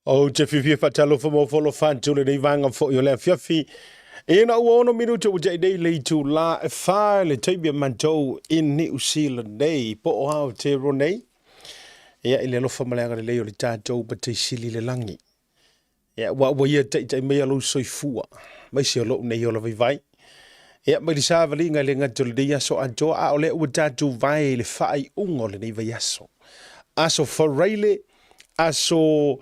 Ou te fiafia faatalofa ma ofo alofa atu i lenei vaega foi o le afiafi. Ina ua 6 minute ua tea nei le itulā e 4 i le taimi a matou i Niu Sila nei, po o Aotearoa nei. Ia, i le alofa ma le agalelei o le tatou Matai Sili i le lagi. Ia, ua ia taitai maia lou soifua, aemaise o lou nei ola vaivai. Ia, mai le savaliga i le gata o lenei aso atoa, a o lea ua tatou vae i le faaiuga o lenei vaiaso. Aso Faraile, aso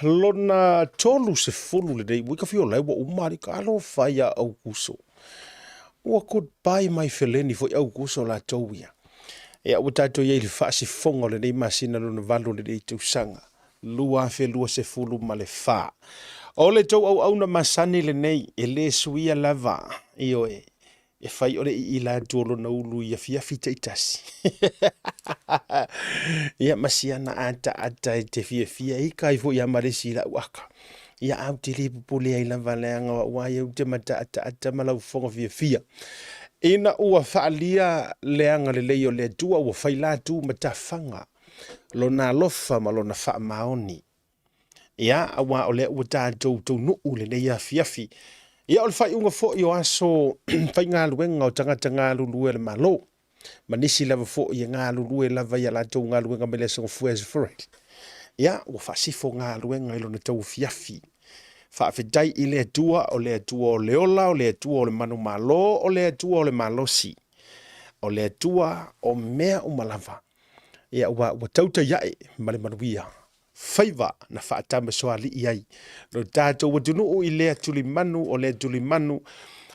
lona 30 lenei, ua ka fiola ua uma ali ka alofa ia Aukuso. Ua goodbye mai feleni foi Aukuso latou ia. Ia, ua tatou i ai i le faasifoga o lenei masina lona 8 o lenei tausaga 2024. O le tou auauna masani lenei, e le suia lava, ioe, e fai o le iila atu o lona ulu i afiafi taitasi. Ia, ma siana ataata e te fiafia ika ai foi ia malesi i lau aka. Ia, au te le popole ai lava leaga o au ai au te mataataata ma lau fofoga fiafia. Ina ua faalia le agalelei o le Atua ua fai latu ma tafaga lona alofa ma lona faamaoni. Ia, aua o lea ua tatou taunuu lenei afiafi. Ia, o le faaiuga foi o aso faigaluega o tagata galulue a le Malo, ma nisi lava foi e galulue lava i a latou galuega mai le Aso Gafua Aso Faraile. Ia, ua faasifo galuega i lona tauafiafi. Faafetai i le Atua, o le Atua o le ola, o le Atua o le manumalo, o le Atua o le malosi, o le Atua o mea uma lava. Ia, ua tautai ae ma le manuia faiva na faatamasoalii ai lo tatou atunuu i lea tulimanu, o lea tulimanu,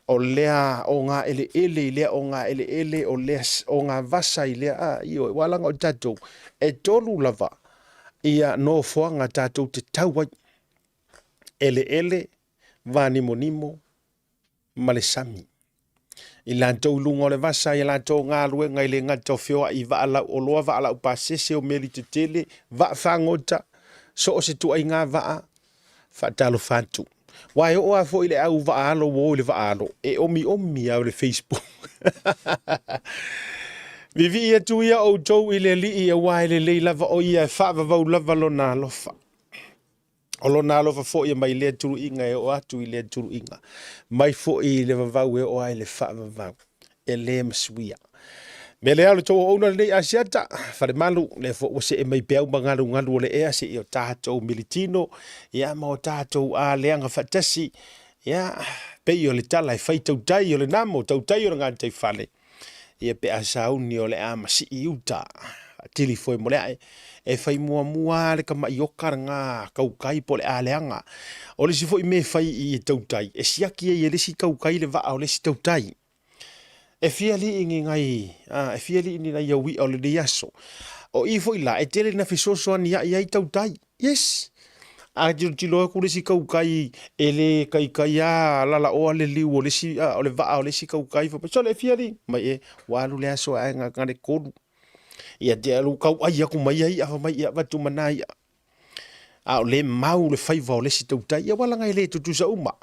o lea ogaeleele i lea ogaeleele, o lea ogavasa i lea, a, ioe, ua laga o tatou, e tolu lava ia nofoaga tatou te tau ai, eleele, vanimonimo ma le sami. I latou i luga o le vasa i a latou galuega e le gata o feoai i vaa lauoloa, vaa laupasese, o meli tetele, vaa fagota, so o se tuaiga vaa, faatalofa atu. Aua e oo lava foi i le au vaa alo ua o i le vaa alo, e omiomi lava o le Facebook. Vivii atu ia outou i le Alii, aua e lelei lava o ia e faavavau lava lona alofa. O lona alofa foi e mai lea tuluiga e oo atu i lea tuluiga, mai foi i le vavau e oo ai i le faavavau, e le masuia. Mea lea o le tou auauna lenei Asiata, Falemalu, lea foi ua see mai peau ma galugalu o le ea seia o tatou militino, ia ma o tatou aleaga faatasi, ia, pei o le tala e fai tautai o le namo, tautai o le gataifale, ia pe a sauni o le a masii i uta. Faatili foe mo le ae, e fai muamua lava le tama'i oka lena tautai po o le aleaga. O le isi foi mea e fai i i tautai, e siaki ai e le isi tautai le vaa o le isi tautai. E fia alii ni nai, a, e fia alii ni nai au i'a o lenei aso. O i foi la, e tele ina fesoasoani a'i ai tautai. Yes! A tilotilo atu le isi tautai e le taitai lava lalaoa le liu o le isi, o le vaa o le isi tautai, fai mai, sole, e fia alii? Mai e, ua alu le aso ae na le 3. Ia te alu tauai atu ma ia i'a, fai mai, ia avatu ma na i'a. A o le mau le faiva o le isi tautai, ia aua leaga e le tutusa uma.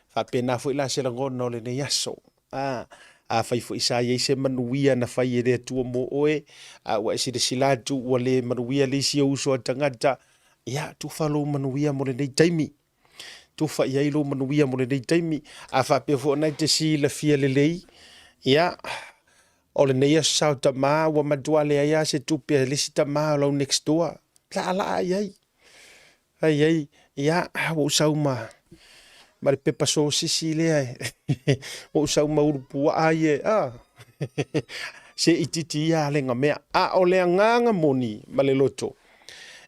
Faapena foi la se lagona o lenei aso. A, afai foi sa i ai se manuia na fai e le Atua mo oe, a ua e silasila atu ua le manuia le isi ou uso a tagata, ia, tufa lou manuia mo lenei taimi. Tufa i ai lou manuia mo lenei taimi. A faapea foi ona e te silafia lelei, ia, o lenei aso sa o tama ua matua leai lava se tupe a le isi tama o lau next door, laalaa i ai. Fai ai, ia, ua ou sau ma, ma le pepa sosisi lea, ua ou sau ma ulu puaa ia, ah. Se itiiti ia alega mea. A o le agaga moni ma le loto,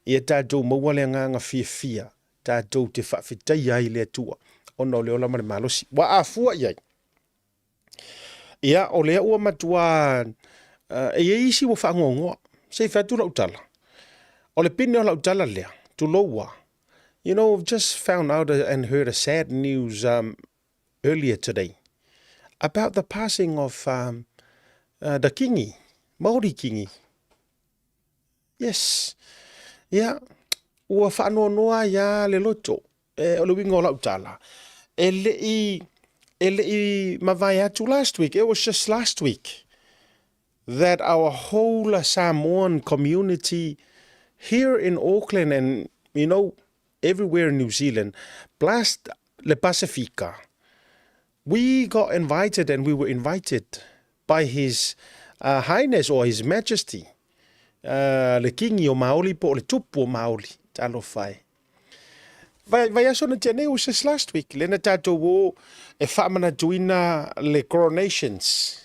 ia tatou maua le agaga fiafia, tatou te faafetaia ai le Atua, ona o le ola ma le malosi. Ua a fua i ai, Ia, o lea ua matua e i ai isi ua faanoanoa. Se i fai atu lau tala. O le pine o lau tala lea, tulou lava. You know, I've just found out and heard a sad news earlier today about the passing of the Kingi, Māori Kingi. Yes. Ia, ua faanoanoa ai lava le loto. E, o le uiga o lau tala, e le i, e le i mavae atu last week, it was just last week that our whole Samoan community here in Auckland and You know, everywhere in New Zealand, plus le Pasifika, we got invited and we were invited by His uh, Highness or His Majesty, uh, le Kingi o Maoli po o le Tupu o Maoli. Talofa e. Vai, vai aso na tea nei, was just last week, le na tātou o e whaamanatuina le coronations.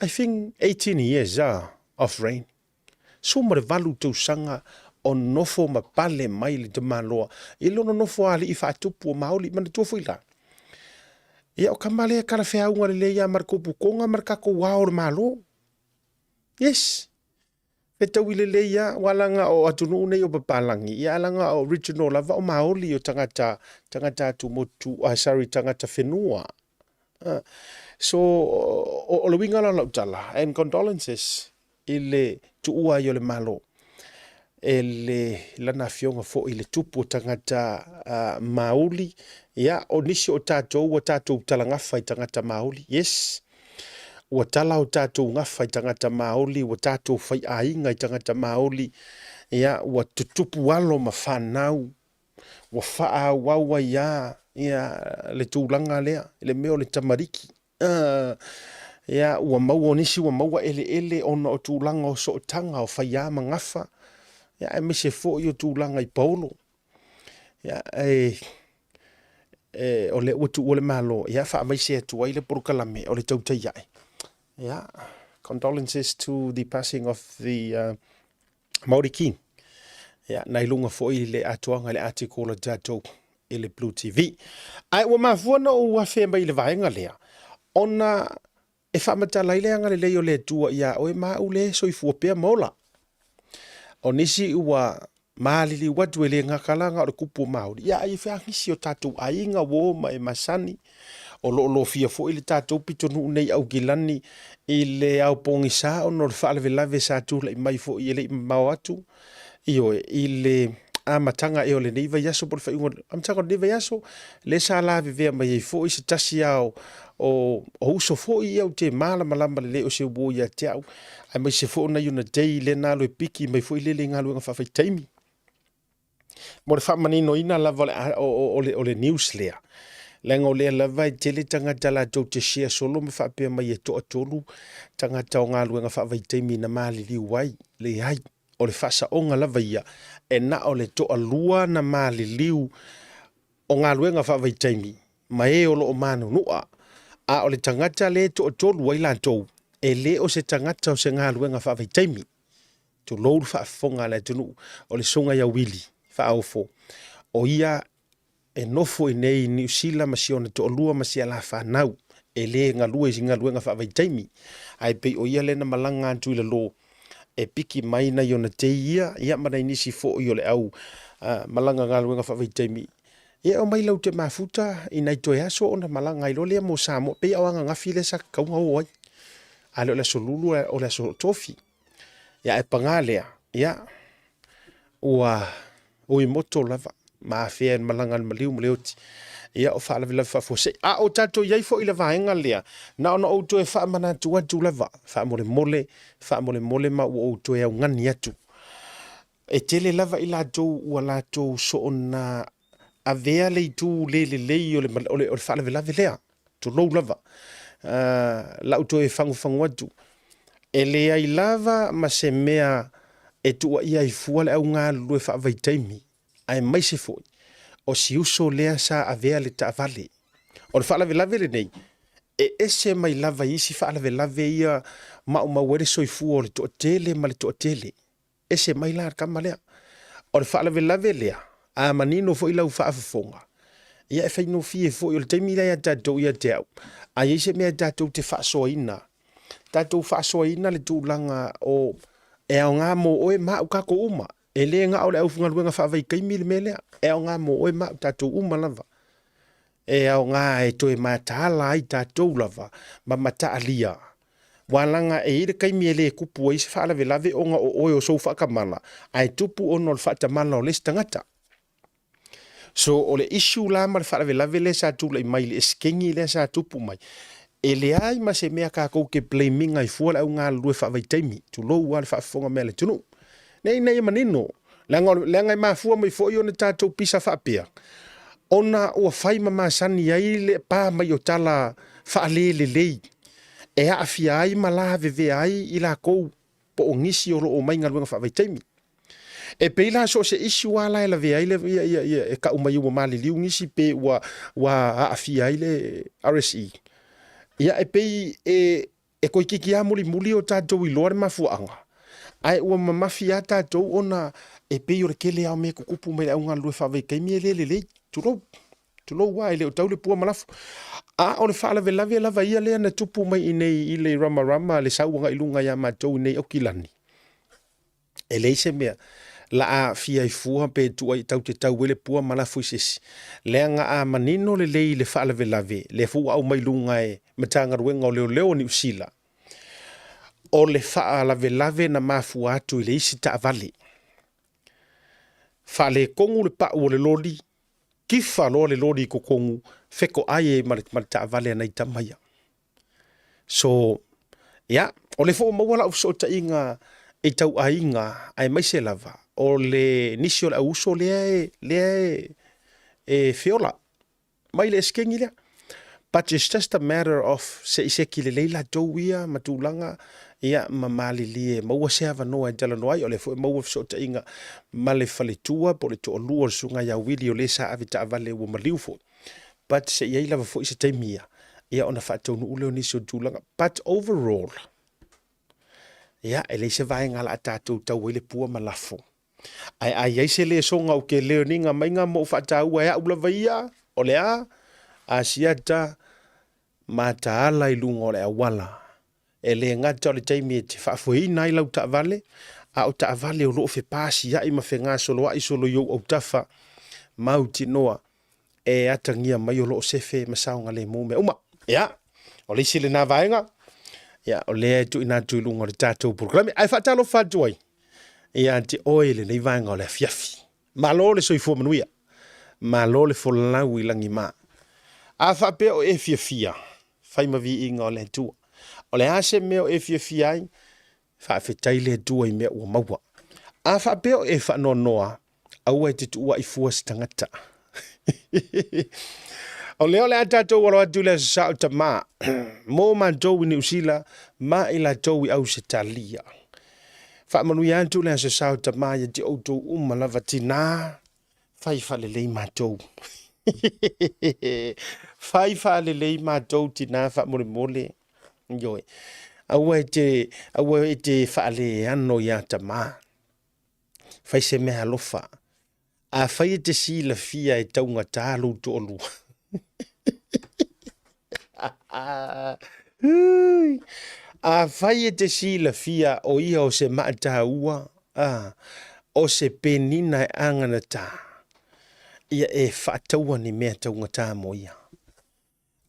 I think 18 years ah, of reign. 18 tausaga o nofo ma pale mai le tamaloa i lona nofo alii faatupu o Maoli. Manatua foi la, ia o kama lea kalafeauga lelei ia ma le kopukoga ma le kakou ao o le Malo. Yes, fetaui lelei ia, ua laga o atunuu nei o papalangi, ia laga o original lava o Maoli o tagata, tagata atumotu, ah, sorry, tagata whenua. Ah, so, o, o le uiga la o lau tala, and condolences i le tuua ai o le Malo e le lana afioga foi i le tupu o tagata uh, Māori. Ia, o nisi o tātou ua tātou talagafa i tagata Māori. Yes, ua tala o tātou gafa i tagata Māori, ua tātou faiaiga i tagata Māori. Ia, ua tutupu alo ma whanau, ua whaauau ai a ia, le tūlanga lea, le mea o le tamariki. Ia, ua maua o nisi ua maua eleele ona o tulaga o sootaga o faiā ma gafa, ia, aemaise foi o tulaga i paolo. Ia, e, e, o lea ua tuua le Malo, ia, faavaise atu ai le polokalame o le tautai ae. Ia, condolences to the passing of the uh, Māori King. Ia, nai lunga foi le atoaga i le article a tatou i le Blue TV. Ae ua mafua na ou afe mai i le vaega lea, ona e faamatala ai le agalelei o le Atua iā oe ma au le soifua pea ma ola. O nisi ua maliliu atu e le gakalaga o le kupu o Māori, ia ai e feagisi o tatou aiga uo ma e masani, o lo o lofia foi le tatou pitonuu nei Aukilani i le ao pogisa ona o le faalavelave sa tulai mai foi e le i mamao atu, ioe, i le amataga ea o lenei vaiaso po o le faaiuga o le amataga o lenei vaiaso, lea sa lavevea mai ai foi se tasi lava o, o uso foi ia ou te malamalama lelei o se uo ia te au, aemaise foi o nai ona day lea na alu e piki mai foi lele i galuega faafaitaimi. Mo le faamaninoina lava o le, o, o, o le, o le news lea, leaga o lea lava e tele tagata latou te share solo ma faapea mai e toatolu tagata o galuega faavaitaimi na maliliu ai. Leai, o le faasaoga lava ia, e na o le toalua na maliliu o galuega faavaitaimi ma e o lo o manunua, a o le tagata lea e toatolu ai latou, e le o se tagata o se galuega faavaitaimi. Tulou le faafofoga a le atunuu, o le susuga ia Wili Faaofo, o ia e nofo i inei i Niu Sila ma si ona toalua ma si a la fanau, e le galue i galuega faavaitaimi, ae pei o ia lea na malaga atu i lalo e piki mai nai ona tei ia, ia ma nai nisi foi o le au malaga galuega faavaitaimi. Ia e omai lau te mafuta i nai toe aso ona malaga ai loa lea mo Samoa. Pei o ananafi lea sa tatau ona o ai, a le o le aso Lulu, o le aso Tofi. Ia ae paga lea, ia, ua ui moto lava ma afea i le malaga a le maliu ma le oti. Ia, o faalavelave faafuasei. A o tatou i ai foi i le vaega lea, na ona ou toe faamanatu atu lava, faamolemole, faamolemole ma ua ou toe augani atu. E tele lava i latou ua latou soona avea le itu le lelei o le, o le, o le faalavelave lea, tulou lava. Uh, lau toe fagufagu atu, e leai lava ma se mea e tuuaia ai fua le au galulue faavaitaimi, aemaise foi o si uso lea sa avea le taavale. O le faalavelave lenei, e ese mai lava i isi faalavelave ia maumau ai le soifua o le toatele ma le toatele. Ese mai la le tama lea. O le faalavelave lea, a manino foi lau faafofoga, ia e faigofie foi, o le taimi lea ia tatou ia te au, a i ai se mea tatou te faasoaina, tatou faasoaina le tulaga o e aoga mo oe ma au tatou uma. E le na o le aufaigaluega faavaitaimi le mea lea, e aoga mo oe ma au tatou uma lava. E aoga e toe mataala ai tatou lava ma mataalia. Ua laga e i ai le taimi e le tupu ai se faalavelave ona o oe o sou faatamala, ae tupu ona o le faatamala o le isi tagata. So o le issue la ma le faalavelave lea sa tulai mai i le esekegi lea sa tupu mai, e leai ma se mea tatou te blame ina ai fua le au galulue faavaitaimi, tulou lava le faafofoga mai a le atunuu. Nei ina ia manino. Leaga, leaga e mafua mai foi ona tatou pisa faapea, ona ua fai ma masani ai le pa mai o tala faalelelei e aafia ai ma lavevea ai i latou po o nisi o lo o omai i galuega faavaitaimi. E pei la so o se issue lava la e lavea ai le, ia, ia, ia, e tau mai ua maliliu nisi pe ua, ua aafia ai le RSE, ia e pei e, e toeitiiti lava mulimuli o tatou iloa le mafuaaga, ae ua mamafi lava tatou ona e pei o le tele lava o mea e tutupu mai le au galulue faavaitaimi e le lelei, tulou, tulou lava, e le o tau le pua ma lafo. A o le faalavelave lava ia lea na tupu mai i inei i le Ramarama le sau agai i luga ia matou i inei Aukilani, e leai se mea la a aafia ai fua pe tuu tatou te tau ai le pua ma lafo i se isi, leaga a manino lelei le faalavelave, lea foi ua aumai luga e Matagaluega o Leoleo o Niu Sila, o le faalavelave na mafua atu i le isi taavale. Faaletonu le pau o le loli, tifa loa le loli i totonu, fetoai ai ma le, ma le taavale a nai tama ia. So, ia, o lea foi ua maua lau fesootaiga i tau aiga, aemaise lava o le nisi o le auuso lea e, lea e, e feola mai le eseteni lea. But it's just a matter of se i seki lelei latou ia ma tulaga ia ma malilie maua se avanoa e talanoa ai. O lea foi e maua fesootaiga ma le faletua po o le toalua o le susuga ia Wili o le sa ave taavale ua maliu foi. But se i ai lava foi se taimi ia, ia ona faataunuu lea o nisi o tulaga. But overall, ia, e leai se vaega la a tatou tau ai le pua ma lafo. Ae a i ai se lesoga ou te learning mai ga ma ou faataua e au lava ia, o le a? Asiata mataala i luga o le auala. E le gata o le taimi e te faafoeina ai lau taavale, a o taavale o lo o fepasia'i ma fegasoloa'i solo i ou autafa mautinoa e atagia mai o lo o sefe ma saogalemu mea uma. Ia, o le isi lena vaega, ia, o lea e tuuina atu i luga o le tatou polokalame. Ae faatalofa atu ai ia te oe i lenei vaega o le afiafi. Malo le soifua manuia. Malo le folau i lagima. A faapea o e fiafia, fai ma viiga o le Atua. O le a se mea o e fiafia ai, faafetai le Atua i mea ua maua. A faapea o e faanoanoa, aua e te tuua'i fua se tagata. O lea o le a tatou alo atu i le Aso Sa o Tamā, mo matou i Niu Sila ma i latou i Ausetalia. Faamanuia atu le Aso Sa o Tamā ia te outou uma lava tinā, fai faalelei matou. Fai faalelei matou tinā faamolemole. Ioe. Aua e te, aua e te faaleano iā tamā. Fai se mea alofa. Afai e te silafia e taugata lou toalua. Afai e te silafia o ia o se maataua, a, o se penina e aganatā, ia e faataua ni mea taugata mo ia.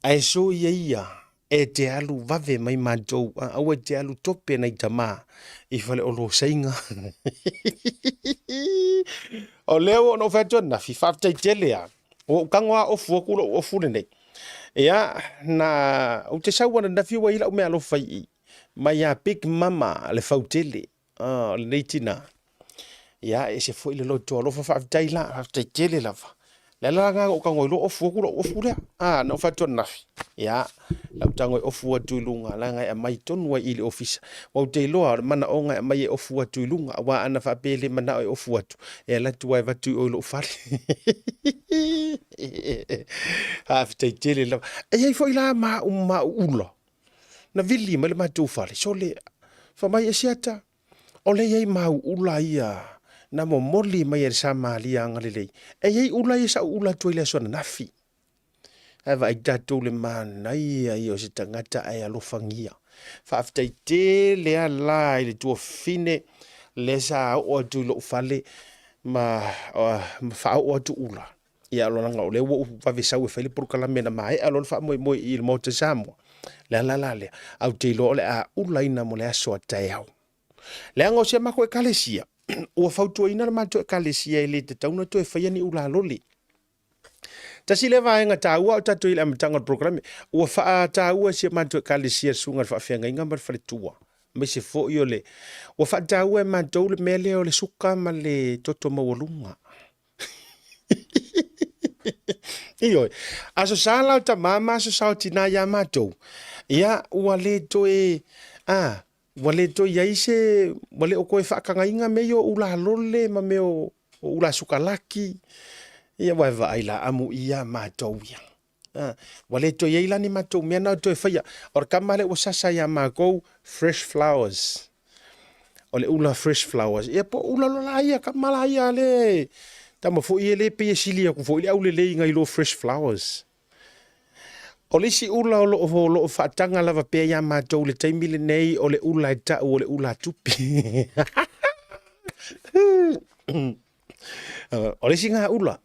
Ae soia ia e te alu vave mai matou, a aua e te alu tope nai tama i faleolosaiga. O lea ua ona ou fai atu ananafi, faafetai tele lava. Ua ou tago lava ofu atu lou ofu lenei. Ia, na, ou te sau ananafi ua i ai lau meaalofa i i, mai ia Big Mama le fautele. Ah, o lenei tina. Ia, e ese foi le loto alofa, faafetai la, faafetai tele lava. Le ala la ou tago i loa ofu atu lou ofu lea. Ah, na ou fai atu ananafi. Ia, lau tago e ofu atu i luga, leaga e aumai tonu ai i le ofisa. Ua ou te iloa, o le manaoga e aumai e ofu atu i luga, aua ana faapea e le manao e ofu atu, e alu atu lava e avatu i o i lou fale. Faafetai tele lava. E i ai foi la ma au ma au ula. Na vili mai le matou fale, sole, fai mai e Siata, o lea e i ai mau ula ia na momoli mai e le Samalia agalelei. E i ai ula ia sa ou ula atu ai i le aso ananafi. Ae vaai tatou le manaia ia o se tagata ae alofagia. Faafetai tele lava la i le tuafafine lea sa oo atu i lou fale ma, ma faaoo atu ula. Ia leaga o lea ua ou vave sau e fai le polokalame na maea loa le faamoemoe i le Maota Samoa. Le ala la lea, ae ou te iloa o le a ulaina mo le aso a taeao. Leaga o si a matou ekalesia, ua fautuaina le matou ekalesia e le tatau ona toe faia ni ulalole. Tasi lea vaega taua o tatou i le amataga o le polokalame, ua faataua e si a matou ekalesia le susuga i le faafeagaiga ma le faletua. Aemaise foi o le ua faataua e matou le mea lea o le suka ma le toto maualuga. Ioe, Aso Sa la o tama ma Aso Sa o tina iā matou, ia ua le toe, a, ua le toe i ai se, ua le o toe faatagaina mea ia o ulalole ma mea o ula sukalaki, ia ua e vaai la, amuia matou ia. A, ua le toe i ai la ni matou mea na o toe faia. O le tama lea ua sasa ia matou, fresh flowers. O le ula fresh flowers, ia po o ula loa la ia, tama la ia le, tama foi ia le pei e sili atu foi le aulelei nai lo fresh flowers. O le isi ula o lo o, lo o faataga lava pea ia matou i le taimi lenei, o le ula e tau o le ula tupe. O le isi na ula,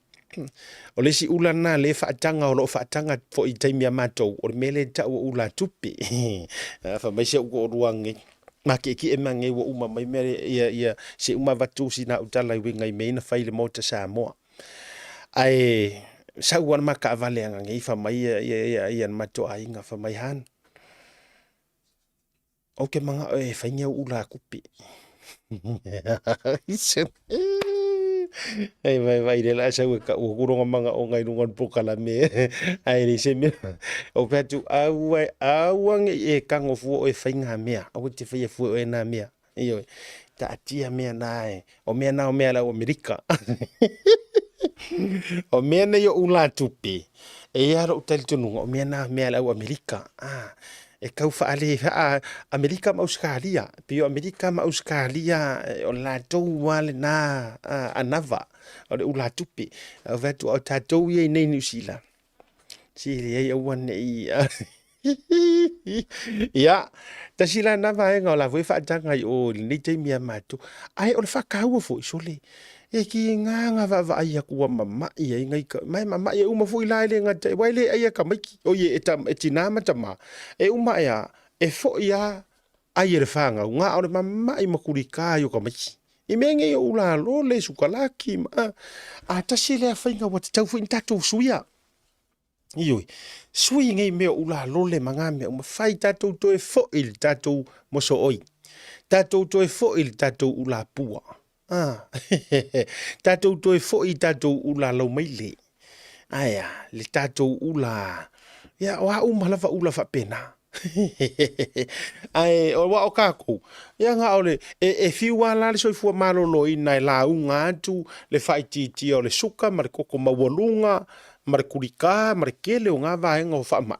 o le isi ula na le faataga o lo o faataga foi i taimi a matou, o le mea lea e tau o ula tupe. Fai mai si ou toalua nei, makiekie mea nei ua uma mai mea ia, ia se uma avatu sina au tala i uiga i mea ia na fai i le Maota Samoa. Ae sau lava le ma taavale ananei fai mai ia, ia, ia, ia le matou aiga, fai mai, Han, Ou te manao e fai ni au ula tupe. Ei vai vai le la sau e ka ua kuronga manga o ngai lunga o le polokalame ae le se mea. Ou fai atu, aua, aua ne i e tago fua oe e fai nā mea. Aua e te faia fua oe nā mea. Ioe, taatia mea na e. O mea na o mea a le au Amerika. O mea nei o ula tupe, e i ai lou talitonuga, o mea na o mea a le au Amerika. Ah, e tau faale a Amerika ma Ausetalia, pei o Amerika ma Ausetalia o le latou lava lena anava o le ulatupe. Ae ou fai atu, o tatou ia i nei i Niu Sila, se leai aua ne i Ia, tasi la lena vaega o la foi e faataga i o i lenei taimi ia matou. Ae o le faataua foi, sole, e tiga na vaavaai atu ua mamai ai nai ka, ma e mamai uma foi la e le gata, aua e le aia e tamaiti, oi e, e tina ma tama, e uma ae a, e foi a ai e le fanau, na o le mamai ma kulika ai o tamaiti. I mea nei o ulalole, sukalaki, ma, a, a tasi lea faiga ua tatau foi ona tatou suia. Ioe, sui nei mea o ulalole ma ngā mea uma, fai tatou toe foi i le tatou mosooi, tatou toe foi i le tatou ulapua, ah, tatou toe foi i tatou ula laumaile, ae a, le tatou ula, ia, o a uma lava ula faapena. Ae aua o tatou, ia na o le, e fiu lava la le soifua maloloina e lauga atu le faaitiitia o le suka ma le toto maualuga ma le kulika ma le tele o na vaega o faamai.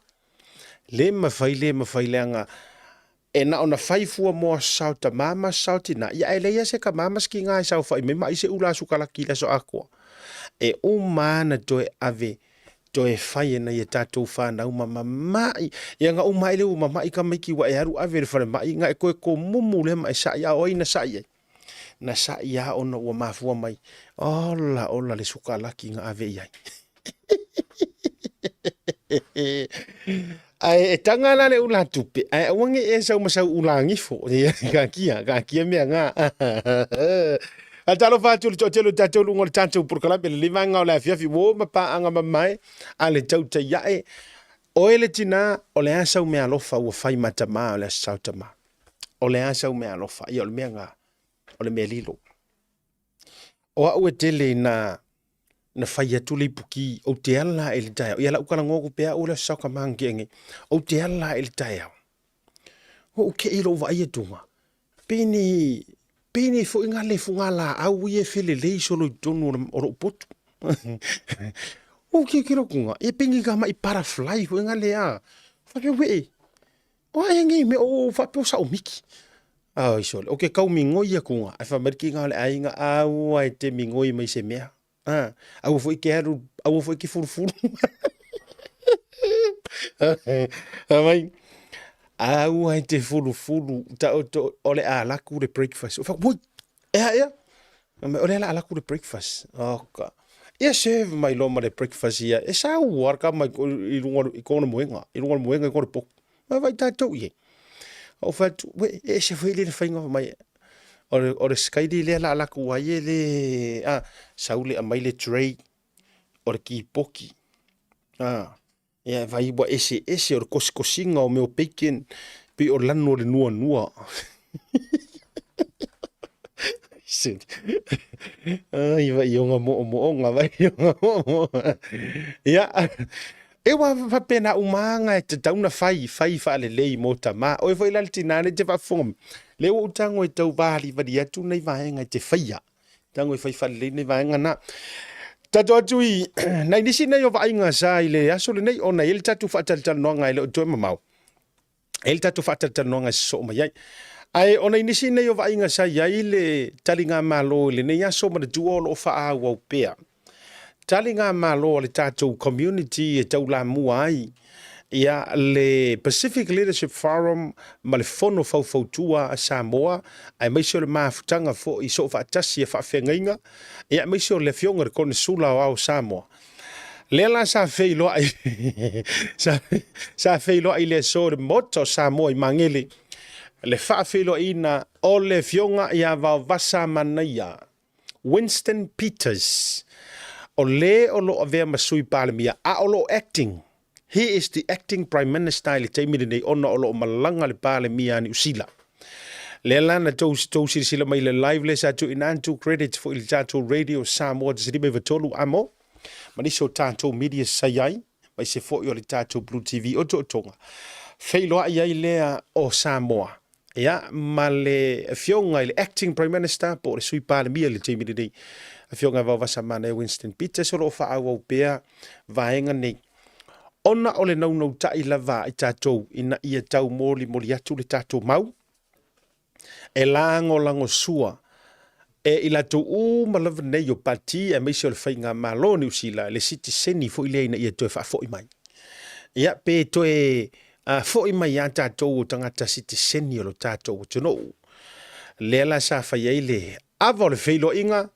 Le mafai, le mafai leaga e na ona fai fua mo aso sao tama ma aso sao tina, ia ae leai lava se tama ma se tina e saofai mai ma ai se ula asu kalaki i le aso atoa. E uma lava na toe ave toe fai e nai a tatou fanau ma mamai. Ia na uma ai lea ua mamai tamaiti ua e alu ave i le falemai, na e toe tomumu lea ma e sai, a o ai na sai ai? Na sai lava ona ua mafua mai, ola ola le sukalaki na ave i ai. Ae e taga la le ula tupe, ae aua ne i e sau ma sau ula gifo. Taatia, taatia mea na. A talofa atu i le toatele o tatou luga o le tatou polokalame lenei vaega o le afiafi ua o ma paaga mamae a le tautai ae. Oe le tina, o le a sau meaalofa ua fai ma tama o le Aso Sa o Tama? O le a sau meaalofa? Ia o le mea na, o le mea lilo. O au e tele ina na fai atu le ipuki, ou te ala ae i le taeao. Ia lau talanoa atu pea au o le Aso Sa o Tama na tea nei. Ou te ala ae i le taeao. Ua ou te i lou vaai atuga, pei ni, pei ni foi ngā le fuga laau ia e felelei solo i totonu o lou potu. Ua ou tilotilo atuga, ia pei ni tamai butterfly foi ngā le a. Faapea wee, o ai nei mea o faapea o saumiki. Ai sole, o ke kau migoi atuga, ai fai mai le kina o le aiga, aua e te migoi mai se mea. Ah, aua foi ke alu, aua foi ke fulufulu. Fai mai, aua e te fulufulu, taoto o le a laku le breakfast. Ou fai, woi, e a ea? Fai mai, o lea la a laku le breakfast. Oh, ka. Ia serve mai loa ma le breakfast ia. E sau lava le tama i luga i kona moega, i luga o le moega i kona potu. Ma vai tatou i ai. Ou fai atu, we, e ese foi le faiga mai. O le, o le skaili lea la laku ai e le, a, sau le aumai le tray o le kipoki. A, ia vai ua ese ese o le kosikosiga o mea o bacon, pei o lanu o le nuanua. Ai, vai ioga moomooga, vai ioga moomooga. Ia, e ua faapena uma aga e tatau ona fai, fai faalelei mo tama. Oe foi la le tinā nei e te faafofoga mai, lea ua ou tago e tau valivali atu nai vaega e te faia. Tago e fai faalelei nai vaega na. Tatou atu i nai nisi nei o vaaiga sa i le aso lenei ona e i ai le tatou faatalatalanoaga e le o toe mamao. E i ai le tatou faatalatalanoaga e sosoo mai ai. Ae o nai nisi nei o vaaiga sa i ai le taligamalo i lenei aso manatua o lo o faaauau pea taligamalo a le tatou community e taulamua ai ia le Pacific Leadership Forum ma le Fono Faufautua a Samoa aemaise o le mafutaga foi soofaatasi a faafeagaiga ia aemaise o le Afioga i le Konesula Aoao o Samoa. Lea la sa feiloai sa feiloai i le aso i le Maota o Samoa i Magele le faafeiloaiina o le Afioga ia Vaovasa Manaia Winston Peters, o le o lo o avea ma Sui Palemia a o lo o acting, he is the acting Prime Minister i le taimi lenei ona o lo o malaga le Palemia a Niu Sila. Lea la na tou, tou silasila mai i le live lea sa tuuina atu, credit foi i le tatou Radio Samoa 193 amo, ma nisi o tatou media sa i ai, aemaise foi o le tatou Blue TV otootoga. Feiloai ai lea o Samoa ia, ma le afioga i le Acting Prime Minister po o le Sui Palemia i le taimi lenei, afioga Vaovasa Manaia Winston Peters, o lo o faaauau pea vaega nei ona o le naunautai lava i tatou ina ia taumolimoli atu le tatou mau e lagolagosua e i latou uma lava nei o Pati aemaise o le Faigamalo o Niu Sila le sitiseni foi lea ina ia toe faafoi mai. Ia, pe toe foi mai ia tatou o tagata sitiseni o lo tatou atunuu. Lea la sa fai ai le ava o le feiloaiga,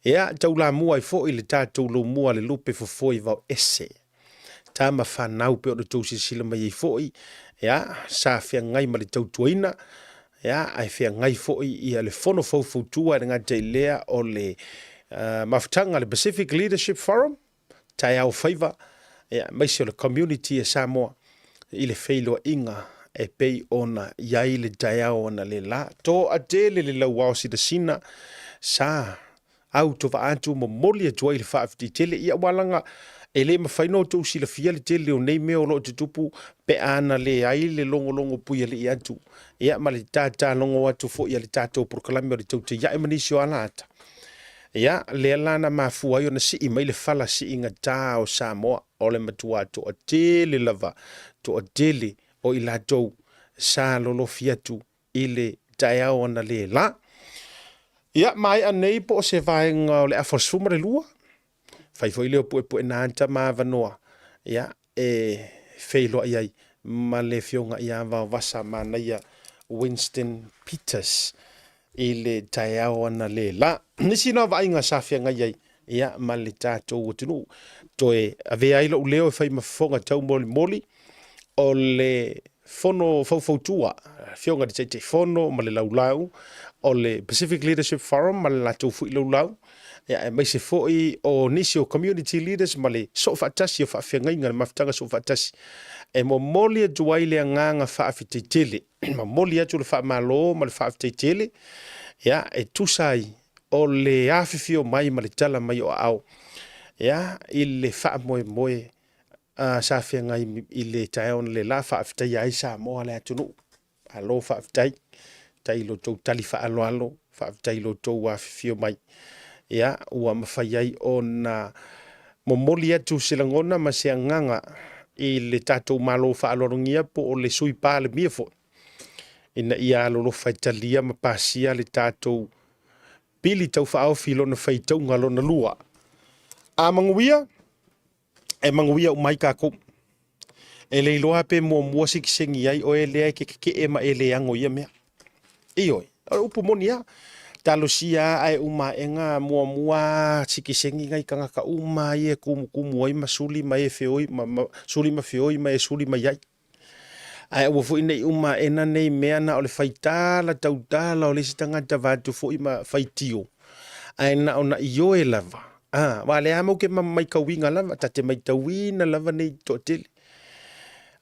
ia, taulamua ai foi le tatou lomua le lupe fofoi vao ese. Tama fanau pe ona tou silasila mai ai foi, ia, sa feagai ma le tautuaina, ia, ae feagai foi ia le fono faufautua e le gata i lea o le mafutaga le Pacific Leadership Forum, taeao faiva, ia, aemaise o le community a Samoa i le feiloaiga e pei ona i ai le taeao analeila. Toatele le lauao sinasina sa autovaa atu momoli atu ai le faafetai tele. Ia aua laga e le mafai ona outou silafia le tele o nei mea o lo o tutupu pe a na leai le logologo puialii atu, ia ma le tatalogo atu foi a le tatou polokalame o le Tautai Ae ma nisi o alaata. Ia, lea la na mafua ai ona sii mai le fala siigatā o Samoa, o le matuā toatele lava, toatele o i latou sa lolofi atu i le taeao analeila. Ia, maea nei po o se vaega o le afa 12, fai foi lea o puepuena ata ma avanoa, ia, e feiloai ai ma le Afioga ia Vaovasa Manaia Winston Peters i le taeao analeila. Nisi na vaaiga sa feagai ai ia ma le tatou atunuu. Toe avea ai lou leo e fai ma fofoga taumolimoli o le Fono Faufautua, Afioga i le Taitaifono ma le Laulau o le Pacific Leadership Forum ma le latou foi laulau, ia, aemaise foi o nisi o community leaders ma le soofaatasi o faafeagaiga, le mafutaga soofaatasi, e momoli atu ai le agaga faafetai tele, momoli atu le faamalo ma le faafetai tele, ia, e tusa ai o le afifio mai ma le tala mai o aao, ia, i le faamoemoe sa feagai i le taeao analeila, faafetaia ai Samoa le atunuu. Malo faafetai, faafetai i lo outou tali faaaloalo, faafetai i lo outou afifio mai. Ia, ua mafai ai ona momoli atu se lagona ma se agaga i le tatou Malo faaaloalogia po o le Sui Palemia foi, ina ia alolofa e talia ma pasia le tatou Pili Tau Faaofi i lona faitauga lona lua. A manuia, e manuia uma ai tatou. E le iloa pe muamua sitiseni ai oe lea e te tetee ma e le ano i ia mea. Ioe, o le upu moni lava. Talosia ae uma aega muamua sitiseni nai tagata uma ia e tumutumu ai ma suli ma e feoi ma, ma suli ma feoi ma e suli mai ai. Ae aua foi ne i uma aena nei mea na o le faitala tautala o le isi tagata vaeatu foi ma faitio, ae na ona ioe lava. A, aua o lea lava matou te maitauina lava, ta te maitauina lava nei toatele.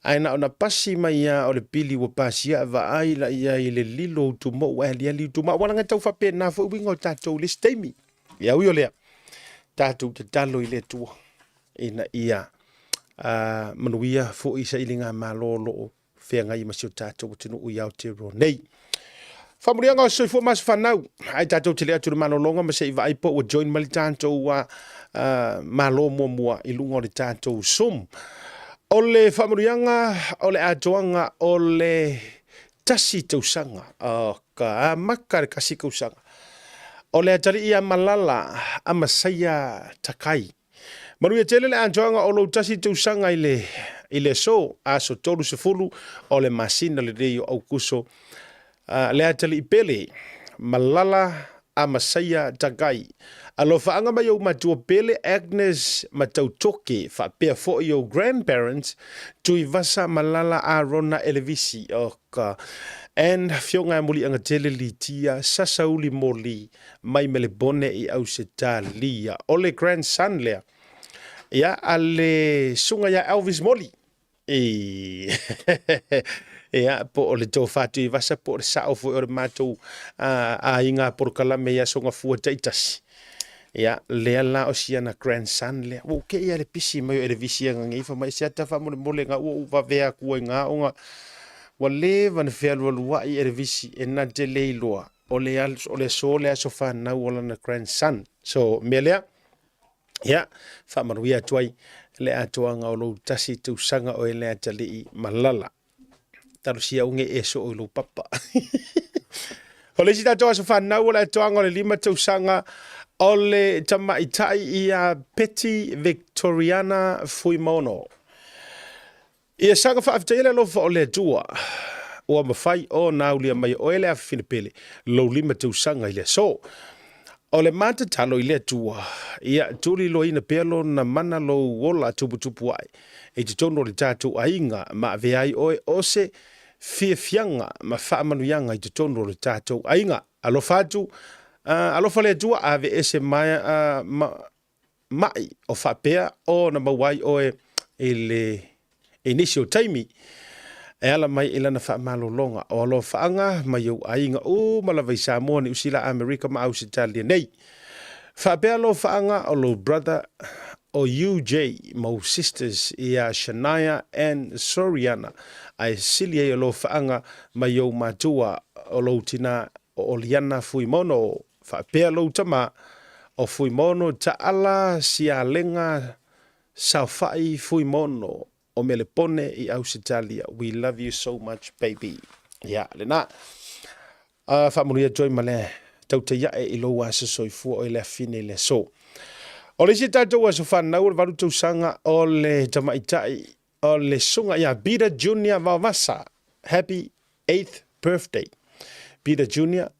Ae na ona pasi mai lava o le pili ua pasia vaai la i ai i le lilo utumou ae aliali utumau. Aua leaga e tau faapena foi uiga o tatou i le isi taimi. Ia ui o lea, tatou tatalo i le Atua ina ia manuia foi sailigamalo o lo o feagai ma si o tatou atunuu i Aotearoa nei. Faamanuiaga o se soifua ma aso fanau, ae tatou te le atu i le malologa ma se i vaai po ua join mai le tatou malo muamua i luga o le tatou Zoom. O le faamanuiaga o le atoaga o le tasi tausaga, oh, ka amata le tasi tausaga. O le atalii ia Malala Amasaia Takai. Manuia tele le atoaga o lou tasi tausaga i le i le aso, aso 30 o le masina lenei o Aukuso. Le atalii pele, Malala Amasaia Tagai. Alofaaga mai ou matua pele Agnes Matautoke faapea foi ou grandparents Tuivasa Malala Arona Elevisi. Oh ka. And Afioga e Muliaga Tele Litia Sasauli Moli mai Melebone i Ausetalia. O le grandson lea ia a le susuga ia Elvis Moli. E ia po o le tofa Tuivasa po o le sao foi o le matou aiga polokalame i aso gafua taitasi. Ia lea la o siana grandson lea. Ua ou te ia le pisi mai o Elevisi ia ngei fa mai se ata faamolemole nga ua ou vave atu ai nga ona ua leva na fealualuai Elevisi e na te le iloa o le o le aso le aso fanau o lana grandson. So mea lea ia faamanuia atu ai le atoaga o lou tasi tausaga o e le atalii malala. Talosia au nei e soo i lou papa. O le isi tatou aso fanau o le atoaga o le 5 tausaga o le tamaitai ia Betty Victoriana Fuimaono. Ia saga faafetaia le alofa o le Atua ua mafai ona aulia mai e oe le afafine pele lou 5 tausaga i le aso. O le ma tatalo i le Atua, ia tuliloaina pea lona mana lou ola tuputupu ae i totonu o le tatou aiga ma avea ai oe o se fiafiaga ma faamanuiaga i totonu o le tatou aiga. Alofa atu, alofa le Atua, aveese mai, ma, maʻi o faapea ona maua ai oe i le i nisi o taimi e ala mai i lana faamalologa o alofaaga mai ou aiga uma lava i Samoa, Niu Sila, Amerika ma Ausetalia nei. Faapea alofaaga o lou brother o UJ ma ou sisters ia Shania and Soriana, ae sili ai alofaaga mai ou matua o lou tina o Oliana Fuimono. Faapea lou tama, o Fuimono Taala Sialega Saofai Fuimono o Melepone i Ausetalia. We love you so much baby. Ia, lena. Faamanuia atu ai ma le tautai ae i lou aso soifua o i le afine i le aso. O le isi tatou aso fanau o le 8 tausaga o le tamaitai o le susuga ia Peter Junior Vaovasa. Happy 8th birthday. Peter Junior.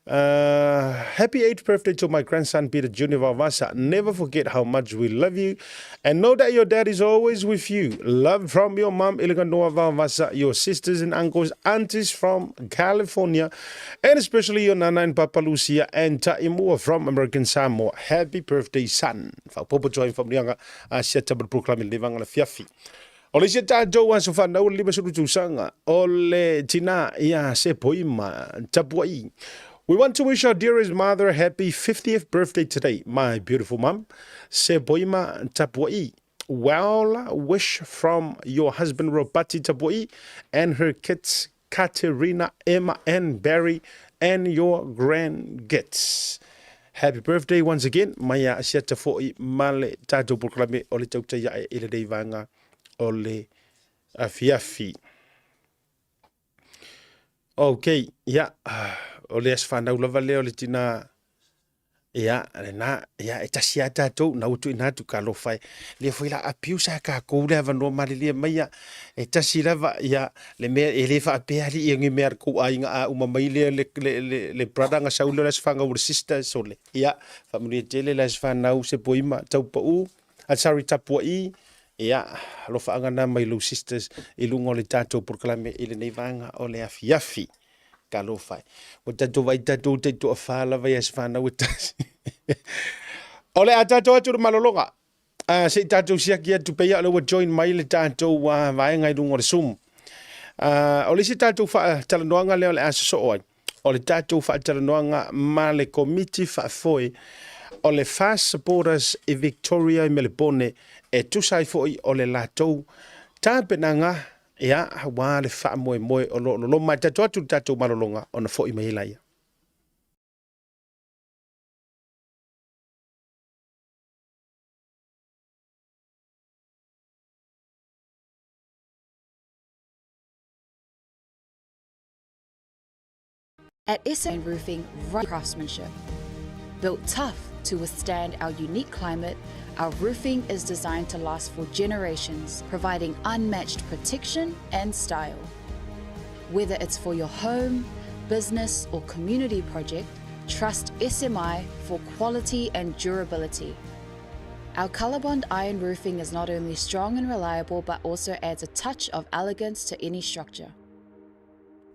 Happy 8th birthday to my grandson Peter Junior Vaovasa. Never forget how much we love you and know that your dad is always with you. Love from your mom, Iliganoa Vaovasa, your sisters and uncles, aunties from California, and especially your nana and papa Lucia and Taimua from American Samoa. Happy birthday, son. Faapopo join from Lianga, Asia Tabal Proclaim Levanga la Fiafi. O le isi a tatou aso fanau o le 50 tausaga o le tina ia Sepoima Tapua'i. We want to wish our dearest mother a happy 50th birthday today, my beautiful mum, Sepoima Tapua'i. Well wish from your husband Robati Tapua'i and her kids Katerina, Emma and Barry and your grandkids. Happy birthday once again mai a Asiata fo'i ma le tatou polokalame o le tautai ae i lenei vaega o le afiafi. Ok, ia, o le aso fanau lava lea o le tina. Ia, lena, ia, e tasi lava tatou, na ua tuuina atu ka alofa e. Lea foi la abuse a tatou le avanoa malilie mai ia, e tasi lava, ia, le mea, e le faapea alii e ni mea a le tou aiga a uma mai lea le, le, le, le brother na sau lea o le aso fanau o le sister, so le, ia, faamanuia tele le aso fanau se poima, taupau, sorry, tapuai, ia, alofaaga na mai lou sisters i luga o le tatou polokalame i lenei vaega o le afiafi. Talofa e. Ua tatou vaai tatou taitoafa lava i aso fanau e tasi. O le a tatou atu le malologa. Se i tatou siaki atu pei o lea ua join mai le tatou vaega i luga o le Zoom. O le isi tatou faatalanoaga lea o le a sosoo ai, o le tatou faatalanoaga ma le Komiti Faafoe o le FAST Supporters i Victoria i Melepone e tusa ai foi o le latou tapenaga ia aua le faamoemoe o lo o loloma. E tatou atu le tatou malologa ona foi mai ai laia. At SA Roofing, right craftsmanship. Built tough to withstand our unique climate, our roofing is designed to last for generations, providing unmatched protection and style. Whether it's for your home, business, or community project, trust SMI for quality and durability. Our Colorbond iron roofing is not only strong and reliable, but also adds a touch of elegance to any structure.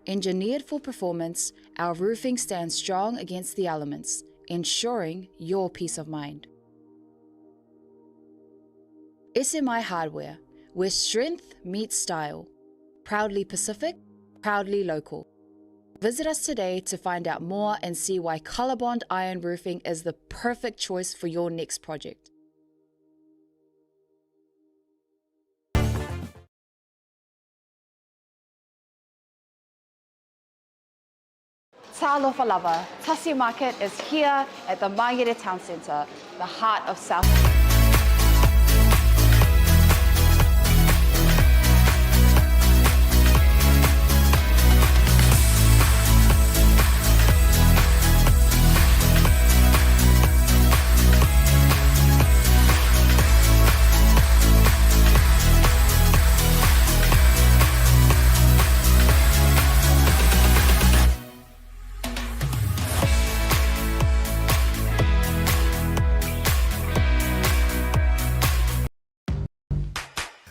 Engineered for performance, our roofing stands strong against the elements, ensuring your peace of mind. SMI Hardware, where strength meets style. Proudly Pacific, proudly local. Visit us today to find out more and see why Colorbond Iron Roofing is the perfect choice for your next project. Talofa lava, Tasi Market is here at the Mangere Town Centre, the heart of South.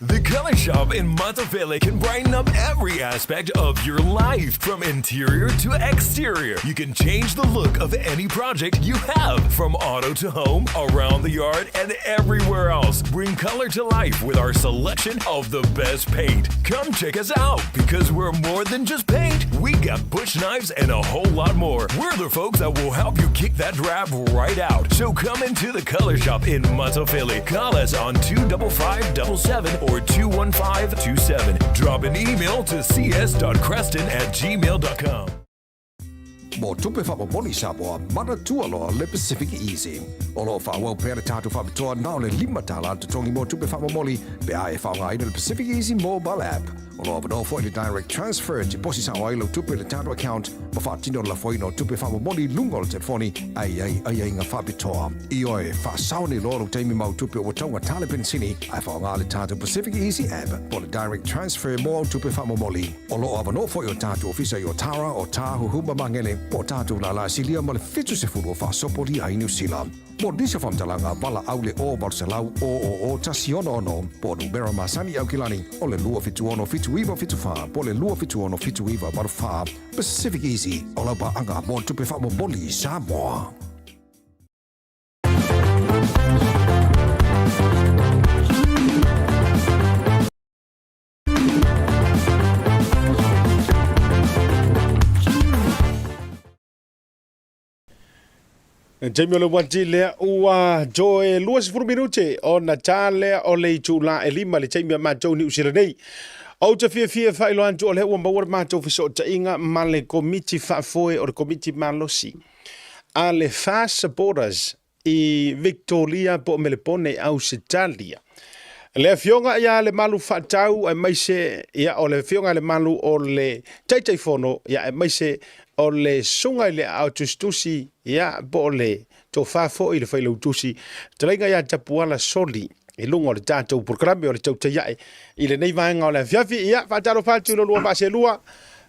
The Color Shop in Matafele can brighten up every aspect of your life, from interior to exterior. You can change the look of any project you have, from auto to home, around the yard, and everywhere else. Bring color to life with our selection of the best paint. Come check us out because we're more than just paint. We got bush knives and a whole lot more. We're the folks that will help you kick that drab right out. So come into the Color Shop in Matafele. Call us on 25577 or 21527. Drop an email to cs.creston@gmail.com. Mo tupe faamomoli Samoa, manatua loa le Pacific Easy. O lo o faaauau pea le tatou faapitoa na o le $5 le totogi mo tupe faamomoli pe a e faaaogaina le Pacific Easy mobile app. O lo o avanoa foi le direct transfer e tiposi sao ai lau tupe i le tatou account ma faatino le lafoina o tupe faamomoli i luga o le telefoni ae i ai aiaiga faapitoa. Ioe, faasao nei loa lou taimi ma au tupe ua taugata le penisini ae faaaoga le tatou Pacific Easy app po o le direct transfer mo au tupe faamomoli. O lo o avanoa foi o tatou ofisa i Otara, Otāhuhu ma Magele, po o tatou lālā silia ma le 70 o faasopolia ai Niu Sila. Mo nisi o faamatalaga, valaau le 0 800 000 166 po o numera masani i Aukilani o le 276 7974 po o le 276 7984. Pacific Easy, o lau paaga mo le tupe faamomoli i Samoa. Taimi o le uati lea ua toe 20 minute ona ta lea o le itula e lima le taimi a matou Niu Sila nei. Ou te fiafia e faailoa atu o lea ua maua le matou fesootaiga ma le komiti faafoe o le komiti malosi a le FAST Supporters i Victoria po o Melepone i Ausetalia. Le afioga ia Lemalu Faatau aemaise ia o le afioga ia Lemalu o le Taitaifono ia aemaise o le susuga i le aao tusitusi ia po o le tofa foi i le failautusi fetalaiga ia Tapuala Soli i luga o le tatou polokalame o le Tautai Ae i lenei vaega o le afiafi. Ia faatalofa atu i lo lua vaaselua.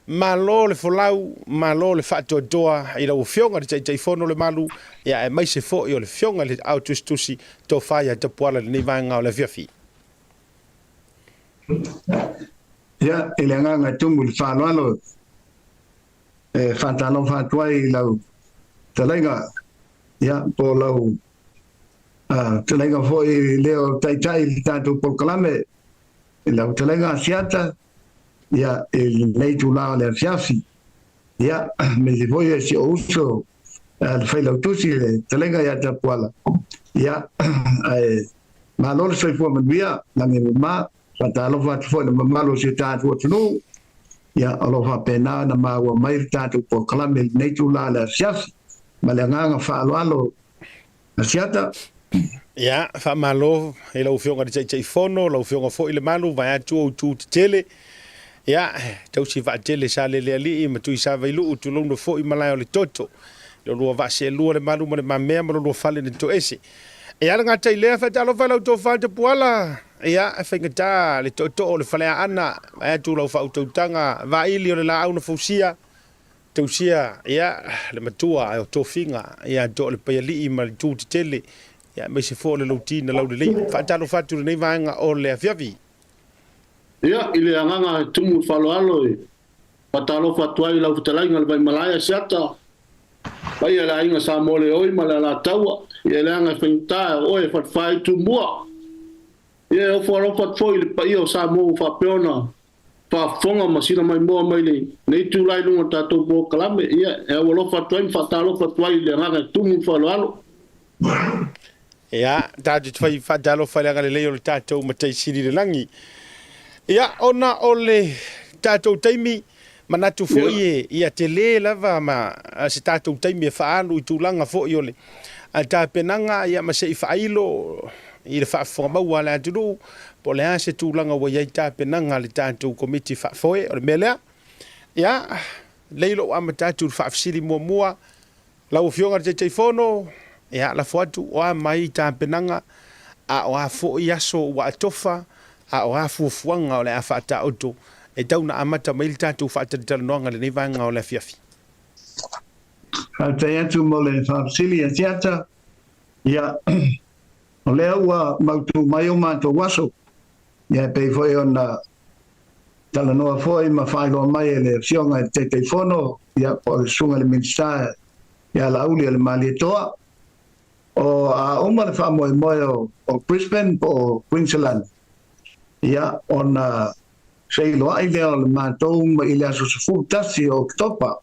Malo le folau, malo le faatoatoa i lau Afioga i le Taitaifono Lemalu, ia aemaise foi o le Afioga i le Ao Tusitusi, Tofa ia Tapuala i lenei vaega o le afiafi. Ia, i le agaga e tumu i le faaaloalo e faatalofa atu ai i lau fetalaiga, ia, po o lau Fetalaiga foi lea o taitai i le tatou polokalame i lau fetalaiga Asiata, ia, i lenei itula o le afiafi. Ia, aemaise foi o si ou uso le Failautusi le fetalaiga ia Tapuala. Ia, ae malo le soifua manuia, lagi e mama. Faatalofa atu foi i le mamalu o si o tatou atunuu, ia, o lo o faapena ona maua mai le tatou polokalame i lenei itula o le afiafi. Ma le agaga faaaloalo Asiata. Ia, faamalo i lau Afioga i le Taitaifono, lau Afioga foi Lemalu, vaeatu ou itu tetele. Ia, tausi vaatele Salelealii ma Tuisavailuu, tulouna foi malae o le toto. Lo lua vaa seelua Lemalu ma Le Mamea ma lo lua fale na toese. Ia, le gata i lea, faatalofa i lau tofa Tapuala. Ia, e faigata le tootoo o le Faleaana, vaeatu lau faautautaga vaili o le laau na fausia. Tausia, ia, le matua ae o tofiga, ia, toa o le Paialii ma le itu tetele, ia, aemaise foi o le Lauti na laulelei. Faatalofa atu i lenei vaega o le afiafi. Ia, i le agaga e tumu i le faaaloalo e faatalofa atu ai i lau fetalaiga le Vaimalae Asiata, paia i le aiga Samoeleoi ma le Alataua, ia leaga e faigata o oe e falefa ai Tumua. Ia e ofo alofa atu foi i le paia o Samoa ua faapea ona faafofoga ma sila maimoa mai lenei itula i luga o le tatou polokalame. Ia, e aualofa atu ai ma faatalofa atu ai i le agaga e tumu i le faaaloalo. Ia, tatou te fai faatalofa i le agalelei o le tatou Matai Sili i le lagi. Ia, ona o le tatou taimi, manatu foi e, ia tele lava ma se tatou taimi e faaalu i tulaga foi o le tapenaga, ia ma se i faailo i le faafofoga maua a le atunuu, po o le a se tulaga ua i ai tapenaga a le tatou Komiti Faafoe. O le mea lea, ia, lei lou amata atu i le faafesili muamua, lau Afioga i le Taitaifono, ia, lafo atu, o a mai tapenaga, a o a foi aso ua atofa, a o a fuafuaga o le a faataoto e tau na amata mai le tatou faatalatalanoaga i lenei vaega o le afiafi. Faafetai atu mo le faafesili, Asiata. Ia, o lea ua mautu mai o matou aso, ia e pei foi ona talanoa foi ma faailoa mai e le Afioga i le Taitaifono, ia po o le Susuga i le Minisita ia Laauli o le Malietoa, o a uma le faamoemoe o Brisbane po o Queensland, ia ona feiloai lea o le matou i le aso 11 o Oketopa.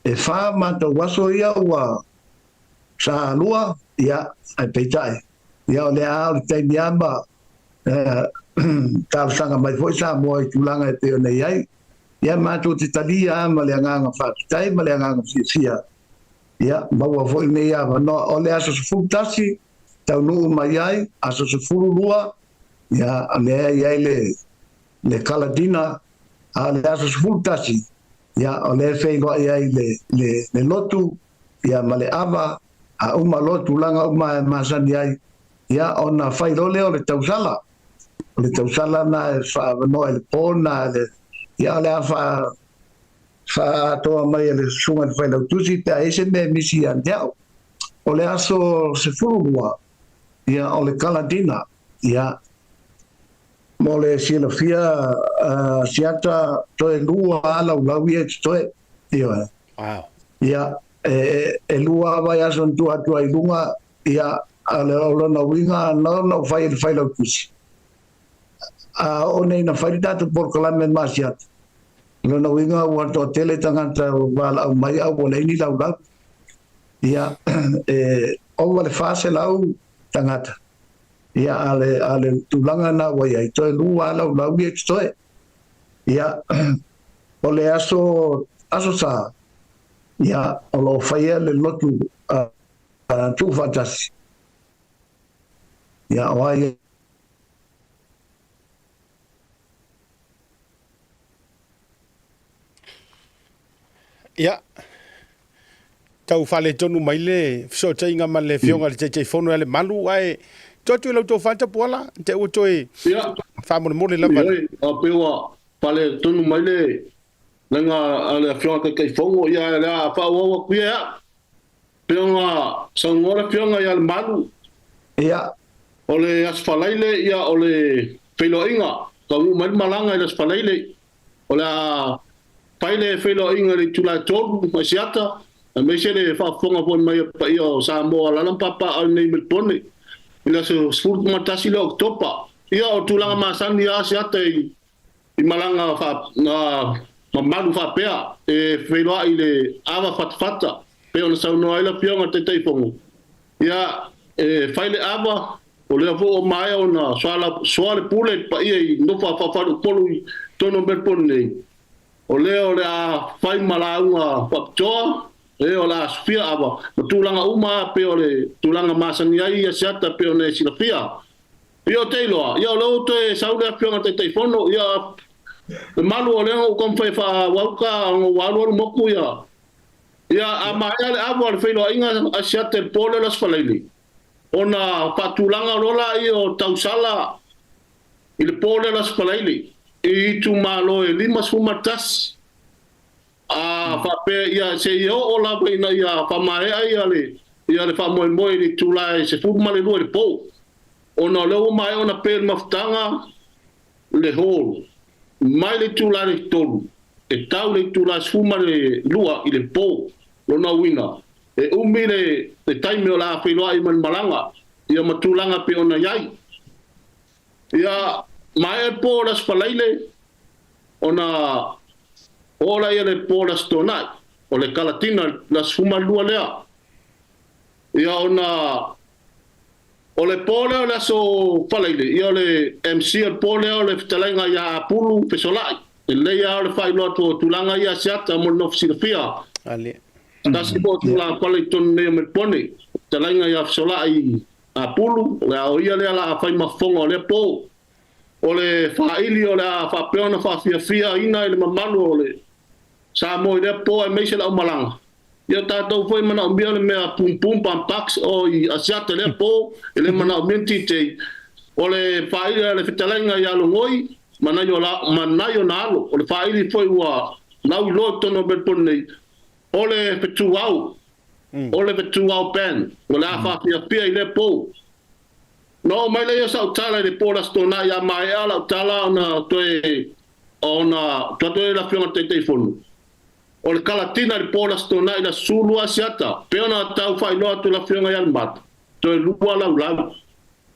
E fa matou aso ia ua sa lua, ia, ae peitai, ia o lea lava o le taimi lava ma talosaga mai foi Samoa i tulaga e pei ona i ai. Ia matou te talia lava ma le agaga faafetai ma le agaga fiafia, ia maua foi lenei avanoa. O le aso 11 taunuu mai ai, aso 12, ia o lea e i ai le le gala dinner, a o le aso 11, ia o lea e feiloai ai le le le lotu, ia ma le ava, a uma loa tulaga uma e masani ai, ia ona fai loa lea o le tausala. O le tausala na e faaavanoa i le po na, le, ia o le a faa, faaatoa mai e le susuga i le Failautusi pe a i ai se mea e misi ia te au. O le aso 12, ia o le gala dinner, ia, mo le silafia, Asiata, toe lua lava laulau ia e totoe. Ioe. Wow. Ia, e lua lava vaiaso na tua atu ai i luga, ia, a o lona uiga na ona ou fai i le Failautusi. A oo nei ina fai le tatou polokalame ma Asiata, o lona uiga ua toatele tagata ua valaau mai a ua leai ni laulau. Ia, e ova le 400 tagata. Ia, a le, a le tulaga na ua i ai, toe lua lava laulau ia e totoe. Ia, o le aso, aso Sa, ia, o lo o faia le lotu tuufaatasi. Ia, o ai Ia, tau faaletonu mai le fesootaiga ma le Afioga i le Taitaifono ia Lemalu, ae tuu atu i lau tofa Tapuala, te ua toe faamolemole lava. Ioe, a pei ua faaletonu mai le laga a le Afioga i le Taitaifono, ia o le a faaauau atu ia e au. Pei ona saunoa le Afioga ia Lemalu, Ia. o le Aso Faraile, ia o le feiloaiga, taunuu mai le malaga i le Aso Faraile, o le a fai le feiloaiga i le itula e 3 Asiata, aemaise le faafofoga foi mai a le paia o Samoa, alaala ma papaaao i inei i Melipone. i le aso 11 lea o Oketopa. Ia, o tulaga masani lava Asiata i i malaga mamalu faapea e feiloai i le ava fatafata pei ona saunoa ai le Afioga i le Taitaifono. Ia, e fai le ava, o lea foi ua maea ona soa le pule i le paia i nofo a faa-faleupolu i totonu o Melbourne nei, o lea o le a fai ma lauga faapitoa, e o le a sufia ava ma tulaga uma lava pei o le tulaga masani ai Asiata pei ona e silafia. Ia ou te iloa, ia o lea ua toe sau le Afioga i le Taitaifono, ia le malu o lea na ou taumafai e faaauau ka ona ua alualu motu ia. Ia a maea le ava o le feiloaiga Asiata i le po lea o le Aso Faraile, ona faatulaga loa laia o tausala i le po lea o le Aso Faraile i itumalo e 51, a faapea ia seia oo lava ina ia faamaea ia le ia le faamoemoe i le itula e 12 i le po, ona o lea ua maea ona pe le mafutaga le hall mai le itula i le 3 e tau le itula e 12 i le po. Lona uiga e umi le le taimi o le a feiloai ma le malaga ia ma tulaga e pei ona i ai. Ia maea le po o le Aso Faraile ona oo laia le po o le Aso Toonai, o le kalatina le aso 12 lea. Ia ona o le po lea o le Aso Faraile, ia o le MC o le po lea o le fetalaiga ia Apulu Fesolai. E lelei lava o le faailoa atu o tulaga ia Asiata mo le nofo silafia. Tasi foi o tulaga pale i totonu nei o Melbourne, fetalaiga ia Fesolai Apulu, o le a o ia lea la a fai ma fofoga o lea po. O le faaili o le a faapea ona faafiafiaina i le mamalu o le Samoa i lea po aemaise le aumalaga. Ia tatou foi manaomia le mea pum pum pam pax o i Asiata i lea po, e le manaomia ni DJ. O le faaili a le fetalaiga ia Logoi ma nai ona alo, o le faaili foi ua lauiloa i totonu o Melbourne nei, o le fetuau, o le fetuau band, o le a faafiafia i lea po. Na oo mai lea o sau tala i le po o le Aso Toonai a maea lau tala ona toe ona tuu atu ai le Afioga i le Taitaifono. O le kalatina i le po o le Aso Toonai i le aso 12 Asiata, pei ona tau faailoa atu e le Afioga ia Lemata, toe lua laulau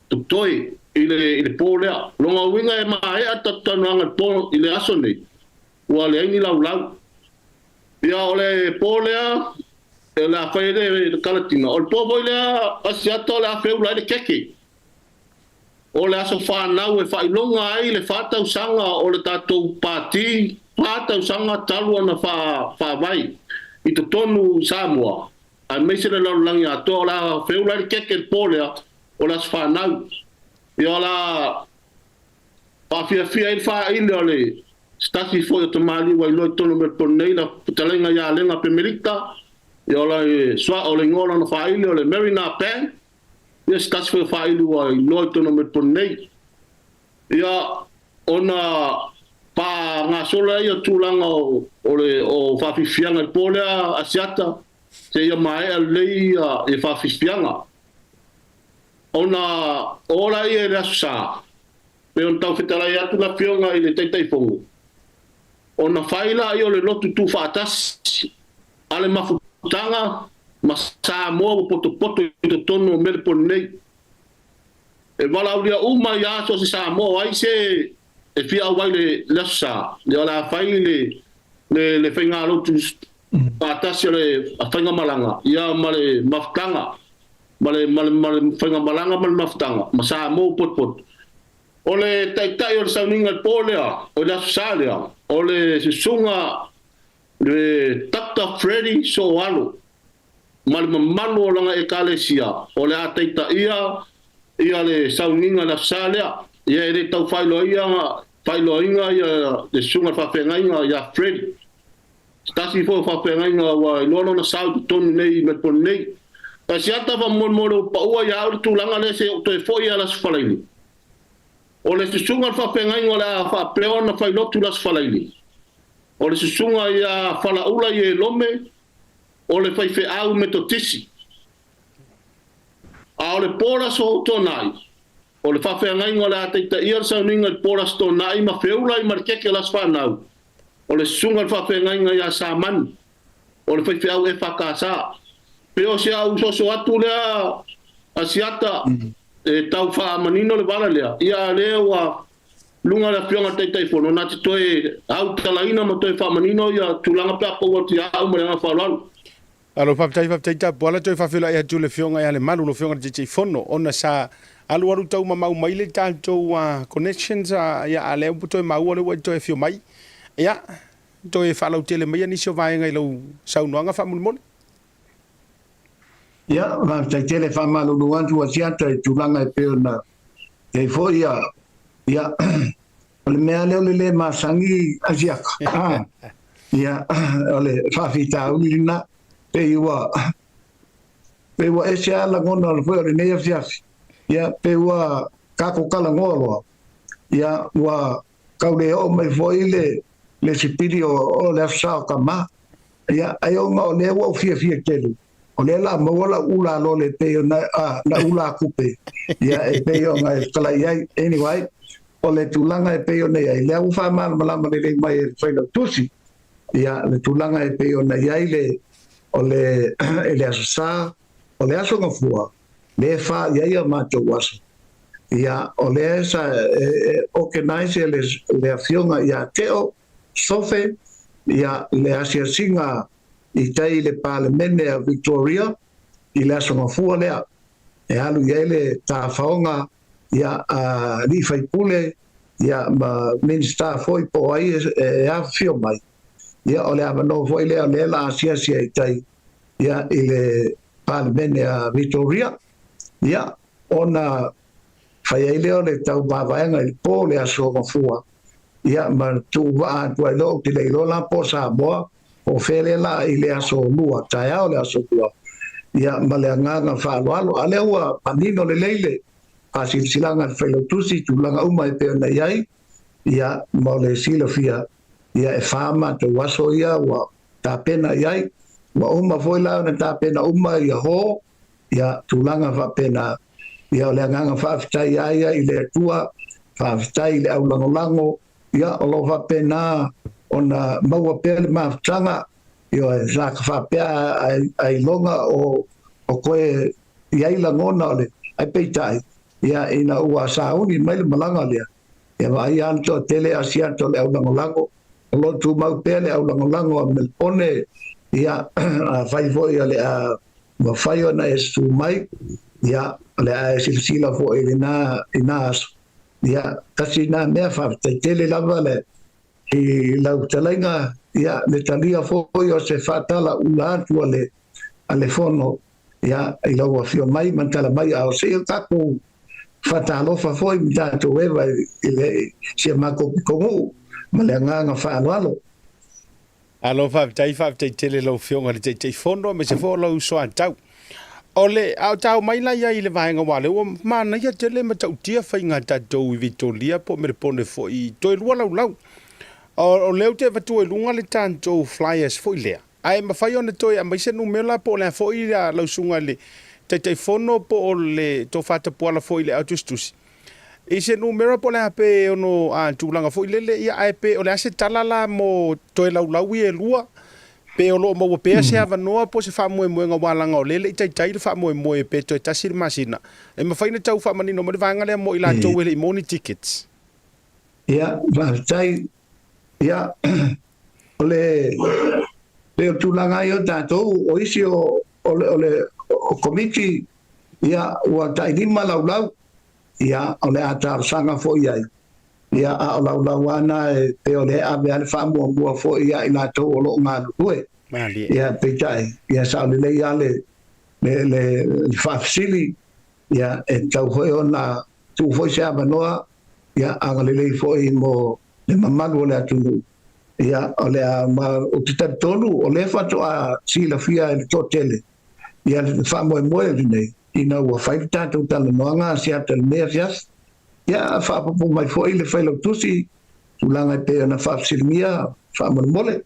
totoe i le i le po lea. Lona uiga e maea tatou talanoaga i le po i le aso nei, ua leai ni laulau. Ia o le po lea o le a fai ai le kalatina. O le po foi lea Asiata o le a feula ai le keke. O le aso fanau e faailoga ai le fa tausaga o le tatou pati, fa tausaga talu ona faavae i totonu i Samoa, aemaise le lalolagi atoa. O le a feula ai le keke i le po lea o le aso fanau. Ia o le a faafiafia ai le faaile o le se tasi foi o tamalii ua iloa i totonu o Melbourne nei, la fetalaiga ia Lega Pemelita, ia o le sua, o le igoa o lana faaili o le Marina Band, ia se tasi foi o faaili ua iloa i totonu o Melbourne nei. Ia ona faagasolo ai o tulaga o, o le o faafiafiaga i le po lea Asiata, seia maea lelei ia, ia faafiafiaga. Ona ola ia i le Aso Sa, pei ona tau fetalai atu le Afioga i le Taitaifono, ona fai laia o le lotu tuufaatasi a le mafutaga ma Samoa ua potopoto i totonu o Meleponi nei. E valaaulia uma ia so o se Samoa o ai se e fia auai i le Aso Sa, ia o le a fai le le faigalotu faatasi o le faigamalaga ia ma le mafutaga. ma le, ma le, ma le faigamalaga ma le mafutaga, ma Samoa ua potopoto. O le taitai o le sauniga i le po lea, o le Aso Sa lea, o le susuga le Doctor Freddie Sooalo ma le mamalu o lana Ekalesia o le a taitaia ia le sauniga i le Aso Sa lea. Ia e le tau faailoaina, faailoaina ia le susuga i le faafeagaiga ia Freddie. Se tasi foi o faafeagaiga ua iloa lona sao i totonu nei i Melbourne nei. Tasi ata faamolemole ua paua ia au le tulaga lea se i ou toe foi ia le Aso Faraile. O le susuga o le faafeagaiga o le a faapea ona fai lotu i le Aso Faraile. O le susuga ia Falaula i Elome o le faifeau Metotisi. A o le po o le Aso Toonai, o le faafeagaiga o le a taitaia le sauniga i le po o le Aso Toonai ma feula ai ma le keke o le Aso Fanau, o le susuga i le faafeagaiga ia Samani, o le faifeau EFKS. Pe o se au soso atu lea Asiata. E tau faamanino le vala lea, ia a lea ua luga le Afioga i le Taitaifono na te toe autalaina ma toe faamanino ia tulaga pe a pau atu ia au ma le agaga faaaloalo. Malo faafetai, faafetai Tapuala, toe faafeiloai atu i le Afioga ia Lemalu, le Afioga i le Taitaifono, ona sa alualu tau mamau mai le tatou connections, ia a lea ua toe maua lea ua e toe afio mai. Ia, toe faalautele maia nisi o vaega i lau saunoaga faamolemole. Ia, faafetai tele, faamalulu atu a Siata i tulaga e pei ona i ai foi ia, ia, o le mea lea o le le masani a Siata, a, ia, o le faafitauli lena, pei ua, pei ua ese lava lagona o le foi o lenei afiafi, ia, pei ua tatou talanoa loa, ia, ua tau le oo mai foi le, le sipili o, o le Aso Sa o Tama. Ia, ai ona o lea ua ou fiafia tele, o lea la maua lau ula lole e pei ona, a, na ula kupe, ia, e pei ona e fetalai ai. Anyway, o le tulaga e pei ona i ai, lea ua faamalamalama lelei mai e le Failautusi, ia, le tulaga e pei ona i ai le, o le, i le Aso Sa, o le Aso Gafua, lea e fa i ai a matou aso. Ia, o lea sa e, e organize e le, le afioga ia Teo, Sofe, ia, le asiasiga i tai i le Palemene a Victoria i le Aso Gafua lea, e alu i ai le tafaoga ia, a alii faipule ia, ma Minisita foi po o ai e afifio mai. Ia, o le avanoa foi lea o lea la asiasi ai i tai ia, i le Palemene a Victoria, ia, ona fai ai lea o le tau mavaega i le po le Aso Gafua, ia ma tuuvaa atu ai loa, ou te le iloa la po o Samoa, po o fea lea la i le aso lua, taeao le aso lua, ia ma le agaga faaaloalo. A lea ua manino lelei le faasilasilaga a le Failautusi i tulaga uma e pei ona i ai, ia ma o le silafia, ia e fa matou aso ia ua tapena i ai. Ua uma foi la ona tapena uma ia hall, ia tulaga faapena. Ia o le agaga faafetai ia ia i le Atua, faafetai i le aulagolago, ia o lo o faapena ona maua pea le mafutaga, ioe, sa ka faapea ailoga o o koe i ai lagona o le, ae peitai, ia ina ua sauni mai le malaga lea, ia vaai lava le toatele Asiata o le aulagolago, o lo o tumau pea le aulagolago a Melepone, ia afai foi o le a mafai ona e susu mai, ia, o le a e silasila foi i lena, i na aso. Ia, tasi na mea, faafetai tele lava le, i lau fetalaiga, ia, le talia foi o se faatala ula atu a le, a le Fono, ia, i lau afio mai ma tala mai, a o se i tatou faatalofa foi ma tatou eva i le, si a matou pitonuu ma le agaga faaaloalo. Alo faafetai, faafetai tele lau Afioga i le Taitaifono aemaise foi o lau soatau. O le a o tao mai la ia i le vaega aua o lea ua manaia tele ma tautia faiga a tatou i Vitoria po o Melepone foi i toe lua laulau. O lea ou te avatua i luga le tatou flyers foi lea. Ae mafai ona toe aumai se numera po o le a foi lau susuga i le Taitaifono po o le Tofa Tapuala foi i le autusitusi i se numera po o le a pe ono a tulaga foi lele ia ae pe o le a se tala la mo toe laulau ia e lua pe o lo o maua pea se avanoa po o se faamoemoega aua leaga o lea e le i taitai le faamoemoe pe toe tasi le masina e mafai ona tau faamanino mai le vaega lea mo i latou e le i maua ni tickets. Ia, faafetai. Ia, o le pei o tulaga ia o tatou, o isi o, o le, o le o komiti, ia, ua tailima laulau, ia, o le a talosaga foi i ai, ia, a o laulau lava na e pei o lea e ave lava le faamuamua foi ia i latou o lo o galulue. Malie. Ia, peitai, ia, sao lelei lava le, le, le, le faafesili, ia, e tatau foi ona tuu foi se avanoa, ia, agalelei foi mo le mamalu o le atunuu. Ia, o le a, ma ou te talitonu, o lea faatoa silafia e le toatele, ia le faamoemoe lenei, ina ua fai le tatou talanoaga asiata i lenei afiafi. Ia, faaopoopo mai foi le Failautusi, tulaga e pei ona faafesiligia, faamolemole.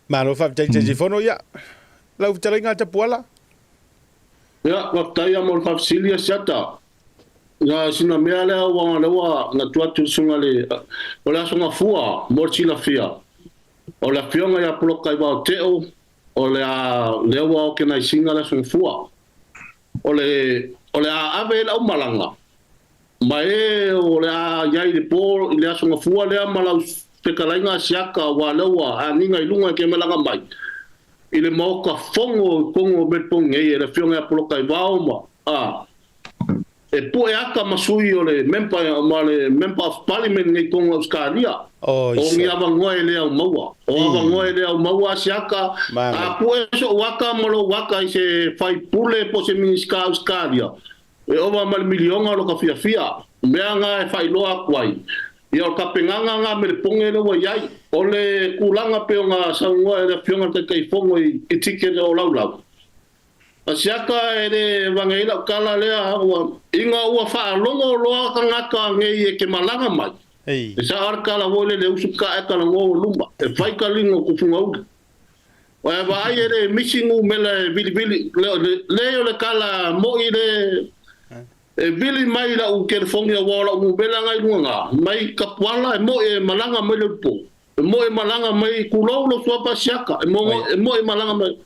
Malo faafetai Taitaifono. Ia, lau fetalaiga Tapuala. Ia, faafetai lava mo le faafesili Asiata. Na sina mea lea ua lea ua na atu atu le susuga le o le Aso Gafua mo le silafia o le afioga ia Pulokaivao Teo o le a lea ua organise ina le Aso Gafua. O le o le a ave ai lau malaga ma e o le a i ai i le po i le Aso Gafua lea ma lau fetalaiga Asiata aua o lea ua agiga i luga e te malaga mai i le Maota Fono i totonu o Melbourne nei e le Afioga ia Polataivao ma a e pue ata ma sui o le member ma le Member of Parliament nei i totonu o Ausetalia. O ni avanoa e le au maua. O avanoa e le au maua Asiata, a pue so'u ata ma lou ata i se faipule po o se Minisita Ausetalia, e ova ma le miliona o lota fiafia. Mea na e faailoa atu ai, ia o le tapenaga na me le poge lea ua i ai. O le tulaga pei ona saunoa e le Afioga i le Taitaifono i ticket o laulau, Asiata e le vage ai lau tala lea ua ina ua faalogo loa tagata nei e ke malaga mai. E sao le tala foi lele usu ka e talanoa ua luma e fai ka ligo o Kufugauli. Ae vaai e le misi numela e vilivili leai o le tala moi le e vili mai lau telefoni aua o lau numela na i luga na mai Kapuala e moi e malaga mai le ulupo e moi e malaga mai Kulou lou suafa Asiata e moi e malaga mai.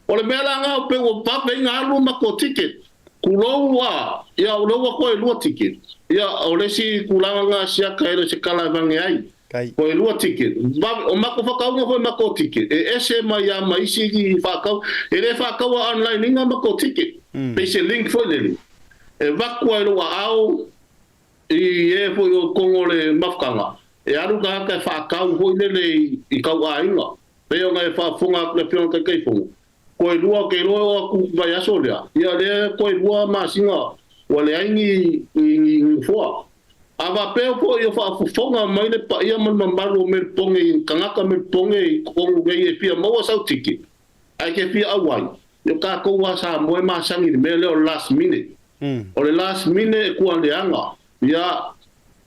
O le mea la na o pei ua vave ai na alu matou ticket. Tulou a, ia o lea ua toe lua ticket. Ia o le isi tulaga na siaka e le o se kala e vage ai. Toe lua ticket. Vave, o matou whakauga foi matou ticket. E ese mai a ma isi i whakau. E le whakaua online ina matou ticket. Pei se link foi lele. E vaku ai lou aao i e foi o totonu o le mafutaga. E alu tagata e whakau foi lele i kau aiga. Pei ona e faafofoga atu le Afioga i le Taitaifono, koe lua ke iloa e oo atu i le vaiaso lea, ia lea koe lua masina ua leai ni ni nofoa. A faapea foi o faafofoga mai le paia ma le mamalu o Melbourne i tagata Melbourne i totonu nei e fia maua sau ticket ae ke fia auai, ia o tatou a Samoa e masani i le mea lea o le last minute. O le last minute e kualeaga, ia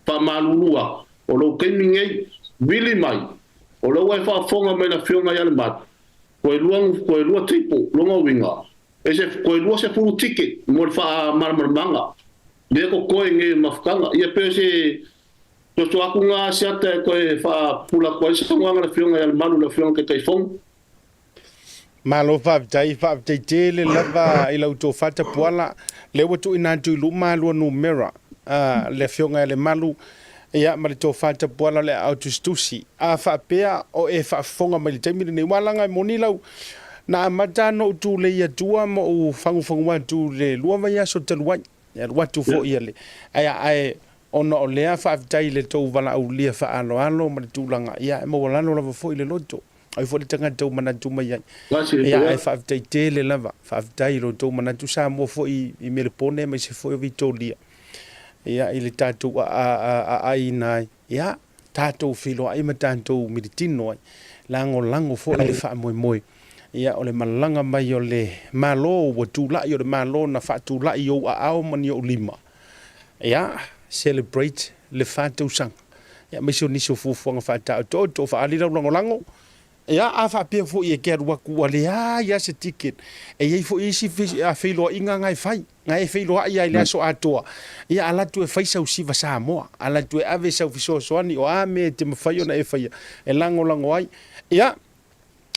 faamalulu atu, o lou taimi nei, vili mai, o lea ua e faafofoga mai i le Afioga ia Lemalu, toe lua, toe lua tipo, lona uiga, e se, toe 20 ticket mo le faamalamalamaga, lea totoe nei o le mafutaga. Ia pei o se soso atu na Asiata e toe faapupula atu ai se saunoaga a le Afioga ia Lemalu, le Afioga i le Taitaifono. Malo faafetai, faafetai tele lava i la outou fatapuala. Lea ua tuuina atu i luma lua numera, le Afioga ia Lemalu, ia ma le tofa tapuala o le aao tusitusi. A faapea o e faafofoga mai i le taimi lenei, ua laga e moni lau na amata ona ou tulei atua ma ou fagufagu atu i le lua vaiaso talu ai. E alu atu foi a le, ae, ae ona o lea faafetai i le tou valaaulia faaaloalo ma le tulaga, ia e maualalo lava foi le loto. Ai foi le tagata ua manatu mai ai. Ia, ae faafetai tele lava. Faafetai i lo outou manatu Samoa foi i Melepone aemaise foi o Vitolia. Ia, i le tatou aaiina ai. Ia, tatou feiloai ma tatou militino ai. Lagolago foi le faamoemoe. Ia, o le malaga mai o le Malo ua tulai, o le Malo na faatulai i ou aao ma ni ou lima. Ia, celebrate le fa tausaga. Ia, aemaise o nisi o fuafuaga faataotooto, faaali lau lagolago. Ia, a faapea foi e te alu atu ua leai lava se ticket, e i ai foi isi feiloaiga na e fai, na e feiloai lava i le aso atoa. Ia, alu atu e fai sau siva Samoa, alu atu e ave sau fesoasoani, o a mea e te mafai ona e faia e lagolago ai. Ia,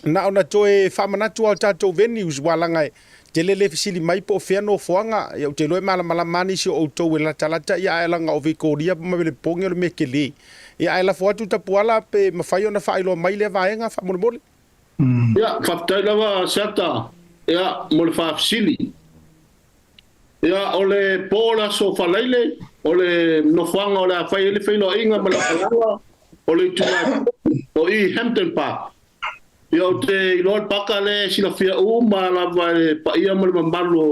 Na ona toe faamanatu lava o tatou venues aua leaga e tele le fesili mai po o fea nofoaga. Ia ou te iloa e malamalama lava nisi o outou e latalata ia ae leaga o Vitoria ma Melepone o le mea tele. Ia ae lafo atu Tapuala pe mafai ona faailoa mai lea vaega faamolemole. Ia, faafetai lava Seata, ia, mo le faafesili. Ia, o le po o le Aso Faraile, o le nofoaga o le a fai ai le feiloaiga ma le alaga o le itula o i Hampton Park. Ia, ou te iloa le paka lea e silafia uma lava e le paia ma le mamalu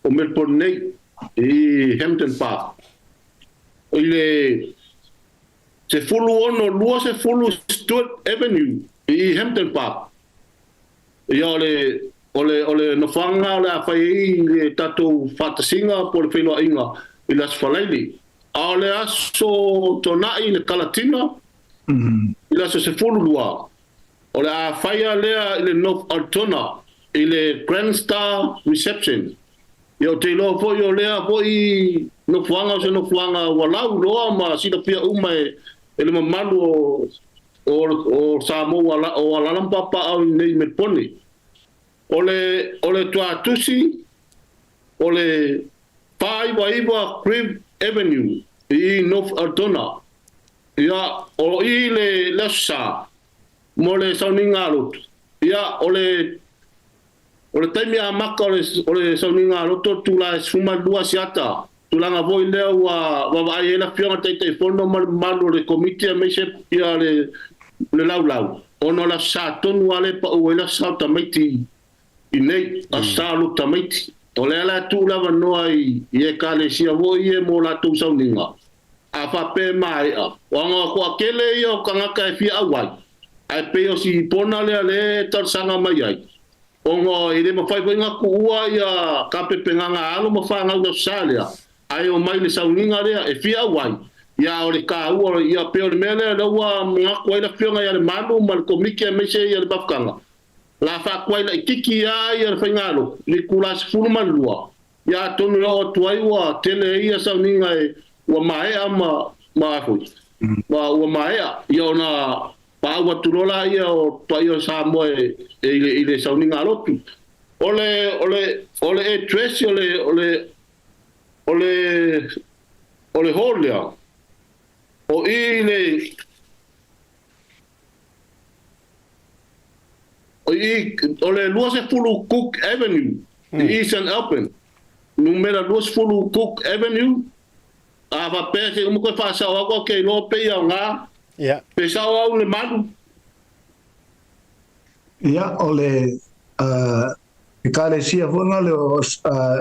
o Melbourne nei i Hampton Park. I le 16 20 Stewart Avenue i Hampton Park. Ia, o le O le, o le nofoaga o le a fai ai le tatou faatasiga po o le feiloaiga i le Aso Faraile. A o le Aso Toonai i le Kalatina, i le aso 12, o le a faia lea i le North Altona i le Grand Star Reception. Ia ou te iloa foi o lea foi nofoaga o se nofoaga ua lauiloa ma silafia uma e, e le mamalu o, o, o Samoa o alaala ma papaaao i nei i Melepone. O le, o le tuatusi, o le 499 Cribb Avenue i i North Altona. Ia, o i le le Aso Sa mo le sauniga a lotu. Ia, o le o le taimi amata o le o le sauniga a lotu o le itula e 12 asiata. Tulaga foi lea ua vaavaai ai le Afioga i le Taitaifono ma le mamalu o le Komiti aemaise ia le le laulau, ona o le Aso Sa tonu lava lea e pau ai le Aso Sa o tamaiti i nei, Aso Sa o lotu tamaiti. O lea la e tuu le avanoa i i Ekalesia foi ia mo latou sauniga, a faapea e maea, ona o toatele ia o tagata e fia auai, ae pei o si pona lea lea e talosaga mai ai, Ona e le mafai foi ona tuua ia tapepenaga a alo ma fanau i le Aso Sa lea, ae omai i le sauniga lea e fia auai, ia a o le taua ia pei o le mea lea lea ua manatu ai le Afioga ia Lemalu ma le Komiti aemaise ia le Mafutaga, la faatuai laititi a ia le faigalotu i le itula 12, ia atonu e oo atu ai ua tele ai ia sauniga e ua maea ma ma foi ma ua maea ia ona paau atu loa laia o paia o Samoa e i le i le sauniga a lotu. O le o le o le address o le o le o le o le hall lea o i i le O i, o le 20 Cook Avenue i Eastern Alpine, numera 20 Cook Avenue, a faapea se uma koe faasao atu au ke iloa pei aoga, Ia. pe sao au le malu. Ia, o le Ekalesia foi na le o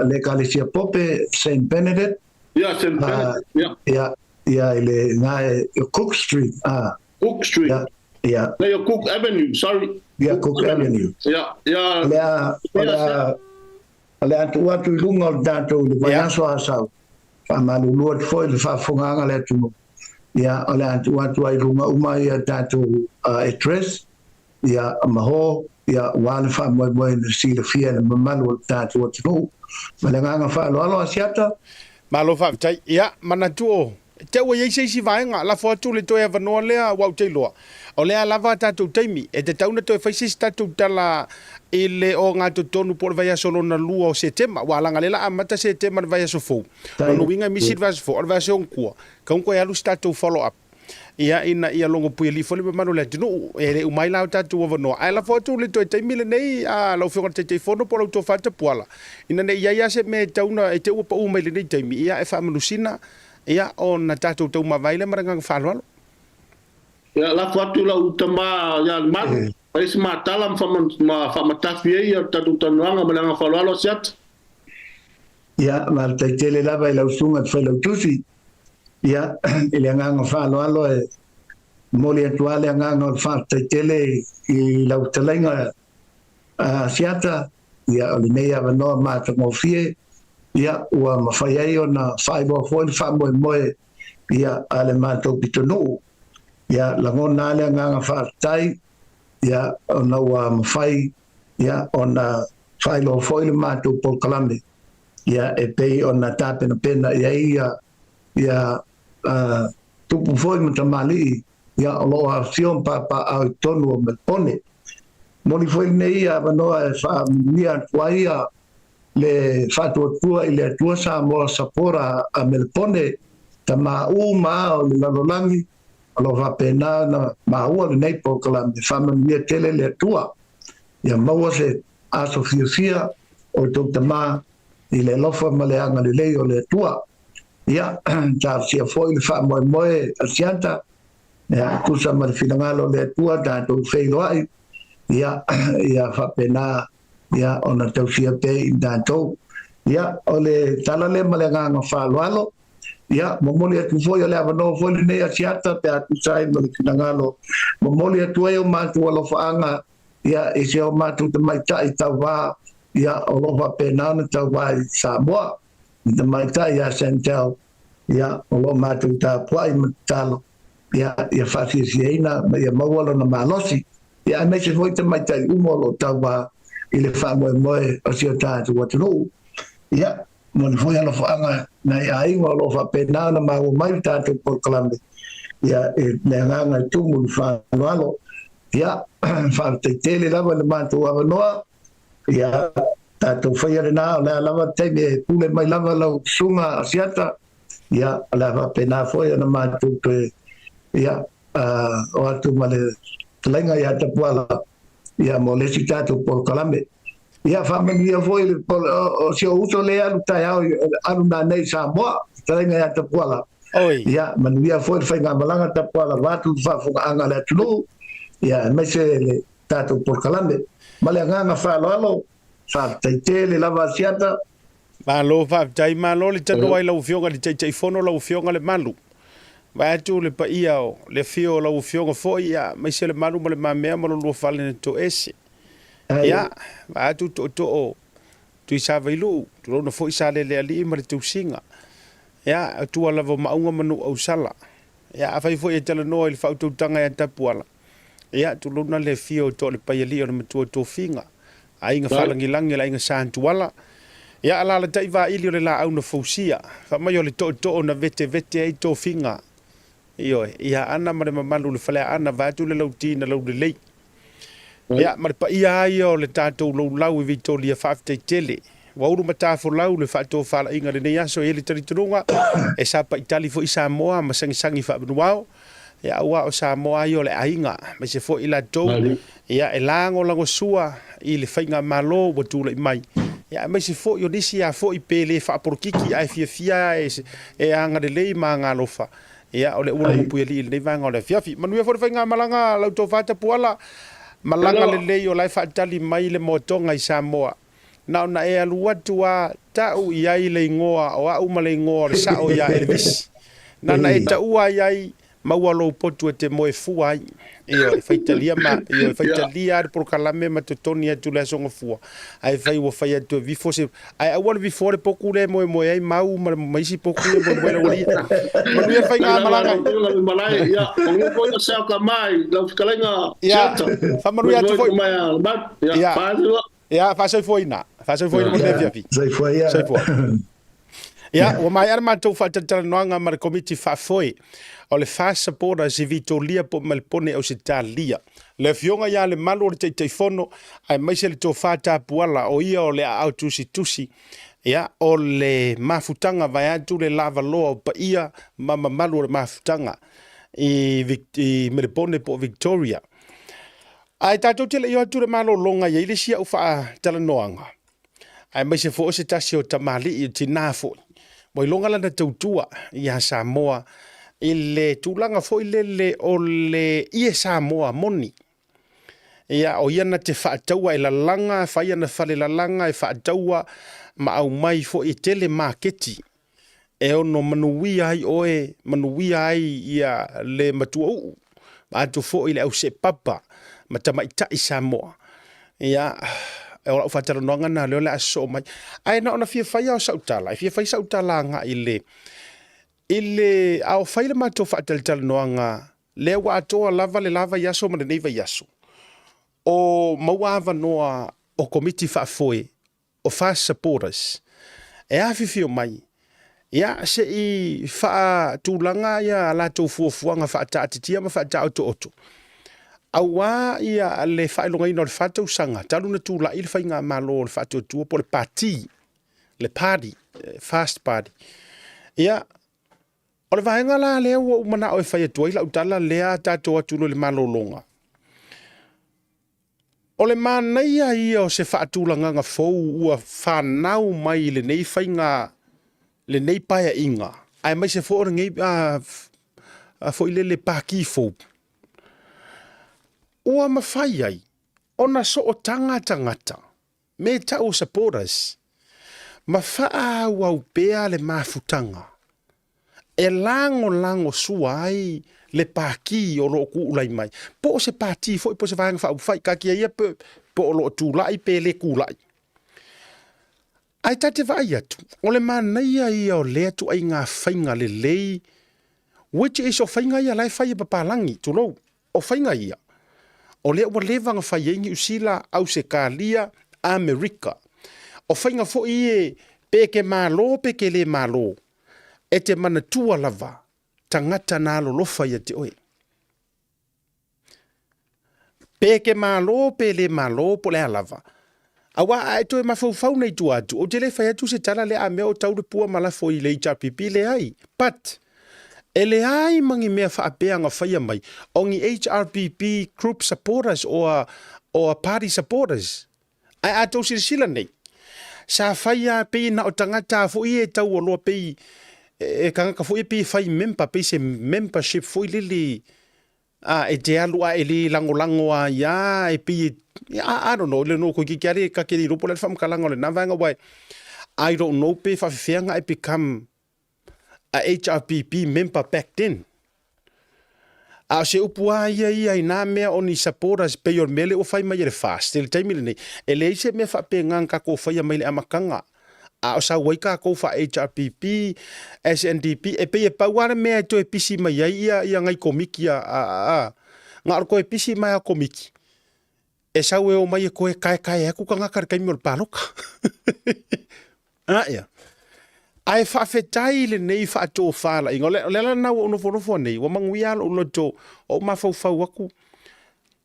le Ekalesia Pope Saint Benedict. Ia, Saint Benedict, ia. Ia, ia i le na e Cook Street, a. Cook Street. Ia, Ia. Nei o Cook Avenue, sorry. Ia, Cook Avenue. Ia, ia. O le a, o le a, o le a tuu atu i luga o le tatou i le vaiaso Asau, faamalulu atu foi i le faafofogaaga a le atunuu, ia, o le a tuu atu ai i luga uma ia tatou address, ia, ma hall, ia, aua le faamoemoe ina silafia e le mamalu o le tatou atunuu. Ma le agaga faaaloalo, Asiata. Malo faafetai. Ia, manatu o Te ua i ai se isi vaega, lafo atu le toe avanoa lea aua ou te iloa, o lea lava a tatou taimi, e tatau ona toe fai se isi tatou tala i le ogatotonu po o le vaiaso lona lua o Setema, aua leaga lea la amata Setema i le vaiaso fou. Lona uiga e misi le vaiaso fou, a o le vaiaso e ono tua, tatau ona toe alu se tatou follow up ia ina ia logo puialii foi le mamalu o le atunuu. E le uma ai la o tatou avanoa, ae lafo atu le toe taimi lenei a lau Afioga i le Taitaifono po o lau Tofa Tapuala, ina ne i i ai lava se mea e tatau ona, e te i ua pau mai i lenei taimi, ia e faamanusina Ia, ona tatou taumavae lea ma le agaga faaaloalo. Ia, lafo atu lau tama ia Lemalu, fai se matala ma faamatafi ai le tatou talanoaga ma le agaga faaaloalo, Asiata. Ia, faafetai tele lava i lau susuga te Failautusi. Ia, i le agaga faaaloalo e momoli atu lava le agaga o le faafetai tele i lau fetalaiga Asiata, ia o lenei avanoa matagofie, ia ua mafai ai ona faailoa foi le faamoemoe ia a le matou pitonuu. Ia lagona lava le agaga faafetai ia ona ua mafai ia ona faailoa foi le matou polokalame ia e pei ona tapenapena i ai ia ia tupu foi ma tamalii ia o lo o afifio ma papaaao i totonu o Melpone. Momoli foi lenei avanoa e faamanuia atu ai le faatuatua i le Atua Samoa Sapora a Melepone, tama uma o le lalolagi, o lo o faapena ona maua lenei polokalame. Faamanuia tele le Atua ia maua se aso fiafia o outou tama i le alofa ma le agalelei o le Atua. Ia, talosia foi le faamoemoe a Siata, ia, tusa ma le finagalo o le Atua tatou feiloai, ia, ia faapena ia ona tausia pea i tatou. Ia, o le tala lea ma le agaga faaaloalo, ia, momoli atu foi o le avanoa foi lenei a Siata pe a tusa ai ma le finagalo, momoli atu ai o matou alofaaga, ia, i si o matou tamaitai tauva, ia, o lo o faapena ona tauva i Samoa, le tamaitai ia Chantel, ia, o lo o matou tapuai ma tatalo, ia, ia faafiafiaina ma ia maua lona malosi. Ia aemaise foi tamaitai uma o lo o tauva i le faamoemoe o si o tatou atunuu. Ia, momoli foi alofaaga nai aiga o lo o faapena ona maua mai le tatou polokalame, ia, i le agaga e tumu i le faaaloalo. Ia, faafetai tele lava i le matou avanoa. Ia, Tatou faia lena, o le a lava le taimi e pule mai lava lau susuga Asiata, ia, o le a faapena foi ona matou toe, ia, o atu ma le fetalaiga ia Tapuala, ia, mo le isi tatou polokalame. Ia, faamanuia foi le, o si ou uso lea e alu taeao, alu nanei i Samoa, fetalaiga ia Tapuala. Oi. Ia, manuia foi le faigamalaga Tapuala vaeatu le faafofogaaga a le atunuu, ia, aemaise le tatou polokalame. Ma le agaga faaaloalo, faafetai tele lava Asiata. Malo faafetai, malo le tanoa i lau Afioga i le Taitaifono, lau Afioga Lemalu. Vaeatu le paia o le afio o lau Afioga foi, ia, aemaise Lemalu ma Le Mamea ma lo lua fale na toese. Ia, vaeatu tootoo Tuisavailuu, tulouna foi Salelealii ma le Tausiga. Ia, o tua lava o Maauga ma Nuuausala. Ia, afai foi e talanoa i le faautautaga ia Tapuala, ia, tulouna le afio o Toalepaialii o le matua tofiga, aiga faalagilagi o le aiga Sa Tuala. Ia, alaalatai vaili o le laau na fausia, fai mai o le tootoo na vetevete ai tofiga. Ioe, ia Aana ma le mamalu o le Faleaana, vaeatu le lauti na laulelei. Ia, ma le paia lava ia o le tatou laulau i Vitoria, faafetai tele. Ua ulu matafolau le faatofalaiga i lenei aso, e i ai le talitonuga, e sapaitali foi Samoa ma sagisagi faamanuao, ia, aua o Samoa lava ia o le aiga, aemaise foi i latou, ia, e lagolagosua i le faigamalo ua tulai mai, ia, aemaise foi o nisi a foi pe le faapolokiki ae fiafia e agalelei ma agalofa. Ia, o le ua logo puialii i lenei vaega o le afiafi. Manuia foi le faigamalaga a lau tofa Tapuala, malaga lelei o la e faatali mai le moatoga i Samoa. Na ona e alu atu a tau i ai le igoa o au ma le igoa o le sao ia Elevisi. Na ona e taua i ai maua lou potu e te moe fua ai. Ioe, faitalia ma, ioe, faitalia lava le polokalame ma totoni atu le Aso Gafua. Ae fai ua fai atu e vifo se, ae aua le vifoa le poku lea e moemoe ai Mau ma, ma isi poku ia e moemoe le aualii. Manuia le faigamalaga. Ia, faamanuia atu foi. Ia, ia, faasoifuaina. Faasoifuaina mo lenei afiafi. Soifua ia. Soifua. Ia, ua maea le matou faatalatalanoaga ma le Komiti Faafoe o le FAST Supporters i Vitoria po o Melepone, Ausetalia. Le Afioga ia Lemalu o le Taitaifono, aemaise le Tofa Tapuala o ia o le aao tusitusi, ia, o le mafutaga vaeatu le lavaloa o paia ma mamalu o le mafutaga i, i Melepone po o Victoria. Ae tatou te le i o atu i le malologa, i ai le isi au faatalanoaga, aemaise foi o se tasi o tamalii, o tinā foi, ua iloga lana tautua ia Samoa i le tulaga foi lele o le ie Samoa moni. Ia, o ia na te faataua e lalaga, fai ana fale lalaga e faataua ma aumai foi e tele maketi e ono manuia ai oe, manuia ai ia le matuauu, vaeatu foi le auseepapa ma tamaitai Samoa. Ia, o lau faatalanoaga lena lea o le a sosoo mai. Ae na ona fia fai lava o sau tala, e fia fai sau tala agai i le, i le, a o fai le matou faatalatalanoaga lea ua atoa lava le la vaiaso ma lenei vaiaso, o maua avanoa o Komiti Faafoe o FAST Supporters e afifio mai, ia, se i faatulaga ia latou fuafuaga faataatitia ma faataotooto aua ia le faailogaina o le fa tausaga talu na tulai le faigamalo o le Faatuatua po o le Pati, le Party, Fast Party. Ia, o le vaega la lea ua ou manao e fai atu ai lau tala lea tatou atu loa i le malologa. O le manaia ia o se faatulagaga fou ua fanau mai i lenei faiga, lenei paeaiga, aemaise foi o lenei foi lele Pākī fou, ua mafai ai ona sootaga tagata me tau o supporters ma faaauau pea le mafutaga e lagolago sua ai le pākī o lo o kūlai mai, po o se pātī foi po o se vaega faaupufai, taatia ia po o lo o tulai pe le tulai. Ae ta te vaai atu, o le manaia ia o lea ituaiga faiga lelei, which is o faiga ia la e fai e papalagi, tulou. O faiga ia, o lea ua leva ona fai ai Niu Sila, Ausetalia, Amerika. O faiga foi ie pe ke malo pe ke le malo, e te manatua lava tagata na alolofa ia te oe. Pe ke malo pe le malo po o le a lava. Aua a e toe mafaufau nei tua atu, ou te le fai atu se tala lea a mea o tau le pua ma lafo i le HRPP, leai. But, e leai ma ni mea faapea na faia mai o ni HRPP group supporters or, or party supporters. Ae a tou silasila nei, sa fai a pei na o tagata foi e taualoa pei e tagata foi e pei e fai member, pei se membership foi lele a e te alu a e le lagolago a ia e pei e I don't know, le no ko ki ke ka ke le ropo le whamkalanga o le na vaenga wai I don't know pe whawhewhea nga e become a HRPP member back then. A o se upu a ia ia i nā mea o ni supporters pei o le mea le ua fai mai e le FAST i le taimi lenei, e leai se mea faapena na takou faia mai le amataga. A o sau ai takou faa HRPP, SNDP, e pei e pau lava le mea e toe pisi mai ai ia, ia nai komiti a, a, a, na o le toe pisi mai a komiti, e sau e omai e toe kaekae atu tagata i le taimi o le paloka. A ia. Ae faafetai i lenei faatofalaiga. O le, o le ala lena ua ou nofonofo nei, ua manuia lou loto o ou mafaufau atu,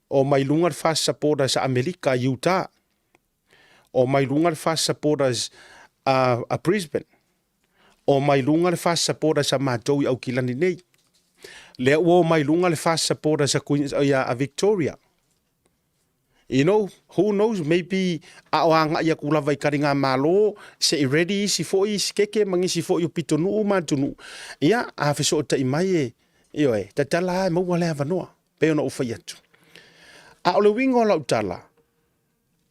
o mai luga le FAST Supporters a Amerika, Utah. O mai luga le FAST Supporters a, a Brisbane. O mai luga le FAST Supporters a matou i Aukilani nei. Lea ua o mai luga le FAST Supporters a, Queen, ia, a Victoria. You know, who knows, maybe a o agai aku lava i taligamalo, se i ready isi foi isi keke ma nisi foi o pitonuu ma atunuu. Ia, a fesootai mai e, ioe, tatala lava e maua le avanoa, pei ona ou fai atu. A o le uiga o lau tala,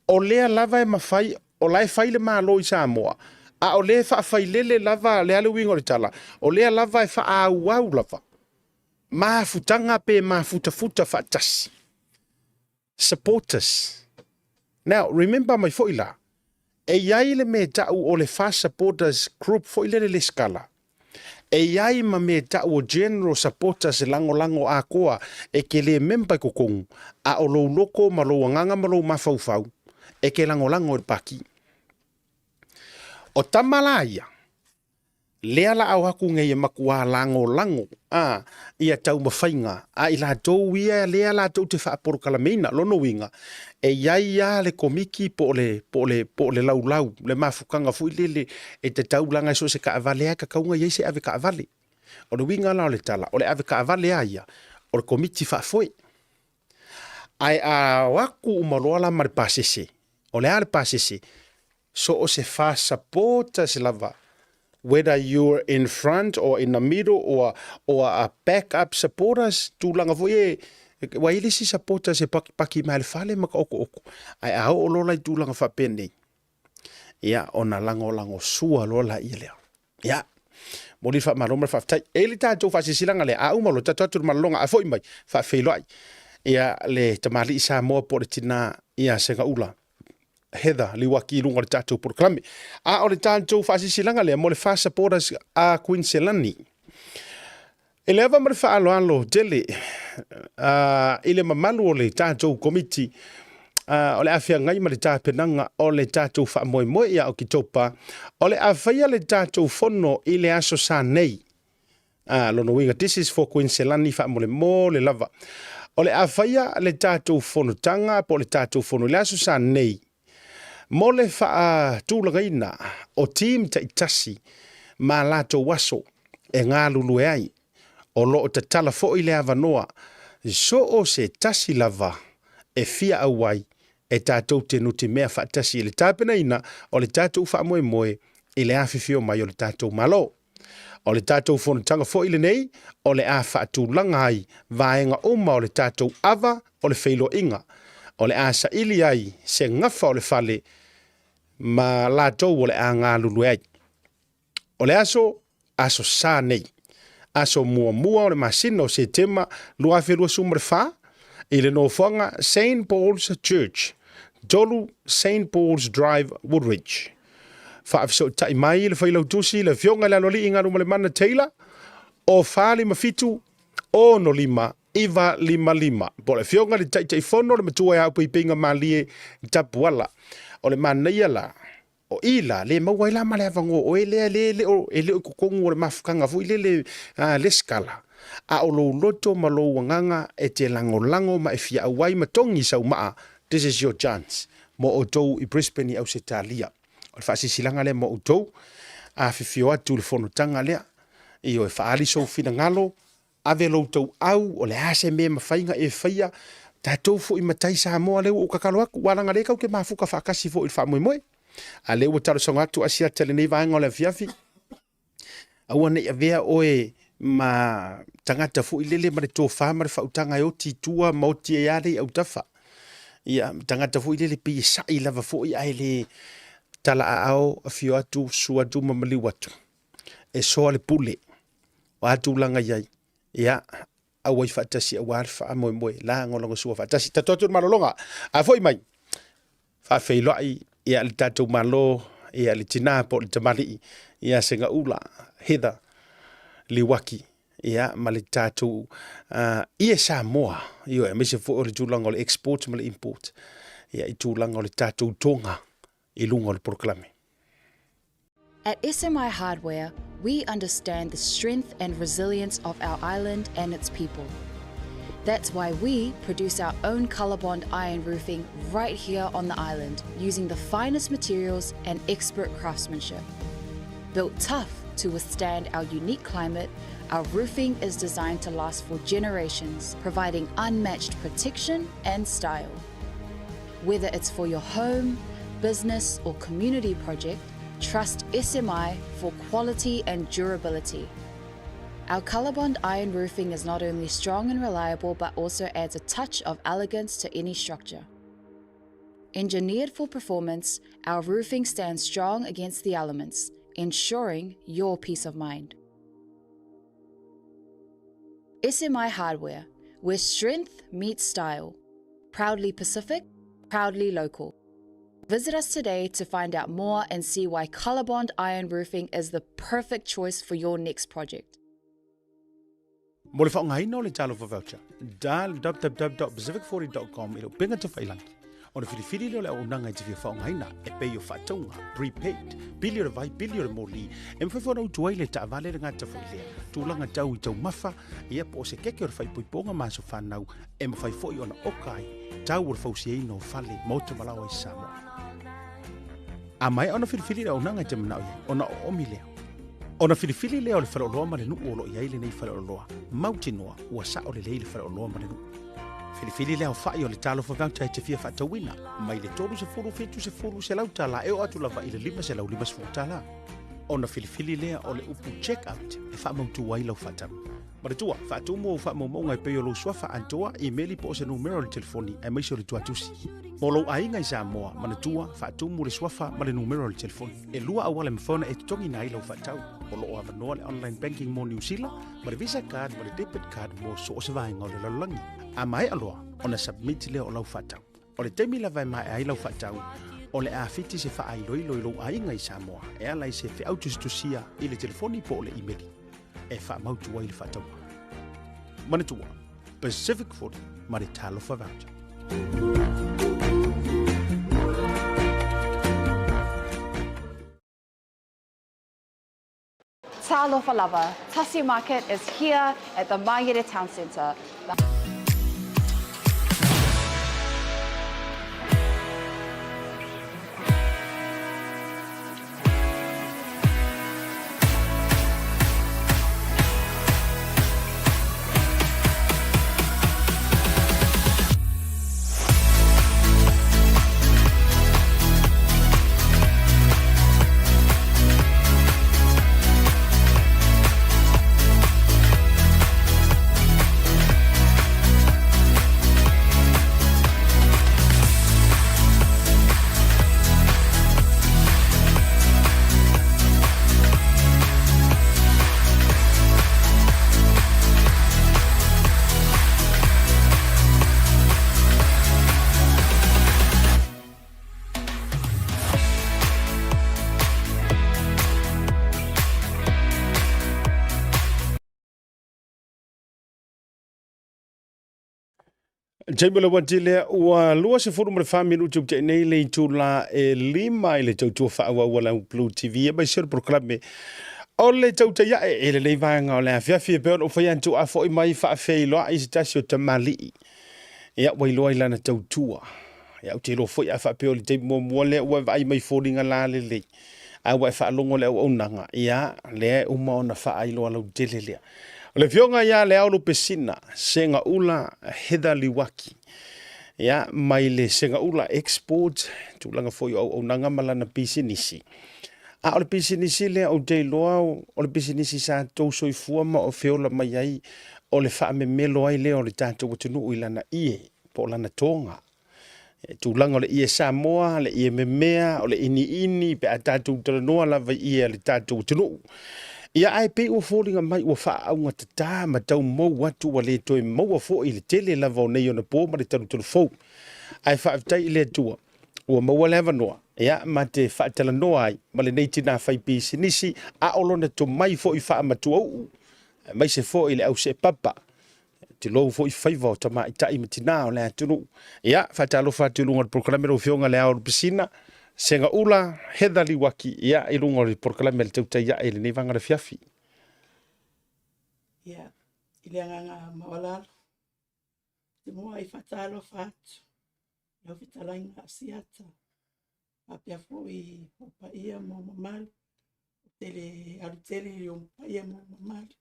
o lea lava e mafai, o la e fai le Malo i Samoa, a o lea e faafailele lava, le a le uiga o le tala, o lea lava e faaauau lava mafutaga pe mafutafuta faatasi. Supporters. Now, remember mai foi la, e i ai le mea ta'u o le FAST Supporters Group foi lele lesitala. E i ai ma mea ta'u o General Supporters e lagolago atoa e ke le member i totonu, a o lou loko ma lou agaga ma lou mafaufau e ke lagolago i le Pati. O tama la ia, Lea la o aku nei e makuā lagolago a ia taumafaiga a i latou ia lea latou te faapolokalameina. Lona uiga, e i ai lava le komiti po o le, po o le, po o le laulau, le mafutaga foi lele e tatau leaga e so o se taavale lava e tatau ona i ai se avetaavale. O le uiga la o le tala, o le avetaavale lava ia, o le komiti faafoe. Ae a o atu uma loa la ma le pasese, o le a le pasese? So o se fa-supporters lava, whether you're in front or in the middle or, or a back up supporters, tulaga foi e, ua i ai le isi supporters e pakipaki mai le fale ma ka okooko. Ae a oo loa la i tulaga faapenei, ia, ona lagolago sua loa laia lea. Ia, momoli le faamalo ma le faafetai. E i ai le tatou faasilasilaga lea, a uma loa, tatou atu i le malologa, a foi mai, faafeiloai ia le tamalii Samoa po o le tina ia Segaula Heather Liuaki i luga o le tatou polokalame. A o le tatou faasilasilaga lea mo le FAST Supporters a Kuiniselani. E le ava ma le faaaloalo tele i le mamalu o le tatou Komiti o le a feagai ma le tapenaga o le tatou faamoemoe ia Oketopa, o le a faia le tatou fono i le aso Sa nei. Lona uiga, this is for Kuiniselani faamolemole lava. O le a faia le tatou fonotaga po o le tatou fono i le aso Sa nei mo le faatulagaina o team taitasi ma latou aso e galulue ai. O lo o tatala foi le avanoa so o se tasi lava e fia auai e tatou te nutimea faatasi i le tapenaina o le tatou faamoemoe i le afifio mai o le tatou Malo. O le tatou fonotaga foi lenei o le a faatulaga ai vaega uma o le tatou ava o le feiloaiga, o le a saili ai se gafa o le fale ma latou o le a galulue ai. O le aso, aso Sa nei, aso muamua o le masina o Setema 2024, i le nofoaga Saint Paul's Church, 3 Saint Paul's Drive, Woodridge. Faafesootai mai le Failautusi, le Afioga i le Aloalii Galumalemana Taylor, o 457 65 955. Po o le Afioga i le Taitaifono, le Matua ia Aupeipeiga Malie Tapuala. O le manaia la, o i la, le maua ai la ma le avanoa o oe lea le, le o, e le o i totonu o le mafutaga foi lele a lesitala. A o lou loto ma lou agaga e te lagolago ma e fia auai ma togi sau maa, this is your chance. mo outou i Brisbane i Ausetalia. O le faasilasilaga lea mo outou, afifio atu i le fonotaga lea, ioe, faaali sou finagalo, ave lo outou au, o le a se mea e mafai ona e faia, tatou foi matai Samoa lea ua ou tatalo atu, aua leaga o lea tatou te mafuta faatasi foi i le faamoemoe. A lea ua talosaga atu Asiata i lenei vaega o le afiafi, aua ne i avea oe ma tagata foi lele ma le tofa ma le faautaga e oti i tua ma oti ai lava lea i autafa. Ia, tagata foi lele pei e sa'i lava foi ae le talaaao, afio atu, susu atu ma maliu atu. E soa le pule, o a tulaga i ai, ia, auai faatasi aua le faamoemoe, lagolagosua faatasi. Tatou atu i le malologa, a foi mai, faafeiloai ia le tatou Malo, ia le tina po o le tamalii ia Segaula Heather Liwaki, ia ma le tatou ie Samoa, ioe, aemaise foi o le tulaga o le export ma le import, ia i tulaga o le tatou toga i luga o le polokalame. At SMI Hardware, we understand the strength and resilience of our island and its people. That's why we produce our own Colorbond iron roofing right here on the island using the finest materials and expert craftsmanship. Built tough to withstand our unique climate, our roofing is designed to last for generations, providing unmatched protection and style. Whether it's for your home, business, or community project, trust SMI for quality and durability. Our Colorbond iron roofing is not only strong and reliable, but also adds a touch of elegance to any structure. Engineered for performance, our roofing stands strong against the elements, ensuring your peace of mind. SMI Hardware, where strength meets style. Proudly Pacific, proudly local. Visit us today to find out more and see why Colorbond Iron Roofing is the perfect choice for your next project. Mo le faaaogaina o le Talofa Voucher, dial www.pacific40.com i le upega tafailangi. Ona filifili lea o le auaunaga e te fia faaaogaina, e pei o faatauga, prepaid, pili o le vai, pili o le moli, e mafai foi ona utu ai le taavale le gata foi lea, tulaga tau i taumafa, ia po o se keke o le faaipoipoga ma aso fanau, e mafai foi ona oka ai tau o le fausiaina o fale, maota ma laoa i Samoa. A maea ona filifili le auaunaga e te manao i ai, ona oomi lea. Ona filifili lea o le faleoloa ma le nuu o lo o i ai lenei faleoloa, mautinoa ua sao lelei le faleoloa ma le nuu. Filifili le aofai o le Talofa Voucher e te fia faatauina, mai le 30, 70, $100 e oo atu lava i le $550. Ona filifili lea o le upu check out e faamautu ai lau faatau. Manatua, faatumu ou faamaumauga e pei o lou suafa atoa, imeli po o se numera o le telefoni aemaise o le tuatusi. Mo lou aiga i Samoa, manatua, faatumu le suafa ma le numera o le telefoni. E lua auala e mafai ona e totogiina ai lau faatau. O lo o avanoa le online banking mo Niu Sila, ma le Visa card ma le debit card mo so o se vaega o le lalolagi. A maea loa ona submit lea o lau faatau. O le taimi lava e maea ai lau faatau, o le a fiti se faailoilo i lou aiga i Samoa e ala i se feau tusitusia i le telefoni po o le imeli e faamautu ai le faatauga. Manatua, Pacific 40 ma le Talofa Voucher. Talofa lava, Tasi Market is here at the Mangere Town Centre. The Taimi o le uati lea ua 24 minuti ua tea nei le itula e 5 i le tautua faaauau a le Blue TV aemaise o le polokalame o le tautai ae i lenei vaega o le afiafi e pei ona ou fai atu a foi mai faafeiloai se tasi o tamalii ia ua iloa i lana tautua. Ia, ou te iloa foi a faapea o le taimi muamua lea ua e vaai mai i foliga lalelei, a ua e faalogo i le auaunaga, ia, lea e uma ona faailoa lautele lea. O le afioga ia Leao Lupesina, Segaula Heather Liwaki, ia, mai le Segaula Export, tulaga foi o auaunaga ma lana pisinisi. A o le pisinisi lea ou te iloa o le pisinisi sa tou soifua ma o feola mai ai, o le faamemelo ai lea o le tatou atunuu i lana ie po o lana toga. E tulaga o le ie Samoa, le ie memea, o le iniini, pe a tatou talanoa lava i ie a le tatou atunuu. Ia ae pei ua foliga mai ua faaaugatata ma tau mou atu ua le toe maua foi i le tele lava o nei onapo ma le talutalu fou. Ae faafetai i le Atua ua maua le avanoa ia ma te faatalanoa ai ma lenei tinā fai pisinisi a o lona tomai foi faamatuauu aemaise foi le au seepapa tulou foi faiva o tamaitai ma tinā o le atunuu. Ia, faatalofa atu i luga o le polokalame lau Afioga Le Ao Lupesina, Segaula, Heather Liwaki, ia, i luga o le polokalame a le Tautai Ae i lenei vaega o le afiafi. Ia, i le agaga maualalo, te mua i faatalofa atu lau fetalaiga Asiata, faapea foi ou paia ma ou mamalu, ou te le alu tele i ou paia ma ou mamalu.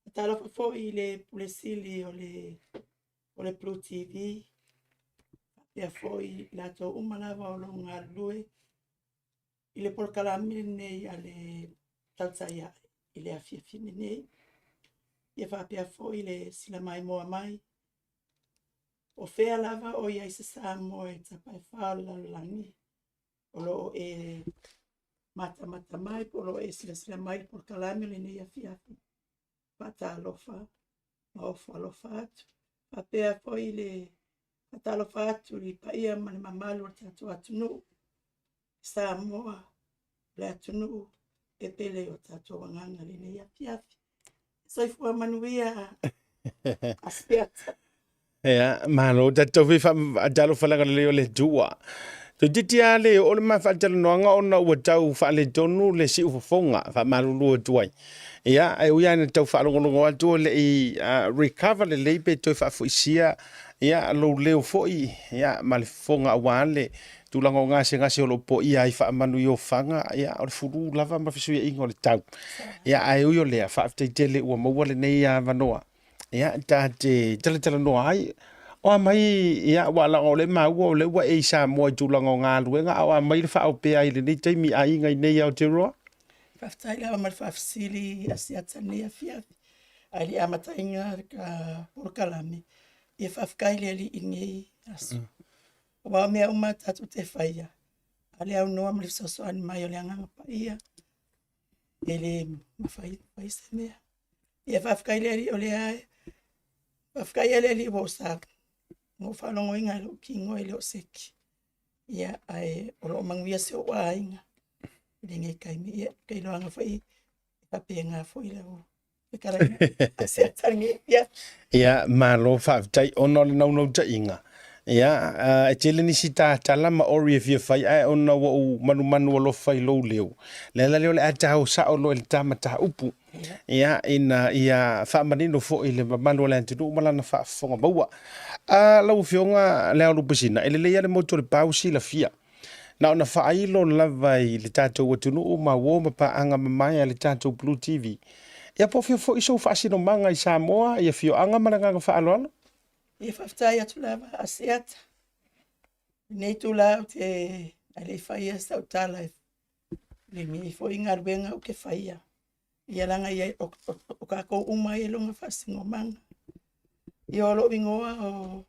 Faatalofa foi i le Pule Sili o le, o le Blue TV, faapea foi i latou uma lava o lo o galulue i le polokalame lenei a le Tautai Ae i le afiafi lenei. Ia faapea foi le sila maimoa mai, o fea lava o i ai se Samoa i tapaefā o le lalolagi, o lo o e matamata mai po o lo o e silasila mai i le polokalame lenei afiafi. Faatalofa ma ofo alofa atu. Faapea foi le faatalofa atu i le paia ma le mamalu o le tatou atunuu, Samoa, le atunuu e pele i o tatou agaga i lenei afiafi. Soifua manuia Asiata. Ia, malo, tatou fai faatalofa le agalelei o le Atua. Toeitiiti lava le oo le ma faatalanoaga ona ua tau faaletonu le siufofoga, faamalulu atu ai. Ia, e ui lava ina tau faalogologo atu e le i recover lelei pe toe faafoisia ia lou leo foi ia ma le fofoga aua le tulaga o gasegase o lo o poia ai faamanu i ofaga, ia o le fulu lava ma fesuiaiga o le tau. Ia, ae ui o lea, faafetai tele ua maua lenei avanoa. Ia, ta te talatalanoa ai. O a mai, ia, ua ala o lea maua o lea ua e i Samoa i tulaga o galuega, a o a mai le faaopea ai i lenei taimi i aiga i nei Aotearoa? Faafetai lava ma le faafesili Asiata i lenei afiafi. Ae le i amataina ka polokalame, ia faafetai i le Alii i lenei aso. Aua o mea uma tatou te faia, a le aunoa ma le fesoasoani mai o le Agaga Paia, e le mafai ona fai se mea. Ia faafetai i le Alii o lea e faafetai i le Alii ua ou sa ua ou faalogoina i lou tino e le o seki. Ia ae o lo o manuia si ou aiga i lenei taimi. Ia ou te iloaina foi e faapena foi lau fetalaiga. Ia, malo faafetai ona o le naunautaiga. Ia, e tele nisi ta tala ma ori e fia fai, ae ona ua ou manumanu alofa i lou leo. Le ala lea o le a tao sao loa i le ta mataupu. Ia, ina ia faamanino foi le mamalu o le atunuu ma lana faafofoga maua. A, lau Afioga Leao Lupesina, e lelei lava le motu o le pa ua silafia. Na ona faailo lava i le tatou atunuu ma uo ma paaga mamae a le tatou Blue TV. Ia po o fea foi sou faasinomaga i Samoa i afioaga ma le agaga faaaloalo? Ia faafetai atu lava Asiata. Lenei itula ou te ae le i faia sau tala i lenei foi galuega ou te faia. Ia leaga ia o, o, o tatou uma ia lona faasinomaga. Ia o lou igoa o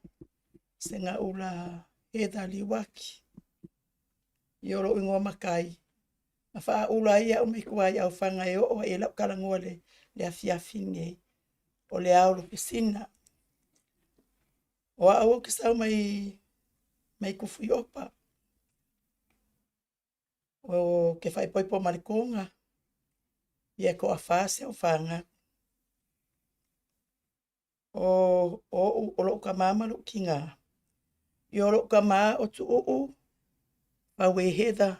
Segaula Heather Liwaki. Ia o lou igoa matai ma faaula ai au mai tua i Aufaga e oo ai lau talanoa le, le afiafi nei o le ao Lupesina. O au ou te sau mai mai Kufuiopa. O ke faaipoipo ma le toga, ia e toafa si au fanau. O, o, o lou tama ma lou tina. Ia o lou tama o Tuuu, Paue Heather,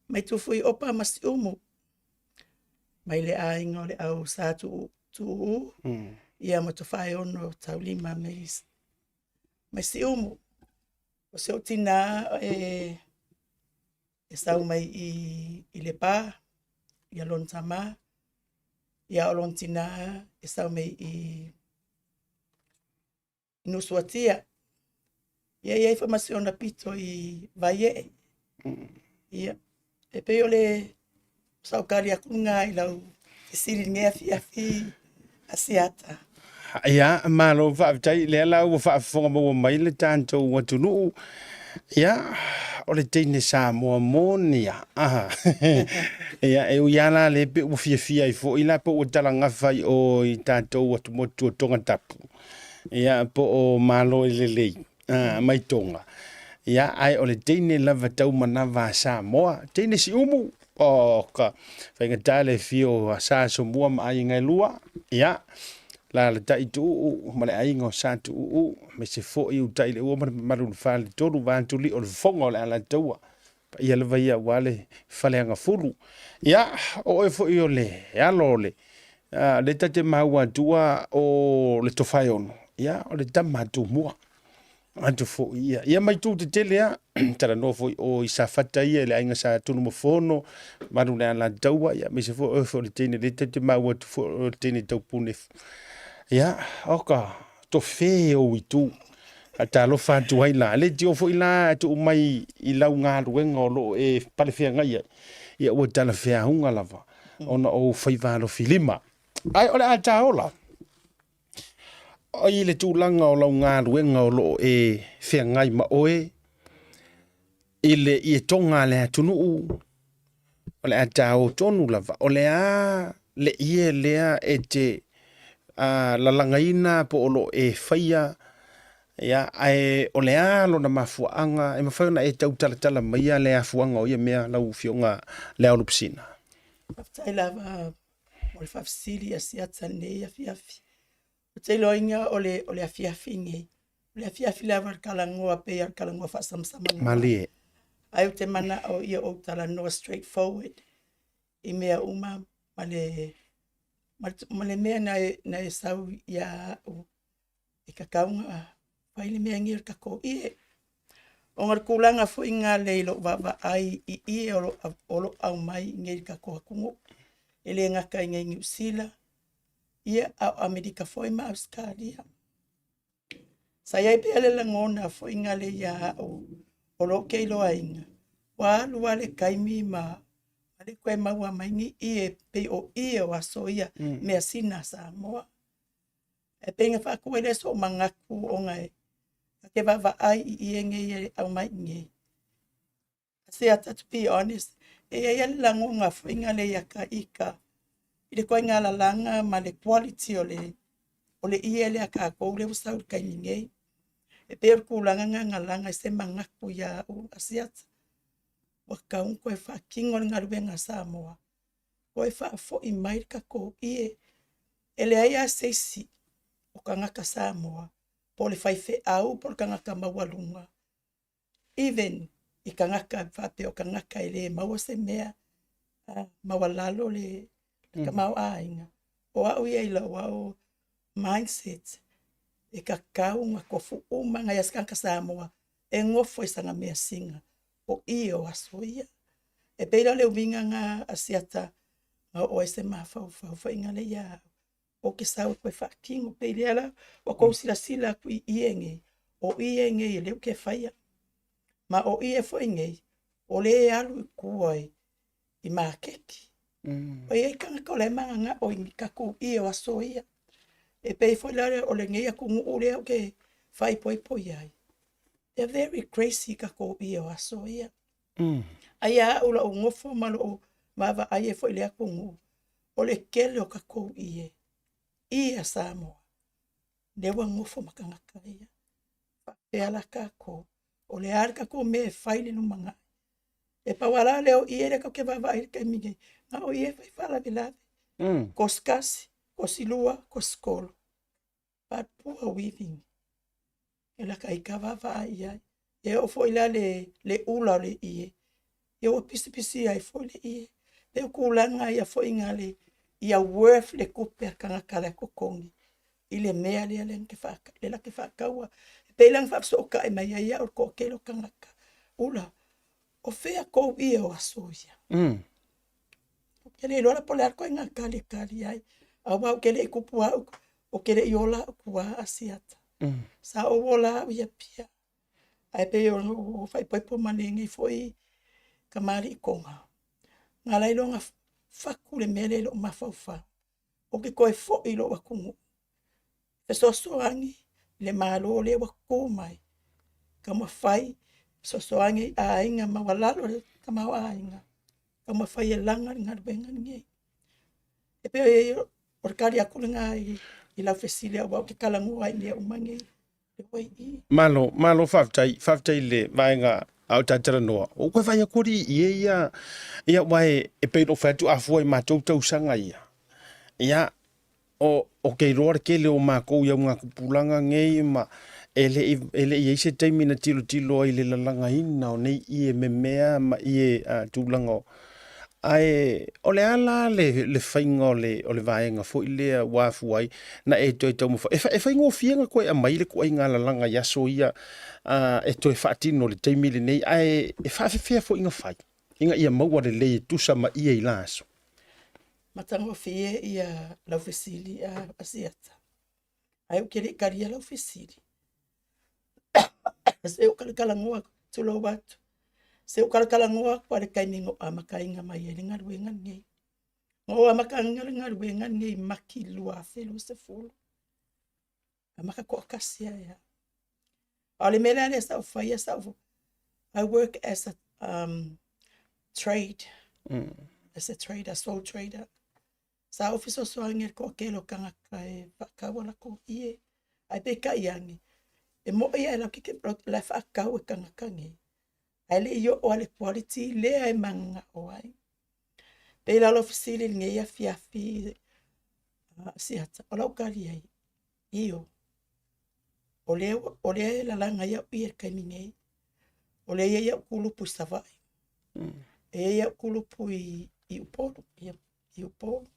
mai Tufuiopa ma Siumu. Mai le aiga o le au sa Tuuu, Tuuu ia ma Tofaeono Taulima mai, mai Siumu. O si ou tinā e e sau mai i i Lepa, ia lona tama, ia o lona tinā e sau mai i Nuusuatia. Ia e i ai foi ma si ona pito i Vaiee. Ia, e pei o le saukali atu lena i lau fesili i lenei afiafi Asiata. Ia, malo faafetai, lea la ua faafofoga maua mai le tatou atunuu. Ia, o le teine Samoa moni ia. Aha. Ia, e ui lava la le pe ua fiafia ai foi la pe ua talagafa i o i tatou atumotu o Tongatapu. Ia, po o Malo e lelei mai Tonga. Ia, ae o le teine lava tau manava a Samoa, teine siumu, o ka faigata le afio a Sa Asomua ma aiga e lua, ia, lalatai Tuuu ma le aiga o Sa Tuuu, aemaise foi utai le ua ma le mamalu i le faletolu, vaeatu lio o le fofoga o le Alataua, paia lava ia aua le Faleagafulu. Ia, o oe foi o le alo o le, lea ta te maua atua o le Tofaeono, ia, o le tama a Tumua. Atu foi ia. Ia mai tu tetele a, talanoa foi o i Safata ia i le aiga Sa Tunumafono, mamalu le Alataua, ia aemaise foi oe foi o le teine lea ta te maua atu foi o le teine taupune. Ia, oka, tofe ou itu. Faatalofa atu ai la. Le tio foi la tuu mai i lau galuega o loo e palefeagai ai. Ia ua talafeauga lava ona o ou faiva alofilima. Ae o le a taola i le tulaga o lau galuega o loo e feagai ma oe i le ietoga a le atunuu, o le a tao tonu lava. O le a le ie lea e te lalagaina po o lo o e faia, ia, ae o le a lona mafuaaga e mafai ona e tautalatala maia le afuaga o ia mea lau Afioga Leaolupesina? Faafetai lava mo le faafesili Asiata i lenei afiafi. Ou te iloaina o le, o le afiafi nei, o le afiafi lava o le talanoa pei o le talanoa faasamasama. Malie. Ae ou te manao ia ou talanoa straight forward i mea uma ma le, ma le mea na e, na e sau ia au e tatau ona fai le mea nei o le tatou ie. Ona o le tulaga foi lena i lou vaavaai i ie o lo o aumai i inei i le tatou atunuu. E le gata i inei i Niu Sila, ia a o Amerika foi ma Ausetalia. Sa i ai pea le lagona foi lea ia au o lou ke iloaina, ua alu lava le taimi ma le toe maua mai ni ie pei o ie o aso ia, measina a Samoa. E pei na faatu ai lea sou manatu ona e ta te vaavaai i ie nei e aumai i inei. Asiata to be honest, e i ai lava le lagona foi lea ia ta ita i le ituaiga lalaga ma le quality o le o le ie lea a tatou lea ua sau i le taimi nei. E pei o le tulaga lena na laga ai se manatu ia au Asiata, ua tatau ona toe faatino le galuega a Samoa, toe faafoi mai le tatou ie. E leai lava se isi o tagata Samoa po o le faifeau po o le tagata maualuga even i tagata faapea o tagata e le maua se mea maualalo le tamaoaiga. O au ia i lau au mindset, e tatau ona tofu uma nai a se tagata Samoa e nofo i sana measina o ie o aso ia. E pei la o le uiga lena Asiata na oo ai se mafaufau foi lea ia au, ou te sau e toe faatino. Pei lea la ua tou silasila atu i ie nei, o ie nei lea ou te faia. Ma o ie foi nei, o lea e alu i tua i maketi. E i ai tagata o la e mananao i tatou ie o aso ia. E pei foi la o lenei atunuu lea ou te faaipoipo i ai, they are very crazy i tatou ie o aso ia. Ae ia au lou nofo ma lou vaavaai ai foi i le atunuu, o le tele o tatou ie, ie a Samoa, lea ua nofo ma tagata ia. Faapea la tatou, o le a le tatou mea e fai i le lumanai. E pau lava la lea o ie lea tatou te vaavaai i le taimi nei, na o ie e fai faalavelave. Kosi tasi, kosi lua, kosi tolu. But poor weaving. E laka i ka vaavaai i ai. E oo foi la le, le ula o le ie, ia ua pisipisi ai foi le ie. E o tulaga ia foi nga le, ia worth le tupe a le tagata la e totogi i le mea lea lea na te whaatau. Pei la na faafesootai mai ai au i le toatele o tagata, Ula, o fea kou ie o aso ia? Ou te le iloa la po o le a le ituaiga tali e tali ai, aua ou te le i tupu au, ou te le i ola au i tua Asiata. Sa ou ola au i Apia. Ae pei o lou faaipoipo ma lenei foi tamalii Toga, na ala ai loa ona fatu le mea lea i lou mafaufau, ou te toe foi i lou atunuu, fesoasoani i le Malo lea ua tu mai, taumafai e fesoasoani i aiga maualalo le tamaoaiga, taumafai e laga le galuega lenei. E pei o le tali atu lena i lau fesili aua ou te talanoa i mea uma nei. Malo, malo faafetai, faafetai i le vaega a o ta talanoa. Ua ou toe vaai atu alii i ia, ia aua e pei ona ou fai atu a fua i matou tausaga ia, ia, o, ou te iloa le tele o matou i augatupulaga nei ma e le i, e le i i ai se taimi na tilotilo ai i le lalagaina o nei ie memea ma ie tulaga o, Ae o le a la le, le faiga o le, o le vaega foi lea ua afua ai na e toe taumafai? E, e faigofie na toe aumai le ituaiga lalaga i aso ia e toe faatino i le taimi lenei, ae e faafefea foi na fai ina ia maua lelei e tusa ma ie i la aso? Matagofie ia lau fesili a Asiata. Ae ou te le i talia lau fesili. Se ou kalakalanoa atu, tulou atu. Se ou kalakalanoa atu a le taimi na ou amataina mai ai le galuega lenei. Na ou amataina le galuega lenei i Maki 2020. Amata toatasi ai lava. A o le mea la lea sa ou faia, sa ou, I work as a trade, as a trader, sole trader. Sa ou fesoasoani i le toatele o tagata e faatau a latou ie, ae peitai ane, e moi lava la e faatau e tagata nei, ae le i oo lava i le quality lea e mananao ai. Pei la o lau fesili i lenei afiafi Asiata, o lau tali i ai, io, o lea, o lea e lalaga ai au ie i le taimi nei, o lea e i ai au kulupu i Savaii, e i ai au kulupu i Upolu, i Upolu.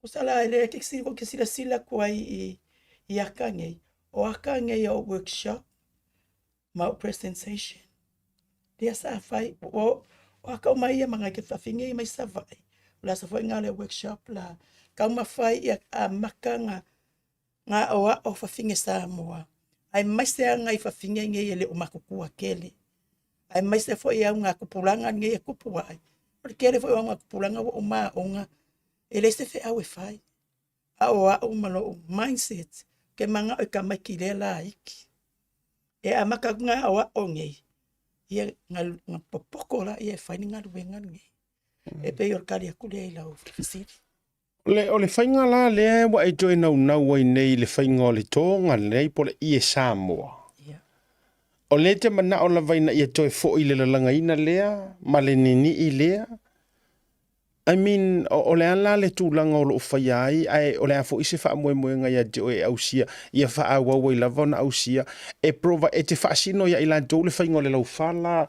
Tusa la e le ou te silasila atu ai i aka nei, o aka nei o workshop ma o presentation. Lea sa fai, o aka uma ia ma ngai ke fafine mai Savaii. O le aso foi lena o le workshop la. Taumafai ia amata ngā aoao fafine Samoa, aemaise lava nai fafine nei e le o matutua tele, aemaise foi au ngā tupulaga nei e tupu ae. O le tele foi o au ngā tupulaga ua uma aoga, e leai se feau e fai. A o au ma lou mindset, ou te manao i tamaiti lea laiti. E amata atu ngā aoao nei, ia nga popoto laia e fai le galuega lenei. E pei o le tali atu lea i lau fesili. O le faiga la lea ua e toe naunau ai nei i le faiga o le toga lenei po o le ie Samoa. O lea e te manao lava ina ia toe foi le lalagaina lea ma le ninii lea. I mean, o le a la le tulaga o lo o faia ai, ae o le a foi se faamoemoega ia te oe e ausia, ia faaauau ai lava ona ausia, e prova, e te faasino ia i latou le faiga o le laufala,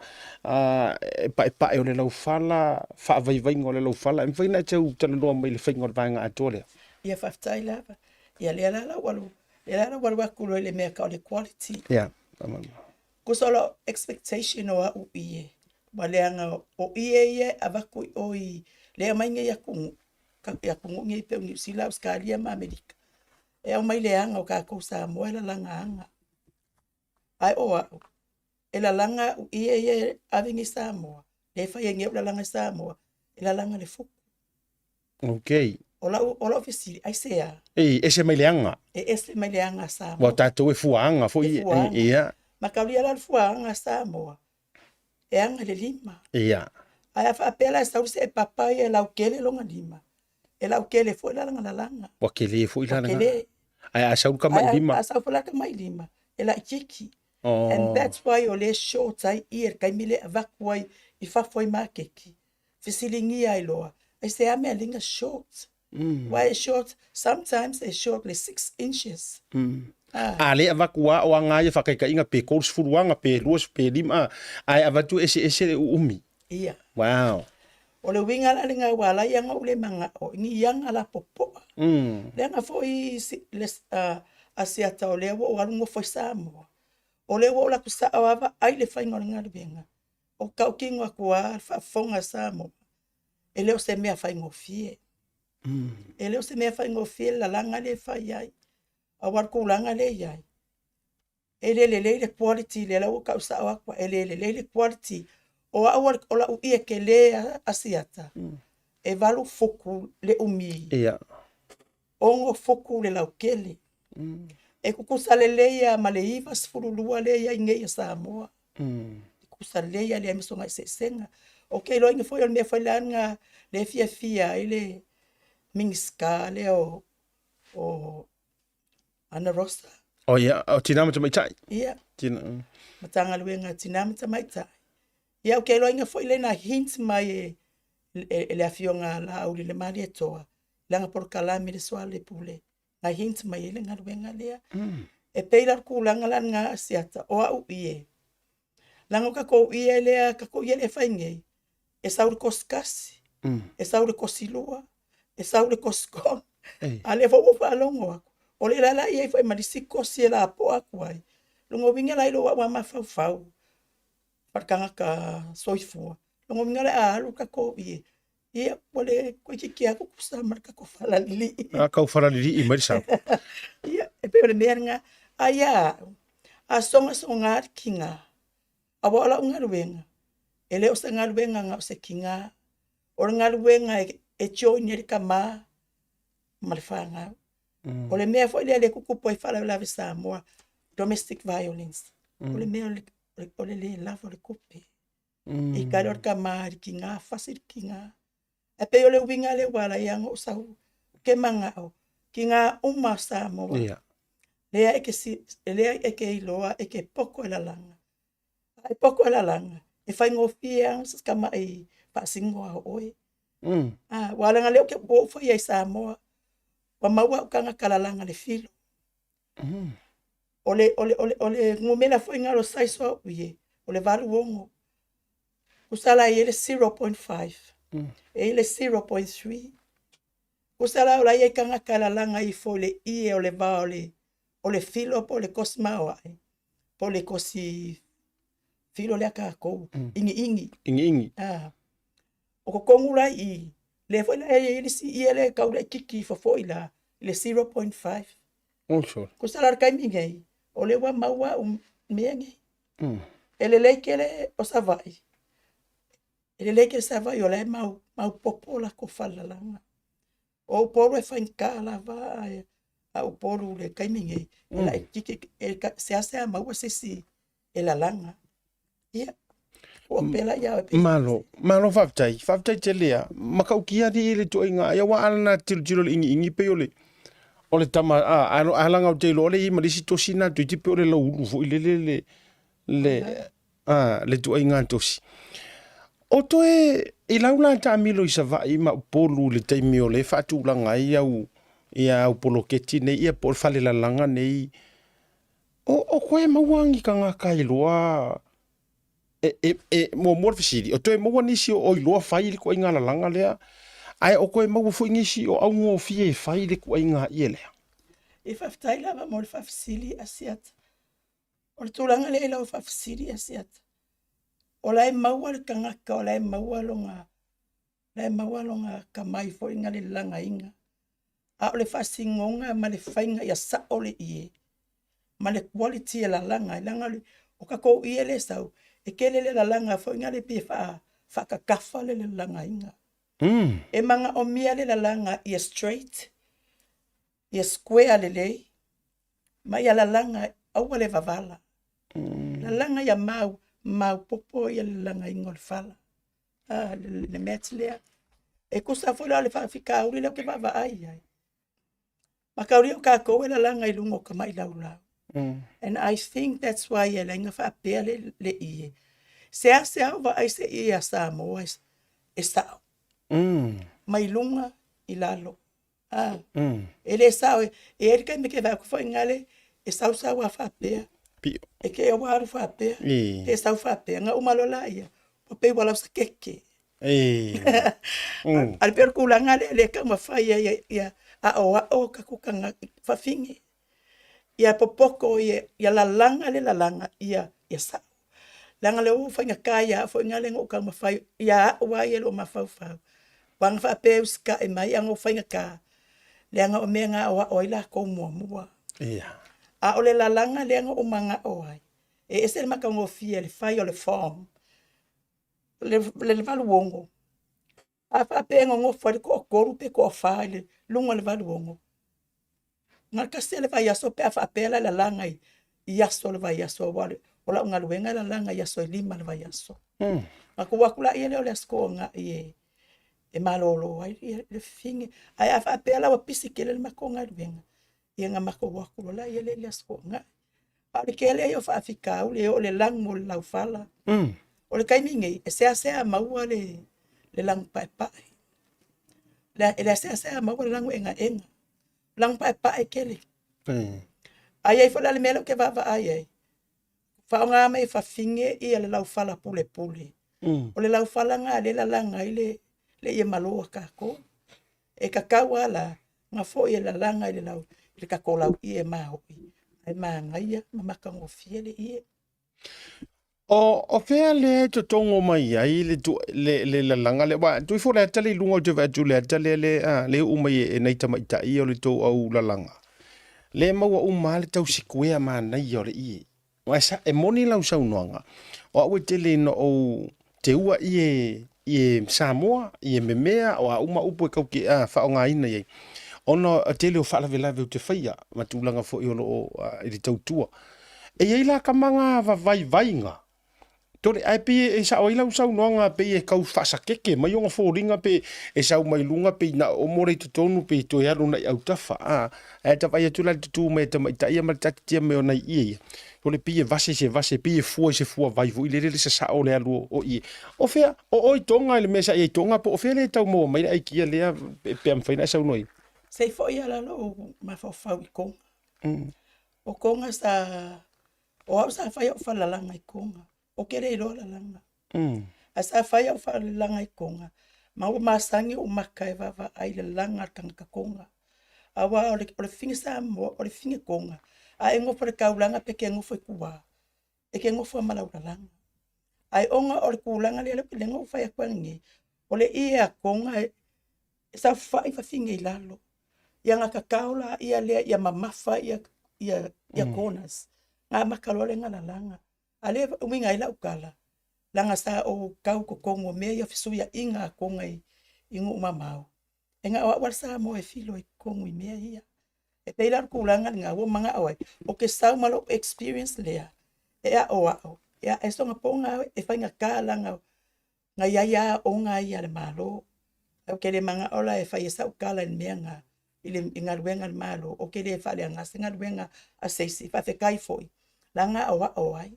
e paepae o le laufala, faavaivaiga o le laufala, e mafai ona e tau talanoa mai i le faiga o le vaega atoa lea? Ia faafetai lava. Ia lea la lau alu, lea la lau alu atu loa i le mea tau o le quality. Ia. Kusa o lau expectation o au ie, ua leaga o ie ia e avatu i o i le aumai nei atunuu, i atunuu nei pei o Niu Sila, Ausetalia ma Amerika. E aumai leaga o tatou Samoa e lalaga aga. Ae o au, e lalaga au ie ia e ave nei i Samoa, lea e fai ai nei au lalaga i Samoa, e lalaga le fuku. Okay. O lau, o lau fesili, aisea? E ese mai le aga. E ese mai le aga a Samoa. Ua tatou e fuaaga foi. E fuaaga. Ia. Mataulia la le fuaaga a Samoa, e aga le lima. Ia. Ae a faapea la e sau se papa ia e lautele lona lima, e lautele foi la lana lalaga. Ua tele foi la Ua tele. Ae a sau le tamai lima. Ae a sau foi la le tamai lima, e laitiiti. Oh. And that's why o lea e short ai ie i le taimi lea e avatu ai i fafo i maketi. Fesiligia ai loa, aisea mea liga short? Why e short? Sometimes e short le 6 inches. A le avatu a o aga ia faakaitaiga pe 30 aga pe 20 pe 5 a, ae avatu eseese le uumi. Ia. Wow. O le uiga la lena ua ala ai aga ou le manao i ni aga lapopoa. Leaga foi le Asiata o lea ua ou alu nofo i Samoa. O lea ua ou alu atu sao lava vaai le faiga o le galuega, o tautino atu lava le faafofoga a Samoa, e le o se mea faigofie. E le o se mea faigofie le lalaga lea e fai ai, aua o le tulaga lea e i ai, e le lelei le quality, lea la ua tau sao atu, e le lelei le quality. O au o lau ie tele Asiata, e 8 futu le umi. Ia. 6 futu le lautele. E tutusa lelei lava ma le 92 lea e i ai nei a Samoa. E tutusa lelei lava e leai ma sona eseesega. Ou te iloaina foi o le mea foi lea lea e fiafia ai le Minisita lea o Ana Rosa. O ia, o Tina ma Tamaitai. Ia. Tina. Matagaluega Tina ma Tamaitai. Ia, ou te iloaina foi lea na hint mai e, e, e le afioga a Laauli le Malietoa, lana polokalame le soalepule, na hint mai ai le galuega lea. E pei la o le tulaga la lena Asiata, o au ie. Leaga o tatou ie lea, tatou ie lea e fai nei, e sau i le kosi tasi, e sau i le kosi lua, e sau i le kosi tolu. A lea foi ua ou faalogo atu, o le la i ai foi ma le isi kosi e lapoa atu ai. Lona uiga la i lou au lava mafaufau faale-tagata soifua, lona uiga o le a alu tatou ie, ia ua le toeitiiti lava tutusa ma le tatou falalilii. A kau falalilii mai le sau. Ia, e pei o le mea lena. A ia au, a sogasoga le tiga, aua o lau galuega, e le o se galuega na o se tiga. O le galuega e join ai le tama ma le fanau. O le mea foi lea lea e tutupu ai faalavelave Samoa, domestic violence. O le mea o le le lava o le tupe. E ita lea o le tama i le tiga, fasi le tiga. Ae pei o le uiga lea ua ala ai ona ou sau, ou te manao, tiga uma o Samoa. Lea e te, lea e te iloa, e te poto e lalaga. A e poto e lalaga, e faigofie lava ona se tamai faasino a oe. Ah, ua leaga lea ua ou faia i Samoa, ua maua au tagata lalaga le filo. O le, o le, o le, o le numera foi na o le size o au ie, o le 86. Tusa la e i ai le 0.5, e i ai le 0.3. Tusa la o la e i ai tagata e lalaga ifo i le ie o le va o le, o le filo po o le kosi maoae, po o le kosi filo lea tatou, iniini. Iniini. Ah. O totonu la i i, lea foi la e i ai le isi ie lea e tau laitiiti ifo foi la, i le 0.5. Oh, sure. Tusa la o le taimi nei, o lea ua maua au mea nei. E lelei tele o Savaii, e lelei tele Savaii o la e mau, maopoopo latou falelalaga. O Upolu e faigata lava a a Upolu i le taimi nei, e laitiiti, e seasea maua se isi e lalaga. Ia, ua pela ia oe. Malo, malo faafetai, faafetai tele lava. Matautia alii le ituaiga, ia aua a na tilotilo i le iniini pei o le o le tama a a leaga ou te iloa o lea e i ai ma le isi tosi na toeitiiti pei o le lauulu foi lele le le a le ituaiga tosi. O toe i lau la taamilo i Savaii ma Upolu i le taimi o lea e faatulaga ai au ia au poloketi nei ia po o le falelalaga nei, o o koe maua ni tagata iloa e, e, e muamua le fesili, o toe maua nisi o iloa fai le ituaiga lalaga lea, ae o toe maua foi nisi o augofie e fai le ituaiga ie lea? E faafetai lava mo le faafesili Asiata. O le tulaga lea i lau faafesili Asiata, o la e maua le tagata, o la e maua lona, la e maua lona atamai foi na le lagaina. A o le faasinoga ma le faiga ia sao le ie ma le quality e lalaga ai, leaga o tatou ie lea e sau, e tele le lalaga foi na le pei e faatatafa le lalagaina. E manaomia le lalaga ia straight, ia square lelei, ma ia lalaga aua le vavala. Lalaga ia mau, maopoopo ia le lalagaina o le fala. Ah, le match lea. E tusa foi la o le faafitauli lea ou te vaavaai i ai. Mataulia o tatou e lalaga i luga o tamai laulau. And I think that's why e ala ai ona faapea le, le ie. Seasea o vaai se ie a Samoa e sao. Mai luga i lalo. Ah, e le sao, e i ai le taimi e te vaai atu foi gale, e sausau lava faapea. Pio. E te ua alu faapea, e sau faapea, na uma loa laia, ua pei ua lausa keke. A le pei o le tulaga lea lea e taumafai ai ia aoao tatou tagata fafine. Ia popoko ia, ia lalaga le lalaga ia, ia sa'o. Leaga lea ua faigata ia au foi na lea na ou taumafai ia au lava ia i lou mafaufau. Aua na faapea e usitai mai ae na ua faigata, leaga o mea na aoao ai latou muamua. Ia. A o le lalaga lea na ou manao ai, e ese le matagofie o le fai o le form, le 86, a faapea e nonofo ai le toatolu pe toafa i luga o le 86, na o le tasi lava le vaiaso pe a faapea la e lalaga i aso o le vaiaso, aua o lau galuega e lalaga i aso e 5 o le vaiaso. Ona tuu atu lea o le Aso Toonai e malolo ai le fafine. Ae a faapea la ua pisi tele le matou galuega, ia ona matou o atu loa lea i le Aso Toonai. A o le tele ia o faafitauli e oo i le lanu o le laufala. O le taimi nei, e seasea maua le lanu paepae. E le seasea maua le lanu egaega. Lanu paepae tele. Ae i ai foi la le mea lea ou te vaavaai i ai, faaaoga mai e fafine ia le laufala pulepule. O le laufala lena lea e lalaga ai le ie malo a tatou. E tatau lava la ona foi e lalaga i le lau i le tatou lauie maoi ae manaia ma matagofie le ie. O fea lea e totogo mai ai le le lalaga lea? Aua tuu ifo le ata lea i luga ou te vaai atu i le ata lea lea lea e uu mai e nai tamaitai ia o le tou au lalaga. Lea e maua uma lava le tau sikuea manaia o le ie. Aua e sa, e moni lau saunoaga, o au e tele ina ou teua ie ie Samoa, ie memea, o a uma upu e kau ke faaaogaina i ai, ona o le tele o faalavelave ou te faia ma tulaga foi o lo o i le tautua. E i ai la kama ga vaivaiga tole ae pei e sao ai lau saunoaga pei e tau faasakeke mai ona foliga pe e sau mai luga pei na omo lea i totonu pe toe alu nai autafa a ae ta vaai atu la i le tutu mai a tamaitai ia ma le taatitia mai o nai ie ia tole pei e vase i se vase pei e fua i se fua vai foi lele le sasao o le alu o ie. O fea o oe i Tonga i le mea sa i ai i Tonga po o fea lea e tau maua mai le aikia lea pe a mafai ona e saunoa i ai? Se i foi lava lou mafaufau i Tonga. O Toga sa, o au sa fai au falalaga i Toga. Ou te le iloa lalaga. Ae sa fai au falalaga i Toga, ma ua masani ou maka e vaavaai i le lalaga a le tagata Toga. Aua o le, o le fafine Samoa, o le fafine Toga, a e nofo i le taulaga pe e te nofo i tua, e te nofo lava ma lau lalaga. Ae ona o le tulaga lea lea na ou fai atu ai nei, o le ie a Toga e saofai fafine i lalo. Ia gatatao la ia lea ia mamafa ia ia ia corners. Ga maka loa le galalaga. A lea e uiga ai lau tala, leaga sa ou tau i totonu o mea ia o fesuiaiga a Toga i nuu mamao, e na o au lava le Samoa e filo i totonu i mea ia. E pei la o le tulaga lena ua ou manao ai, ou te sau ma lou experience lea e aoao, e soona poga e faigata leaga na i ai lava aoga ia a le Malo. Ae ou te le manao la e fai ai sau tala i le mea lena, i le galuega a le Malo, ou te le faaleaga se galuega a se isi. Faafetai foi, leaga e aoao ai.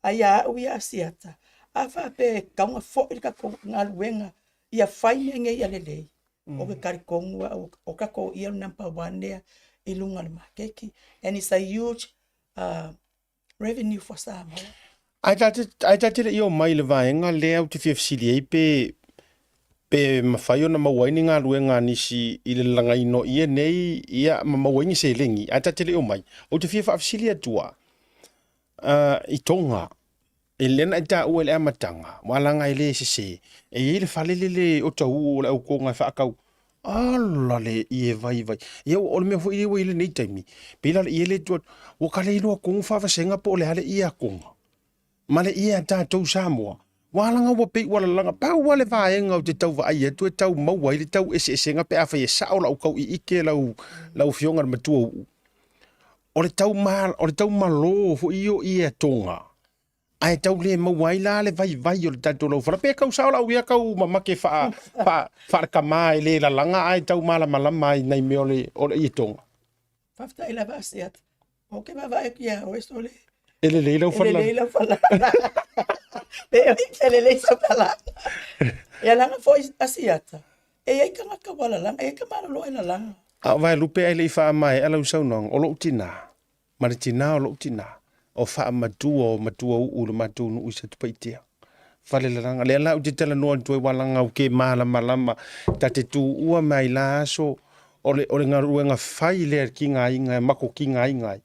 Ae ia au ia Asiata, a faapea e tatau ona foi le tatou galuega ia fai mea nei ia lelei, ou te talitonu au o tatou ia o le number one lea i luga o le maketi. And it's a huge revenue for Samoa. Ae ta te, ae ta te le i omai i le vaega lea ou te fia fesili ai pe, pe mafai ona maua ai ni galuega a nisi i le lalagaina o ie nei, ia, ma maua ai ni seleni. Ae ta te le i omai, ou te fia faafesili atu lava, i Tonga, E lea na e taua i le amataga, ua laga e le sese, e i ai le fale lele o Tauu o le aukoga e faatau. Ala le ie vaivai. Ia o le mea foi lea ua i ai lenei taimi, pei la o le ie lea e tuu atu, ua ka le iloa tonu faavasega po o le a le ie a Toga ma le ie a tatou Samoa. Ua laga ua pei ua lalaga, pau lava le vaega ou te tau vaai atu e tau maua ai le tau eseesega pe afai e sao lau tau iike lau afioga i le matua uu. O le tau o le tau malo foi ia o ie a Toga, ae tau le maua ai la le vaivai o le tatou laufala. Pe tau sao lau ia tau mamake faa, faa, faalekamā e le lalaga ae tau malamalama ai nai mea o le, o le ie Toga. Faafetai lava Asiata. Ou te vaavaai atu ia oe sole. E lelei lau falalaga. E lelei lau falalaga. Pe oi e lelei sau lalaga. Ia leaga foi Asiata, e i ai tagata ua lalaga, e i ai ka malolo e lalaga. A o Vaelupe ae le i faamaea lau saunoaga, o lou tinā, ma le tinā o lou tinā, o faamatua o matua uu i lo matou nuu i Satupaitea. Fale lalaga. Lea la ou te talanoa atu ai ua laga ou ke malamalama ta te tuua mai la aso o le, o le galuega fai lea ki ngā inga e mako ki ngā inga ai.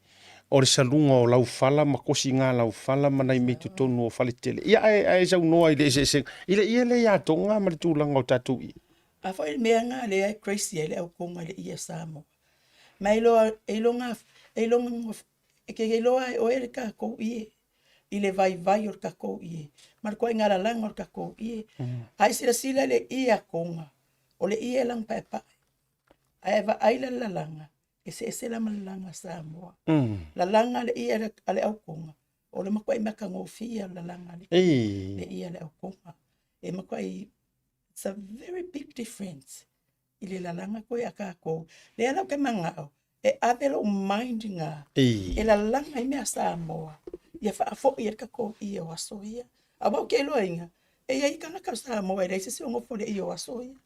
o le saluga o laufala ma kosiga laufala ma nai mea i totonu o faletele. Ia, ae, ae saunoa i le eseesega i le ie lea ia Tonga ma le tulaga o tatou ie. A foi le mea nga lea e crazy ai le aukonga i le ie a Samoa. Ma e iloa, e iloga, e iloga, e ke iloa e oe le tatou ie i le vaivai o le tatou ie ma le toaiga lalaga o le tatou ie. A e silasila i le ie a Tonga, o le ie e lanupaepae. Ae vaai la le lalaga, eseese la ma lalaga a Samoa. Lalaga a le ie a le au Tonga, o le matuai matagofie o le lalaga a le ie a le au Tonga. E matuai, it's a very big difference i le lalaga koe a tatou. Lea la ou te manao e ave lou mind na e lalaga ai mea a Samoa ia faafoi ai le tatou ie o aso ia. Aua ou te iloaina, e i ai tagata o Samoa e leai se isi o nofo i le ie o aso ia.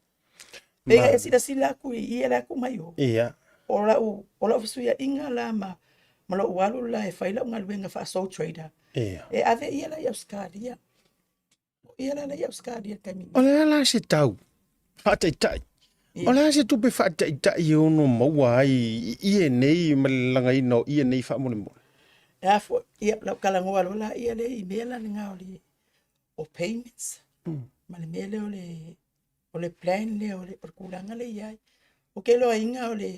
Pei e silasila atu i ie la e tuu mai o. Ia. O lau, o lau fesuiaiga la ma, ma lou alu la e fai lau galuega faa-sole trader. Ia. E ave ia la i Ausetalia. O ia la la i Ausetalia i le taimi nei. O le a la se tau faataitai? O le a se tupe faataitai e ono maua ai i ie nei ma le lalagaina o ie nei faamolemole? E a foi, ia, lau talanoa loa la ia lea i mea la lena o le, o payments, ma le mea lea o le, o le plan lea o le, o le tulaga lea e i ai. Ou te iloaina o le,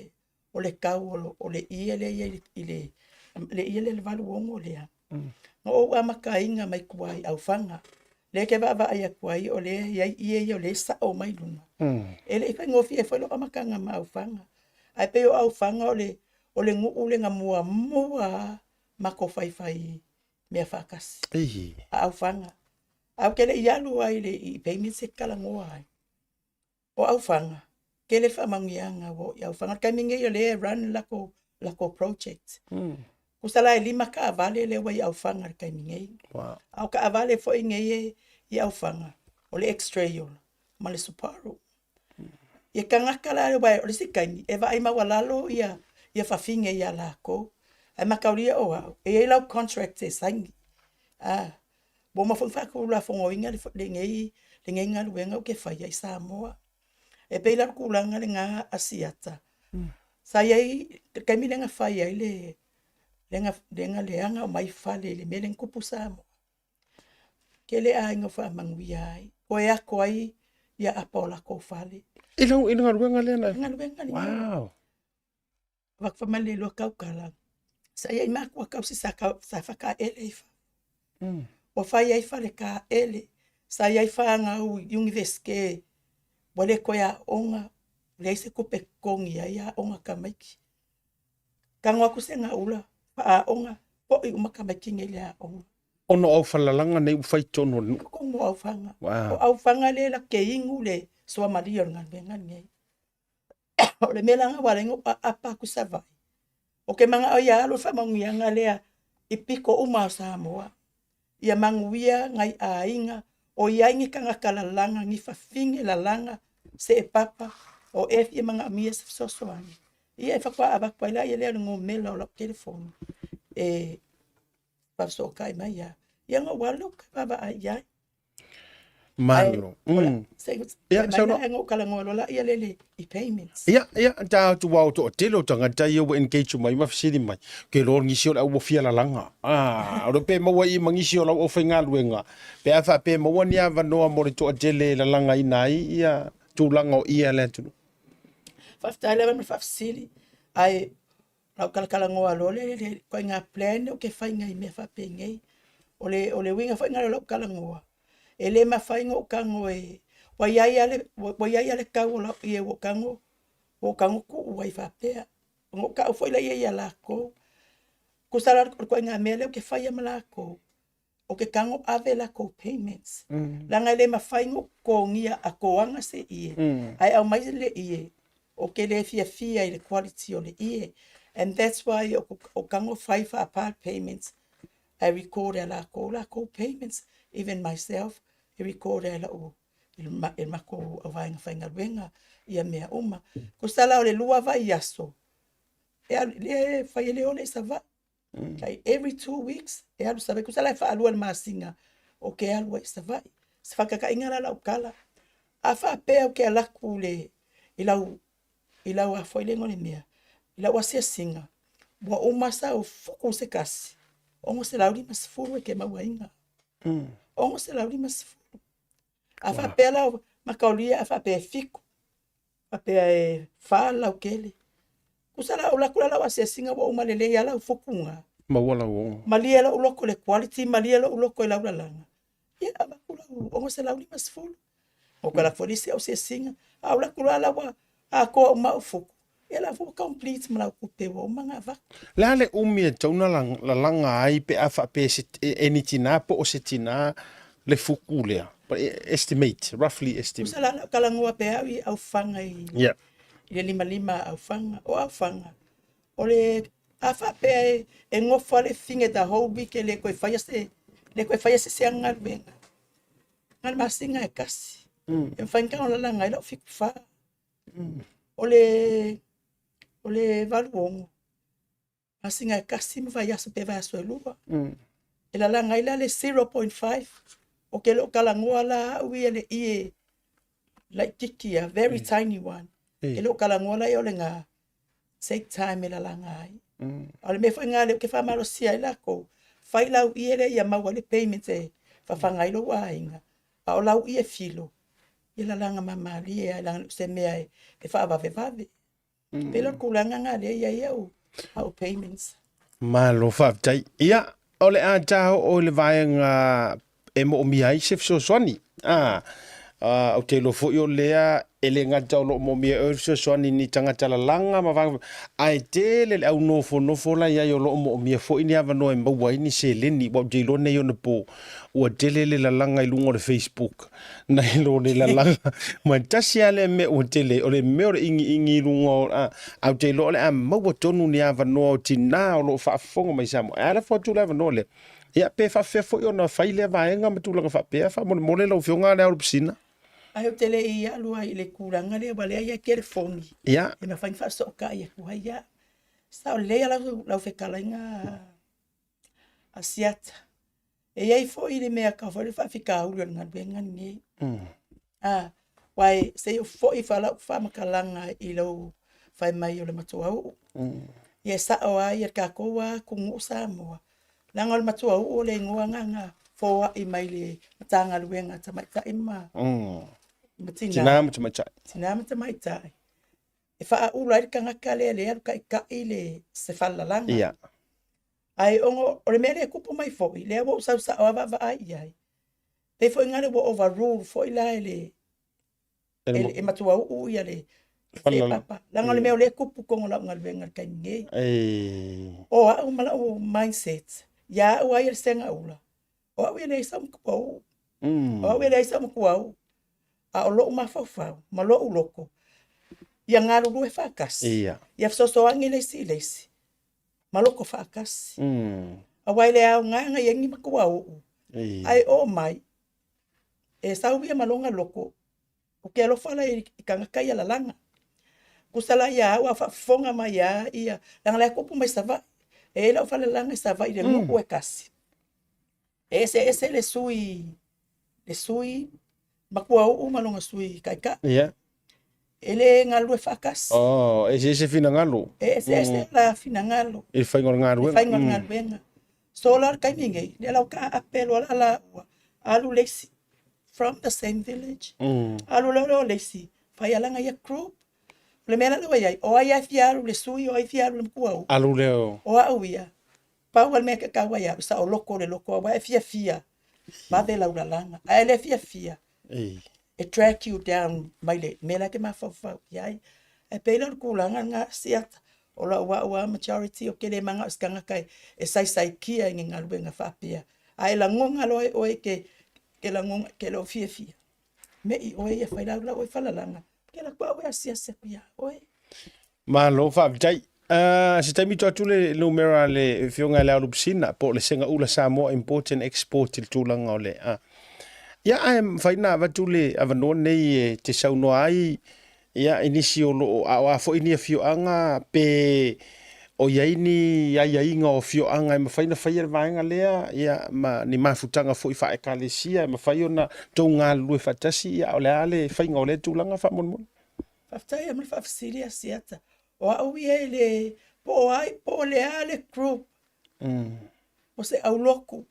o le tau o, lo, o le ie lea e i ai i le, le ie lea le 86 lea, na ou amataina mai tua i Aufaga. Lea e te vaavaai atu ai o lea e i ai ie ia o lea e sao mai luga. E le i faigofie foi lou amataga ma Aufaga. Ae pei o Aufaga o le, o le nuu lea na muamua lava matou faifai mea faatasi. A Aufaga. Ae ou te le i alu ai i le i payments e talanoa ai. O Aufaga, tele faamanuiaga ua oo i Aufaga. O le taimi nei o lea e run latou, latou project. Tusa la e lima taavale lea ua i Aufaga i le taimi nei. Wow. A o taavale foi nei e i Aufaga, o le X-Trail ma le Subaru. Ia tagata la aua o le isi taimi e vaai maualalo ia ia fafine ia latou. Ae mataulia o au, e i ai lau contract e saini. A, ua uma foi ona faatulafonoina lenei, lenei galuega ou te faia i Samoa. E pei la o le tulaga lena a Asiata, sa i ai le taimi lea na fai ai le, lea na leaga uma ai fale i le mea lea na tupu Samoa. Tele aiga ua faamanuia ai, toe ato ai ia apa o latou fale. I lau i le galuega lea na. Galuega lea. Wow. Avatu fai mai le lua tautala. Sa i ai matua tausi sa, sa whakaele i wha. Ua fai ai fale kaele. Sa i ai whanau i universite. Ua le toe aoga. Leai se tupe totogi ai aoga tamaiti. Tago atu se gaula, faaaoga, foi uma tamaiti nei i le aoga. Ona o aufalalaga nei ua fai i totonu o le nuu. Totonu o Aufaga. Wow. O Aufaga lea latou te inu le suamalie o le galuega lenei. O le mea la lena ua ala ai ona ou aapa atu i Savaii, ou te manao ia alu le faamanuiaga lea i pito uma o Samoa, ia manuia nai aiga o i ai ni tagata lalaga, ni fafine lalaga, seepapa, o ea e fia manaomia se fesoasoani, ia e faatoa avatu ai laia lea o le numera o lau telefoni e faafesootai mai ai. Ia ona ou alu lea ou vaavaai i ai. Malo. Ia, saunoa. Ai na ou talanoa loa laia lele i payments. Ia, ia, ta atu wao to tele o tagata ia ua engage mai ma fesili mai. Ke lo nisi o le au ua fia lalaga. Ah, o le pe maua i ma nisi o lau au faigaluega. Pe a faapea maua ni avanoa mo le toatele e lalagaina ai ia tulaga o ia le atunuu. Faafetai lava mo le faafesili, ae lau talatalanoa loa lea i le ituaiga plan lea ou te faina i mea faapenei. O le, o le uiga foi lena o lau talanoa, e le mafai ona ou tago e, ua i ai lava le, ua i ai lava le tau o lau ie ua ou tago, ua ou tago tuu ai faapea. Ona ou tau foi lea ia latou. Tusa la o le ituaiga mea lea ou te faia ma latou, ou te tago ave latou payments. Leaga e le mafai ona ou totogia a toaga se ie, ae aumai le ie, ou te le fiafia i le quality o le ie. And that's why ou tago fai faa-part payments, ae record e latou latou payments, even myself, e record e lau e le matou vaega faigaluega ia mea uma. Tusa la o le lua vaiaso, e alu, lea e fai e le ole i Savaii. Like every 2 weeks e alu Savaii, tusa la e faalua i le masina ou te alu ai i Savaii. Se faataitaiga la lau tala, a faapea ou te alu atu le, i lau, i lau a foi le igoa o le mea, i lau asiasiga, Ua uma sau fuku se kasi, 650 e ke mauaina. 650. A faapea la mataulia a faapea e fiku, faapea e fa le lautele. Tusa la ou alu atu la lau asiasiga ua uma lelei lava lau fukuga. Maua lau ogo. Malie lou loto i le quality, malie lou loto i lau lalaga. Ia avatu lau 650. Ou toe alu atu foi le isi asiasiga, ae ou alu atu loa la ua atoa uma au fuku. Ia la foi ua complete ma lau tupe ua uma ona avatu. Le a le umi e tatau ona lalaga ai pe a faapea e ni tina po o se tina le fuku lea? Estimate, roughly estimate. Tusa la lau talanoa pea au i Aufaga i le limalima a Aufaga. O Aufaga, o le a faapea e nofo lava le fine the whole week e le toe faia se, le toe faia se isi galuega. Na o le masina e tasi. E mafai ona lalaga ai lau 74. O le 86, masina e tasi ma vaiaso pe vaiaso e lua. E lalaga ai la le 0.5, ou te le o talanoa la au ia le ie laitiiti a, very tiny one. E le o talanoa la ia o lena, take time e lalaga ai. A o le mea foi lena lea ou te faamalosia ai latou, fai lau ie lea ia maua ai le payment e fafaga ai lou aiga, a o lau ie filo, ia lalaga mamalie lava leaga e le o se mea e faavavevave. E pei la o le tulaga lena lea e i ai au, au payments. Malo faafetai. Ia, o le a ta oo i le vaega e moomia ai se fesoasoani. Ah, ou te iloa foi o lea e le gata o lo o moomia e oe le fesoasoani ni tagata lalaga ma vaega, ae tele le au nofonofo la i ai o lo o moomia foi ni avanoa e maua ai ni seleni. Aua ou te iloa nei ona po ua tele le lalaga i luga o le Facebook nai lo le lalaga ma tasi lava lea mea ua tele o le mea o le igiigi i luga o a ou te iloa o le a maua tonu ni avanoa o tinā o lo o faafofoga mai Samoa e alafo atu le avanoa lea. Ia pe faafefea foi ona fai lea vaega ma tulaga faapea faamolemole lau Afioga le Alopesina. Ae ou te le i alu ai i le tulaga lea, ua leai lava telefoni. Ia. E mafai ona faasootai atu ai au. Sao lelei lava lau fetalaiga Asiata. E i ai foi le mea tau foi le faafitauli o le galuega lenei. A, aua se i ou foi lau faamatalaga i lou fai mai o le matuauu. Ia e sao lava ia le tatou lava atunuu Samoa, leaga o le matuauu o le igoa lena na foai mai le Matagaluega a Tamaitai ma Tina. Tina ma Tamaitai. Tina ma Tamaitai. E faaula ai le tagata lea lea alu taitai le se falelalaga. Ia. Ae ono o le mea lea e tupu mai foi, lea ua ou sau sao lava vaavaai i ai, pei foi lea ua overrule foi la e le e matuauu ia le papa. Leaga o le mea o lea e tupu i totonu o lau galuega i le taimi nei. O au ma lau mindset, ia au lava ia le segaula, o au ia e leai sau matuauu. O au ia e leai sau matuauu. A o lou mafaufau ma lou loto, ia galulue faatasi, ia fesoasoani le isi i le isi, ma loto faatasi. Aua e le aoga ona i ai ni matuauu, ae oo mai, e sau ia ma lona loto, ou te alofa la i tagata ia lalaga. Tusa la ia au a faafofoga mai lava ia, leaga o la e tupu mai Savaii. E i ai lau falelalaga i Savaii i le nuu e tasi. E eseese le sui, le sui matuauu ma lona sui taitai. Yeah. E le galulue faatasi. Oh, e eseese finagalo. E eseese la finagalo. I le faiga o le galuega. I le faiga o le galuega. So la o le taimi nei, lea la ua taape loa la laua, alu le isi from the same village. Alu loa lea o le isi, fai lava lana ia group. O le mea la lea ua i ai, o ai lava e fia alu i le sui, o ai e fia alu i le matuauu. Alu lea o. O au ia, Pau lava le mea e tau ai au, saoloko le loto aua e fiafia vave lau lalaga, ae le fiafia e drag you down mai le mea la e te mafaufau i ai. Ae pei la o le tulaga lena Asiata, o lau au lava majority ou te le manao i se tagata e saisaitia i ni galuega faapea, a e lagona loa e oe e te lagona e te le o fiafia, me i oe ia fai lau lau oe falalaga, ou te alu atu au e asiasi atu ia oe. Malo faafetai. Se taimi tuu atu le numera a le Afioga i le Aulupisina po o le Segaula Samoa Import and Export i le tulaga o le a. Ia ae mafai ona avatu le avanoa nei e te saunoa ai ia i nisi o lo o a o a foi ni afioaga pe o i ai ni aiaiga o afioaga e mafai ona faia le vaega lea ia ma ni mafutaga foi faa'ekalesia e mafai ona tou galulue faatasi ia o le a le faiga o lea tulaga faamolemole. Faafetai mo le faafesili Asiata. O au ia e le Po o ai, po o le a le group, po o se aulotu,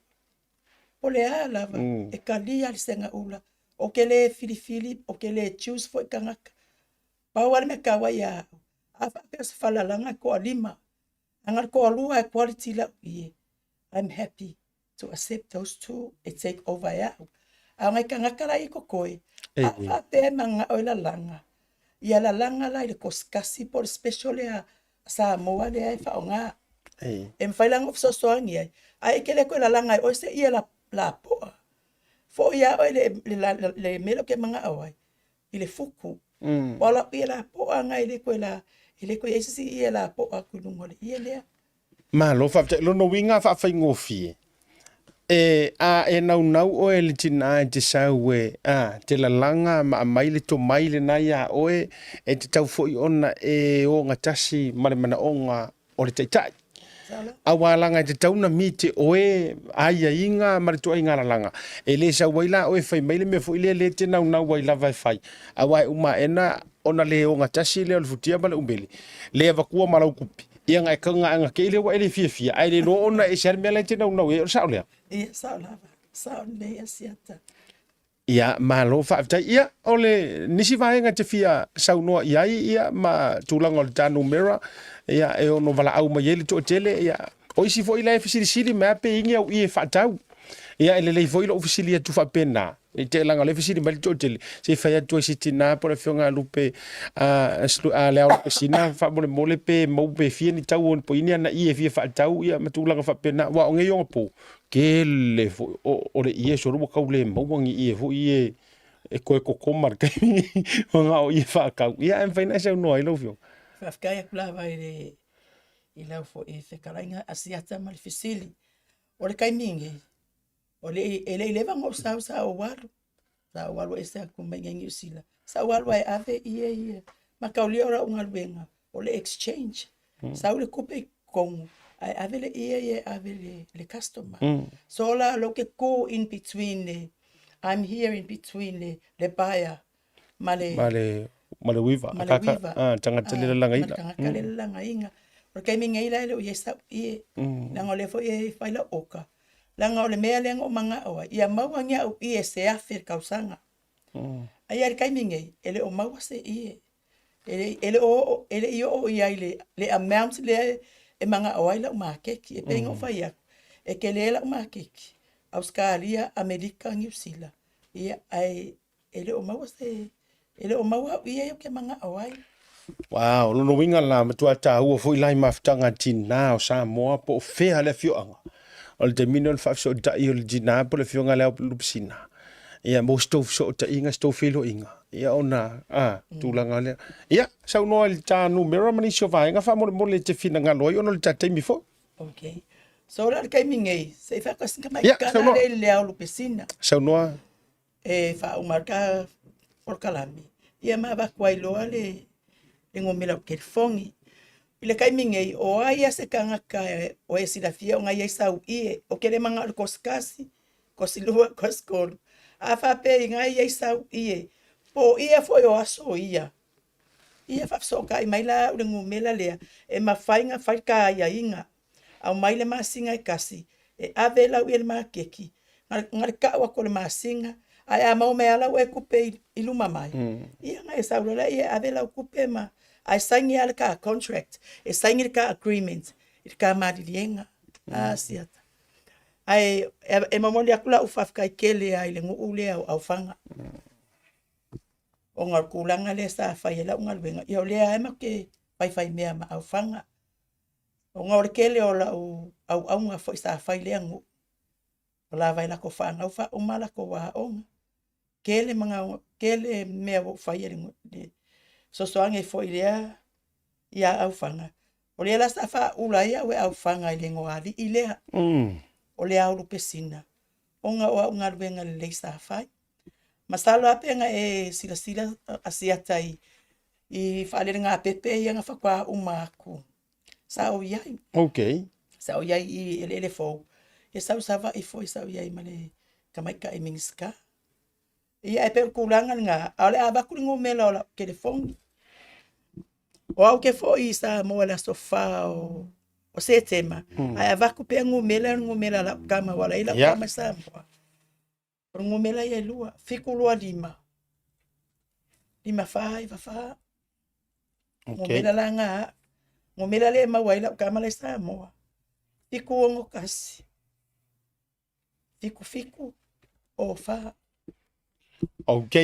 po o le a lava, e talia le segaula. Ou te le filifili, ou te le choose foi tagata. Pau lava le mea taua ia au, a faapea o se falalaga e toalima, a na o le toalua e quality lau ie, I'm happy to accept those two e take over e au. A o nai tagata la ia e totoe, a faapea e manao e lalaga, ia lalaga la i le kosikasi po o le special lea a Samoa lea e faaaoga. E mafai la ona ou fesoasoani ai, ae e te le toe lalaga e oe se ie lapoa. Foi lava oe i le mea lea ou te manao ai, i le futu. Aua o lau ie lapoa lena e le toe la, e le toe i ai se isi ie lapoa atu i luga o le ie lea. Malo faafetai. Lona uiga faafaigofie, e, a e naunau oe i le tina e te sau e, a, te lalaga ma aumai le tomai lena iā oe, e tatau foi ona e ogatasi ma le manaoga o le taitai. Aua laga e tatau ona meet e oe aiaiga ma le ituaiga lalaga. E le sau ai la oe e fai mai le mea foi lea lea e te naunau ai lava e fai, aua e uma aena ona le ogatasi lea o le futia ma le umele, le avatua ma lau kupi. Ia na e kagaga lea ua e le fiafia, ae le iloa ona e ese lava le mea la e te naunau i ai, o le sao lea? Ia, sao lava. Sao lelei Asiata. Ia, malo faafetai. Ia, o le nisi vaega e te fia saunoa i ai, ia, ma tulaga o le ta numera, ia, e ono valaau mai ai le toatele, ia, o isi foi la e fesilisili mai lava pe i ai ni au ie e faatau. Ia, e lelei foi lou fesili atu faapena, i te leaga o lea e fesili mai le toatele, se i fai atu ai se tina po o le afioga ia Lupe, a, a le Ao Lupesina faamolemole pe maua pe fia ni tau po o i ai ni ana ie e fia faatau, ia, ma tulaga faapena. Aua o nei ogapo, Tele foi o le ie solo ua tau le maua ni ie foi ie e toe kokoma i le taimi manao ie faatau. Ia ae mafai ona e saunoa ai lau Afioga. Faafetai atu lava i le i lau foi fetalaiga Asiata ma le fesili. O le taimi nei, o le e le i leva ona ou sau sa ou alu, sa ou alu ese atu mai i inei i Niu Sila. Sa ou alu e ave ie ia, mataulia o lau galuega o le exchange. Sau le tupe i totonu ae ave le ie ia e ave i le customer. So la o lea ou te tu in between le, I'm here in between le buyer ma le ma le ma le weaver ma le weaver ah tagata le lalagaina ma le tagata le lalagaina o le taimi nei la e le o i ai sau ie leaga o lea foi e fai lau oka leaga o le mea lea na ou manao ai ia maua ni au ie se afe i le tausaga a ia i le taimi nei e le o maua se ie e le o oo e le i oo i ai le amount lea e manao ai lau maketi e pei ona ou fai atu e tele lau maketi Ausetalia, Amerika, Niu Sila ia ae e le o maua se, e le o maua au ia ou te manao ai. Wow, lona uiga la, matua taua foi la i mafutaga a tinā o Samoa po o fea le afioaga. O le taimi lenei o le faafesootai o le tinā po o le afioga ia Leaopilupesina. Ia, mo se tou fesootaiga, se tou feiloaiga, ia ona, a, tulaga lea. Ia, saunoa i le ta numera ma nisi o vaega faamolemole e te finagalo ai ona o le ta taimi foi. Okay. So la le taimi nei, se i faatasi ka mai kala le le Leaolupesina. Saunoa. E faauma ai le polokalame, ia ma avatu ai loa le numera o le telefoni. I le taimi nei, o ai lava se tagata o e silafia ona e i ai sau ie, ou te le manao i le kosi tasi, kosi lua, kosi tolu. A faapea ina e i ai sau ie, po o ia foi o aso ia, ia faafesootai mai la au i le numera lea, e mafai ona fai le ta aiaiga. Aumai le masina e tasi e ave lau ia i le maketi, na le tau atu o le masina, ae a maua mai lava lau ea tupe i luma mai, ia ona e sau loa lea e ave lau tupe ma, ae saini lava le ta contract, e saini le ta agreement i le ta maliliega. A siata. Ae e momoli atu lau faafetai tele lava i le nuu lea o Aufaga, ona o le tulaga lea sa fai ai lau galuega, ia o lea lava e matou te faifai mea ma Aufaga. Ona o le tele o lau auauna foi sa fai i lea nuu, ua lava e latou fanau faauma a latou aoga. Tele tele mea ua ou faia i le fesoasoani ai foi i lea ia Aufaga. O lea la sa faaula ai au e Aufaga i le igoa alii lea, o le Aolupesina, ona o au galuega lelei sa fai. Masalo lava pe na e silasila Asiata i faalelegāpepe ia na faatoa uma atu. Sa ou i ai. Okay. Sa ou i ai i eleele fou. Ia sa ou Savaii foi sa ou i ai ma le tamaitai Minisita. Ia ae pei o le tulaga lena, a o le a avatu le numera o lau telefoni. O au ke foi i Samoa i le aso 4 o Setema, ae avatu pea numera, o le numera a lau tama, ua ala ai lau tama i Samoa. O le numera ia e lua, 725, 5494. Numera la na au. Numera lea e maua ai lau tama la i Samoa. 761, 77, 04. Ok.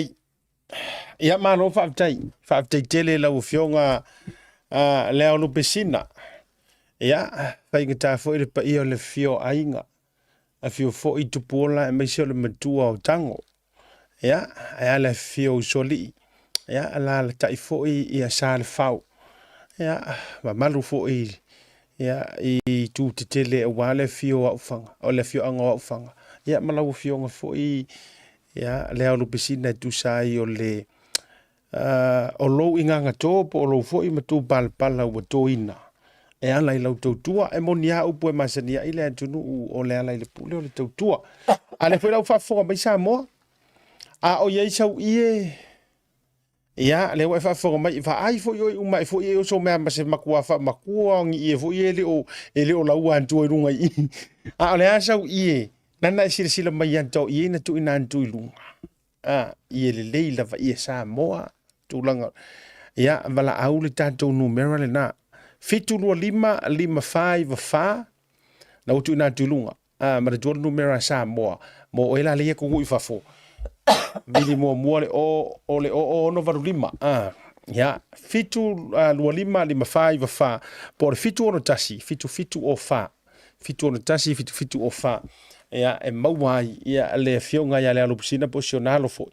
Ia malo faafetai. Faafetai tele i lau Afioga uh, Leo Lupesina. Ia, faigata foi le paia o le afio o aiga. Afio foi Tupuola aemaise o le matua o Tago. Ia, ae a le afifio o Usoalii. Ia, alaalatai foi ia Salefao. Ia, mamalu foi ia, i itu tetele aua le afio o Aufaga, o le afioaga o Aufaga. Ia, ma lau afioga foi ia, Leo Lupesina e tusa ai o le o lou igaga to po o lou foi matupalapala ua toina e ala i lau tautua. E moni lava upu e masani ai le atunuu o le ala i le pule o le tautua. A lea foi la ua faafofoga mai Samoa, a o i ai sau ie, ia, lea ua e faafofoga mai, vaai foi oe uma e foi e oso mea ma se matua faamatua o ni ie foi e le o laua atua i luga i i. A o le a sau ie, nana e silasila mai ia tau ie na tuuina atu i luga. A, ie lelei lava ie Samoa, tulaga. Ia, valaau le tatou numera lena. 725 594 na ua tuuina atu i luga. A, manatua le numera a Samoa mo oe la lea atunuu i fafo. Vili muamua le o, o le 0085. A, ia, 725 594 po o le 761 7704. 761 7704. Ia, e maua ai ia, le afioga ia Lealupusina po o si ona alo foi.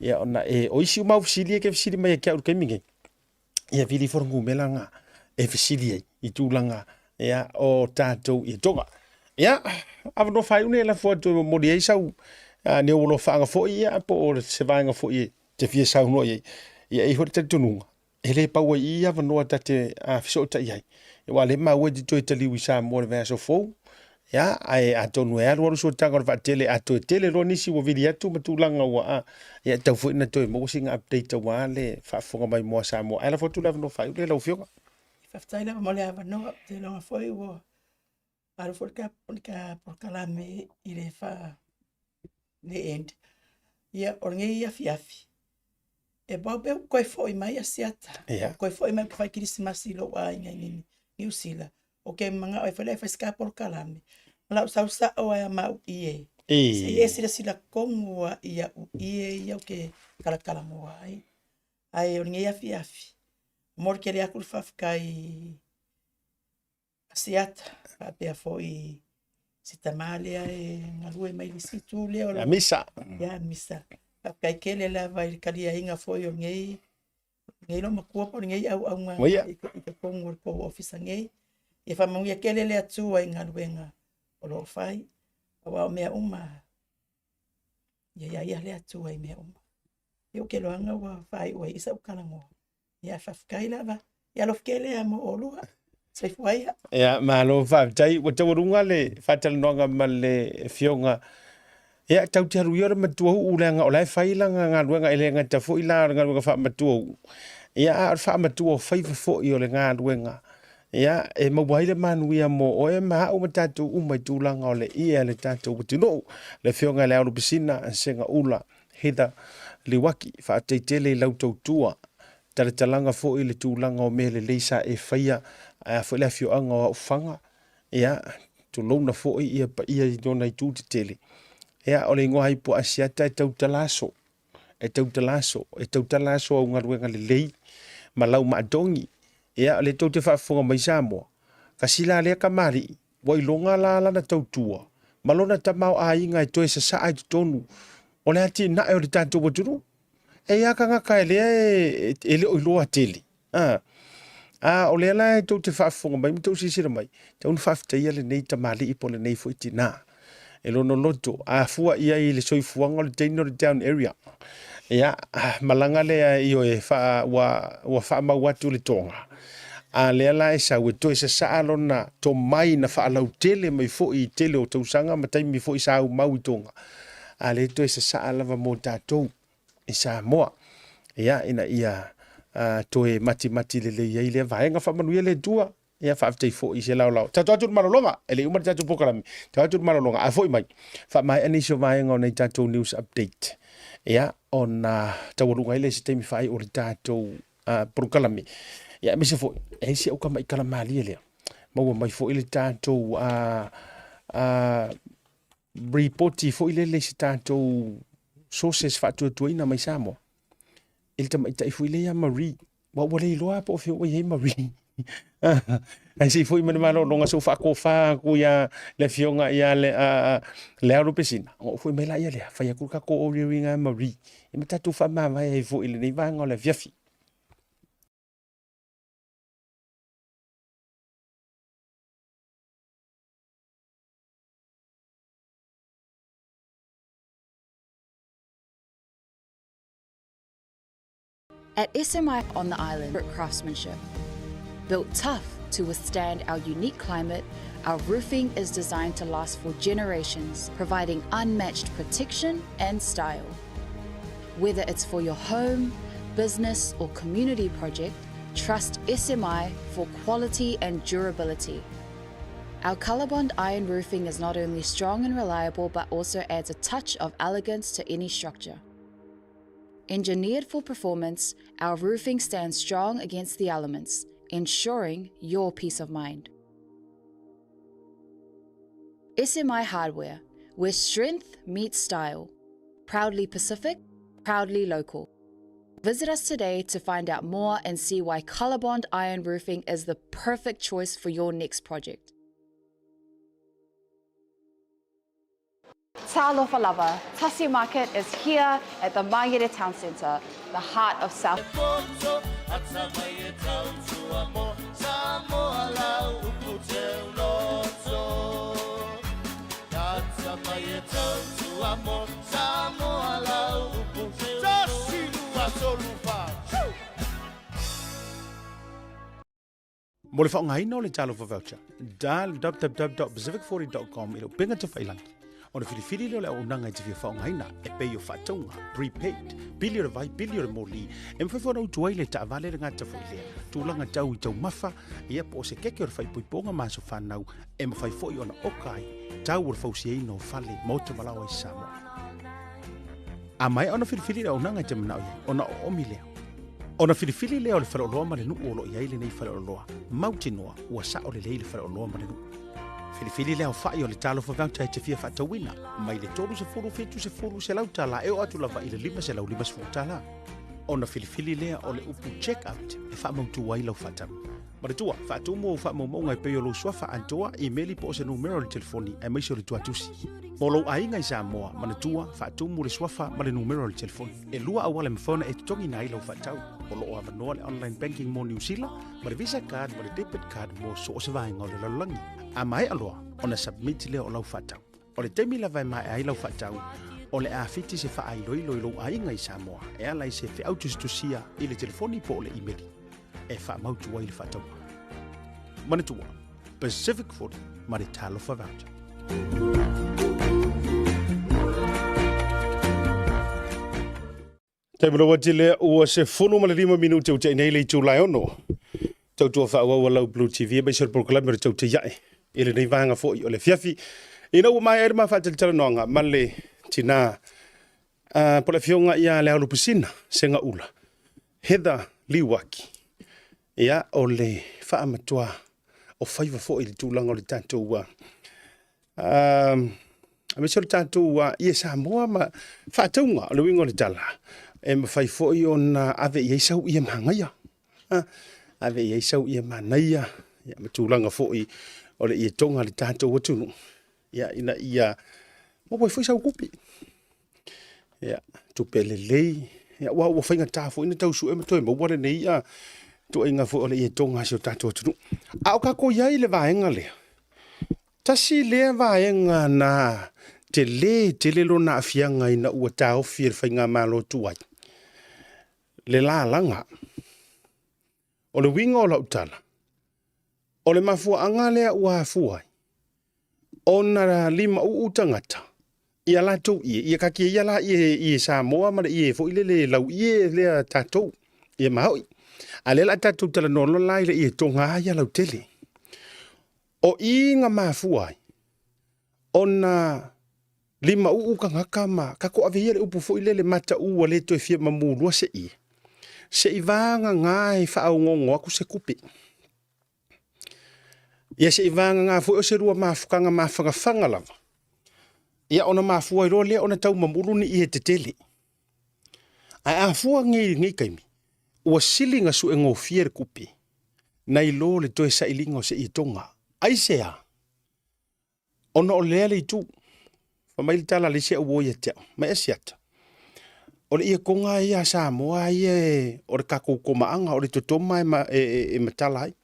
Ia, ona e, o isi uma au fesili e ke fesili mai e ke au i le taimi nei. Ia vili ifo le numera lena e fesili ai i tulaga ia, o tatou i Tonga. Ia, avanoa faaiu nei e lafo atu e momoli ai sau ni ou alofaaga foi ia, po o se vaega foi e te fia saunoa i ai. Ia, e i ai foi le talitonuga, e le pau ai i i avanoa ta te fesootai ai. Aua o lea e maua e te toe taliu i Samoa i le vaiaso fou, ia, ae atonu e alualu suataga o le vaatele, a toe tele loa nisi ua vili atu ma tulaga ua, a, ia, e tatau foi ona toe maua sina update aua le faafofoga mai moa Samoa. Ae lafo atu le avanoa faaiu lea i lau Afioga. Faafetai lava mo le avanoa. Ou te iloa foi ua alu foi le ka polokalame i le fa le end. Ia, o lenei afiafi, e pau pe ua toe foi mai Asiata. Ia. Toe foi mai ou te fai kerisimasi i lou aiga i Niu Sila. Ou te manao ai foi lea e fai se ka polokalame. Ma lau sau sao ai a mau ie. Se i e silasila tonu a iaʻu ie ia ou te talatalanoa ai. Ae o lenei afiafi, momoli tele atu le faafetai i Asiata, faapea foi si tamā lea e galue mai le isi itu lea o Ia Misa. Ia Misa. Faafetai tele lava i le taliaina foi o lenei lenei loomatua po o lenei auauna i totonu o le tou ofisa nei. Ia faamanuia tele le Atua i galuega o lo o fai, aua o mea uma ia ia ia le Atua i mea uma. Ia ou te iloaina ua faaiu ai i sau talanoa. Ia faafetai lava. Ia alofa tele lava mo oulua. Soifua ia. Ia, malo faafetai. Ua taualuga le faatalanoaga ma le Afioga. Ia, tau te alu ia o le matua uu leaga o la e fai lana galuega e le gata foi la o le galuega faamatua uu. Ia, a o le faamatua o faiva foi o le galuega. Ia, e maua ai le manuia mo oe ma au ma tatou uma i tulaga o le ie a le tatou atunuu. Le Afioga i le Aulupisina Segaula Heather Liwaki, faafetai tele i lau tautua, talatalaga foi le tulaga o mea lelei sa e faia, ae a foi le afioaga o Aufaga, ia, tulouna foi ia paia i lona itu tetele. Ia, o le igoa ai po Asiata e tautala aso, e tautala aso, e tautala aso au galuega lelei ma lau maatogi. Ia, o lea tou te faafofoga mai Samoa, kasi la lea kamali'i, Ua iloga la lana tautua ma lona tamaoaiga e toe sasaa i totonu o le atinae o le tatou atunuu. E i ai tagata e lea e le o iloa tele. A, a o lea la e tou te faafofoga mai ma tou silasila mai, tau na faafetaia lenei tamalii po o lenei foi tinā. E lona loto, a fua i ai i le soifuaga o le teine o le down area, ia, malaga lea ioe faa, ua, ua faamau atu le toga, a lea la e sau e toe sasaa lona tomai na faalautele mai foi i tele o tausaga ma taimi foi sa aumau i Toga, a lea e toe sasaa lava mo tatou i Samoa, ia, ina ia Toe matimati lelei ai lea vaega. Faamanuia le Atua. Ia, faafetai foi i se laolao. Tatou atu i le malologa, e le i uma le tatou polokalame. Tatou atu i le malologa, a foi mai, faamaea nisi o vaega o nei tatou news update. Ia, ona taualuga ai lea i se taimi faaiu o le tatou polokalame. Ia, aemaise foi, e ai si au tamaikala malie lea. Maua mai foi le tatou ripoti foi lele i se tatou sources faatuatuaina mai Samoa i le tamaitai foi lea ia Marie. Ua ua le iloa po o fea ua i ai Marie. Ae se i foi mai le malologa se i ou faatofa atu ia le afioga ia le Leao Lopesina. Ona ou foi mai laia lea, fai atu le tatou orioriga ia Marie. Ia ma tatou faamavae ai foi i lenei vaega o le afiafi. At SMI on the island, craftsmanship. Built tough to withstand our unique climate, our roofing is designed to last for generations, providing unmatched protection and style. Whether it's for your home, business, or community project, trust SMI for quality and durability. Our Colorbond iron roofing is not only strong and reliable, but also adds a touch of elegance to any structure. Engineered for performance, our roofing stands strong against the elements, ensuring your peace of mind. SMI Hardware, where strength meets style. Proudly Pacific, proudly local. Visit us today to find out more and see why Colorbond Iron Roofing is the perfect choice for your next project. Talofa lava, Tasi Market is here at the Mangere Town Centre, the heart of South. Mo le faaaogaina o le Talofa Voucher, dial www.pacific40.com i le upega tafailangi. Ona filifili lea o le auaunaga e te fia faaaogaina, e pei o faatauga, prepaid, pili o le vai, pili o le moli, e mafai foi ona utu ai le taavale le gata foi lea, tulaga tau i taumafa, ia po o se keke o le faaipoipoga ma aso fanau, e mafai foi ona oka ai tau o le fausiaina o fale, maota ma laoa i Samoa. A maea ona filifili le auaunaga e te manao i ai, ona oomi lea. Ona filifili lea o le faleoloa ma le nuu o lo o i ai lenei faleoloa, mautinoa ua sao lelei le faleoloa ma le nuu. Filifili le aofai o le Talofa Voucher e te fia faatauina, mai le 30, 70, 100 tala e oo atu lava i le 550 tala. Ona filifili lea o le upu check out e faamautu ai lau faatau. Manatua, faatumu ou faamaumauga e pei o lou suafa atoa, imeli po o se numera o le telefoni aemaise o le tuatusi. Mo lou aiga i Samoa, manatua, faatumu le suafa ma le numera o le telefoni. E lua auala e mafai ona e totogiina ai lau faatau. O lo o avanoa le online banking mo Niu Sila, ma le Visa card ma le debit card mo so o se vaega o le lalolagi. A maea loa ona submit lea o lau faatau. O le taimi lava e maea ai lau faatau, o le a fiti se faailoilo i lou aiga i Samoa e ala i se feau tusitusia i le telefoni po o le imeli e faamautu ai le faatauga. Manatua, Pacific 40 ma le Talofa Voucher. Taimi lou ati lea ua 15 minute ua tea nei le itula e ono. Tautua faaauau a lau Blue TV aemaise o le polokalame o le Tautai Ae i lenei vaega foi o le afiafi. Ina ua maea ai le ma faatalatalanoaga ma le tina po o le afioga ia Leaolupusina Segaula Heather Liuaki. Ia, o le faamatua o faiva foi i le tulaga o le tatou aemaise o le tatou ie Samoa ma faatauga. O le uiga o le tala, e mafai foi ona ave i ai sau ie manaia. Ave i ai sau ie manaia, ia, ma tulaga foi o le ie toga a le tatou atunuu, ia, ina ia maua ai foi sau tupe. Ia, tupe lelei, ia, aua ua faigata foi ona tau sue ma toe maua lenei ituaiga foi o le ietoga a si o tatou atunuu. A o tatou i ai i le vaega lea, tasi lea vaega na tele tele lona aafiaga ina ua taofi e le faigamalo tuai le lalaga. O le uiga o lau tala, o le mafuaaga lea ua afua ai ona limauu tagata ia latou ie, ia kaki ia la ie, ie Samoa ma le ie foi lele lau ie lea tatou, ie maoi. A lea la tatou talanoa loa la i le ie toga ia lautele. O i na mafua ai ona limauu tagata ma tatou ave ia le upu foi lele mataʻu ua le toe fia mamulua se ie, se i vagagā e faaogogo atu se tupe. Ia se i vagagā foi o se lua mafutaga mafanafana lava, ia ona mafua ai loa lea ona tau mamulu ni ie tetele. Ae a fua nei i lenei taimi, ua sili na suegofie le tupe nai lo le toe sailiga o se ietoga. Aisea? Ona o lea le itu. Fai mai le tala a le isi auo ia te au, mai Asiata, o le ietoga ia a Samoa ia e, o le tatou komaaga, o le totoma e, e, e, e matala ai.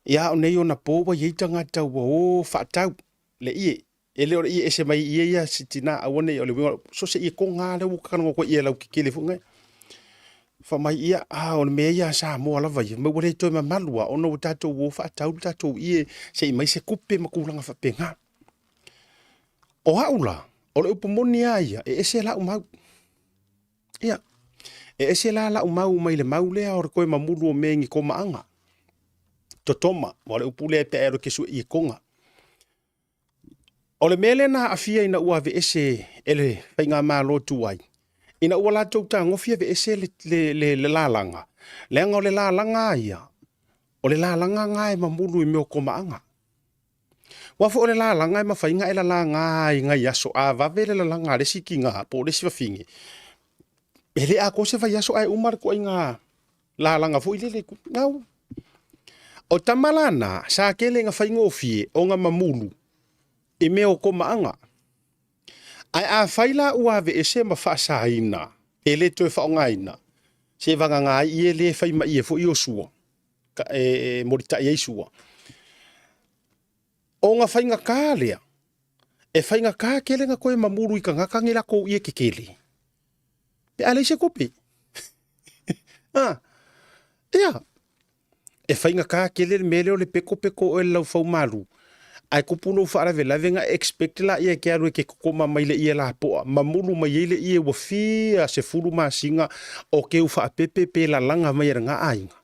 Ia a o nei ona po ua i ai tagata ua o faatau le ie. E le o le ie ese mai ie ia si tina aua nei o le uiga so se ie toga lea ua talanoa atu ai ie lautetele foi nei. Fai mai ia, a o le mea ia a Samoa lava ia, ma ua le toe mamalu lava ona ua tatou o faatau le tatou ie se i mai se tupe ma tulaga faapena. O au la, o le upu moni lava ia, e ese lau mau. Ia, e ese la lau mau mai le mau lea o le toe mamulu o mea i ni komaaga. Totoma, aua o le upu lea pe a e alu e te sue i toga. O le mea lea na aafia ina ua aveese e le faigamalo tuai, ina ua latou tagofi aveese le, le, le, le lalaga, leaga o le lalaga a ia, o le lalaga na e mamulu i mea o komaaga. Aua foi o le lalaga e mafai ona e lalaga i nai aso, a vave le lalaga a le isi tina po o le isi fafine, e le atoa se vaiaso ae uma le ituaiga lalaga foi lele. Gau. O tama la na, sa tele ina faigofie ona mamulu i mea o komaaga. Ae afai la ua aveese ma faasaina, e le toe faaaogaina, se vagana ai ie le fai ma ie foi Iosua, e molitai ai Sua. Ona faigata lea, e faigata tele na toe mamulu i tagata nei latou ie tetele, pe a leai se tupe. Ah, ia, e faigata tele le mea lea o le petopetoe o le laufaumalu, ae tupu lou faalavelave na expect laia e te alu e te totoma mai le ie lapoa, mamulu mai ai le ie ua fia 10 masina o teu faapepe pe lalaga mai e lena aiga.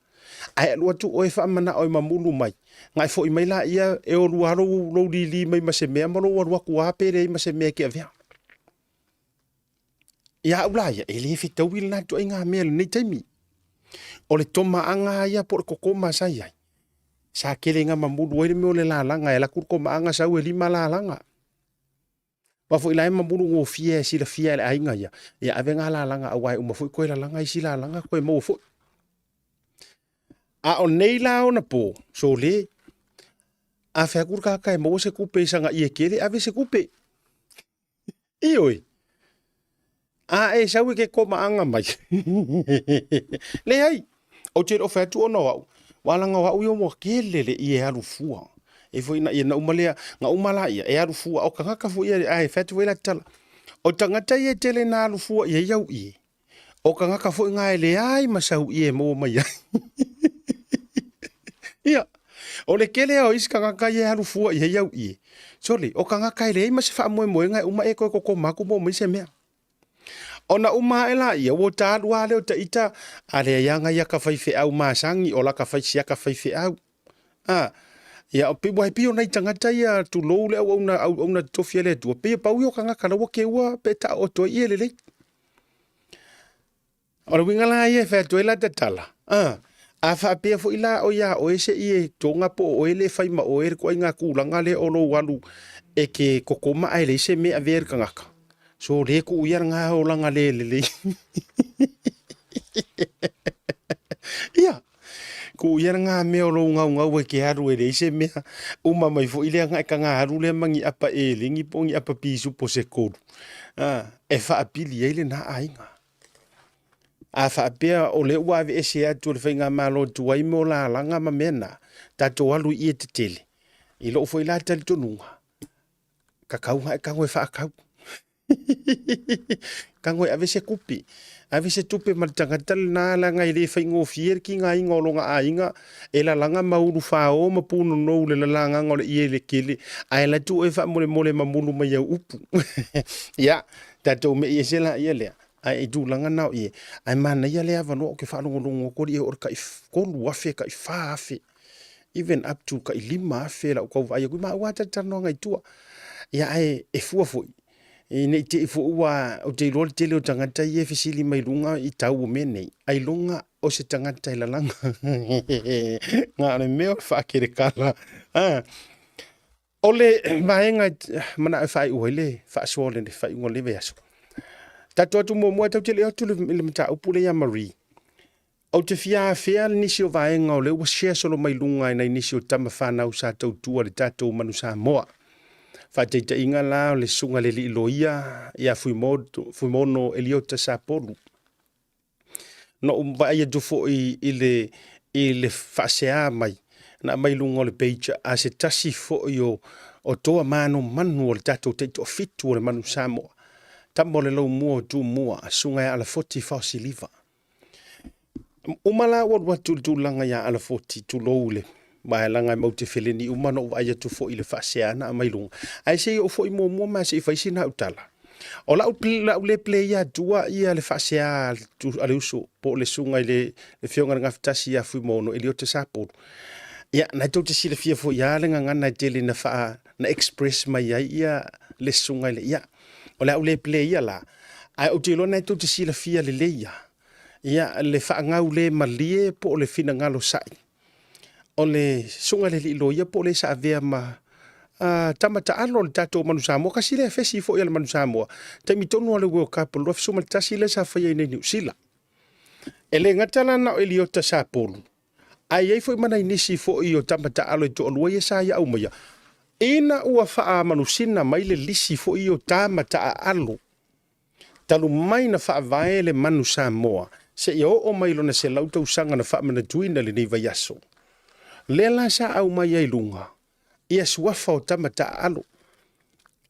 Ae alu atu oe faamanao e mamulu mai, na e foi mai laia e o lua lou, lou lili mai ma se mea ma lou alu atu lava pe leai ma se mea e te avea. Ia au la ia, e le fetaui lena ituaiga mea i lenei taimi. O le tomaaga ia po o le kokoma sa i ai, sa tele ina mamulu ai le mea o le lalaga, e alu atu le komaaga sau e lima lalaga. Aua foi la e mamulu gofie e silafia e le aiga ia, ia ave nga lalaga aua e uma foi toe lalaga isi lalaga toe maua foi. A o nei la ona po, sole, a fai atu le tagata e maua se tupe i sana ie tele, ave se tupe. Ioe. A e sau i ke komaaga mai. Leai, ou te le o fai atu ona o au, ua leaga o au ia ua tele le ie alu fua. E foi na ia na uma lea, na uma la ia, e alu fua. O tagata foi ia, ae fai atu foi la tala. O tagata ia e tele na alu fua i ai au ie. O tagata foi na e leai ma sau ie e maua mai ai. Ia, o le tele o isi tagata ia e alu fua i ai au ie. Sole, o tagata e leai ma se faamoemoega e uma e toe totoma atu mo mai se mea. Ona uma ae laia, ua ta alu lava lea o ta ita, a leai lava nai aka faifeau masani, o laka fai siaka faifeau. A, ia, o pei, ua e pei o nai tagata ia, tulou le auauna, auauna totofi a le Atua, pei e pau ia o tagata la ua keua pe taooto ai ie lelei. O le uiga la ia e fai atu ai la tatala, a, a faapea foi la o iā oe se i e toga po o oe le fai ma oe le ituaiga tulaga lea o lou alu e te totoma ae leai se mea e avea i le tagata, so le tuu ia lena olaga le lelei. Ia, tuu ia lena mea o lou gaugau e te alu e leai se mea, uma mai foi lea na e taga alu lea ma ni apa eleni po o ni apa pisupo se tolu, a, e faapili ai lena aiga. A faapea o lea ua aveese atu e le faigamalo tuai mo lalaga ma mea na, tatou alu i ie tetele. I lou foi la talitonuga, tatau ona e tago e faatau. Tago e ave se tupe. Ave se tupe ma le tagata lena leaga e le faigofie le tigaina o lona aiga e lalaga ma ulufao ma punonou i le lalagaga o le ie le tele, ae alu atu oe faamolemole mamulu mai au upu. Ia, tatou mei ese laia lea. Ae i tulaga na o ie, ae manaia le avanoa ou te faalogologo atu alii e oo i le tai 3,000, tai 4,000, even up to tai 5,000 lau tau vaai atu i maua lava talatalanoaga i tua. Ia ae e fua foi, ne i te i foi ua, ou te iloa le tele o tagata ia e fesili mai luga i tau o mea nei, ailoga o se tagata e lalaga. Na o le mea o le faakelekala. O le vaega e manao e faaiu ai le faasoa o le faaiuga o lenei vaiaso. Tatou atu muamua tatou te le o atu i le mataupu lea ia Marie. Ou te fia afea nisi o vaega o lea ua share solo mai luga e nai nisi o tama fanau sa tautua i le tatou Manu Samoa. Faataitaiga la o le susuga i le alii loia ia Fuimono Eliota Sapolu. Na ou vaai atu foi i le, i le faasea mai na aumai i luga o le page a se tasi foi o, o toa manumanu o le tatou taitoafitu o le Manu Samoa, tama o le Laumua o Tumua, susuga ia Alafoti Faosiliva. Uma la ua alu atu i le tulaga ia Alafoti, tulou le vaelaga e maute feleni uma na ou vaai atu foi i le faasea na aumai luga. Ae se i ou foi muamua ma se i fai sina au tala. O lau, lau le player atua ia le faasea a le uso po o le susuga i le Afioga i le Gafatasi ia Fuimaono Eliota Sapolu. Ia, na tou te silafia foi lava le gagana e tele na faa, na express mai ai ia le susuga i le, ia, o le a ou le player la, ae ou te iloa na tou te silafia lelei lava ia le faagau le malie po o le finagalo sa'i o le susuga i le alii loia po o le sa avea ma tama taalo o le tatou Manu Samoa, kasi lea fesi foi a le Manu Samoa, taimi tonu o le World Cup o le 2011 lea sa faia i inei i Niu Sila. E le gata la na o Eliota Sapolu, ae i ai foi ma nai nisi foi o tama taalo e toalua ia sa ia aumaia, ina ua faamanusina mai le lisi foi o tama taaalo talu mai na faavae le Manu Samoa seia oo mai lona 100 tausaga na faamanatuina i lenei vaiaso. Lea la sa aumai ai luga ia suafa o tama taaalo.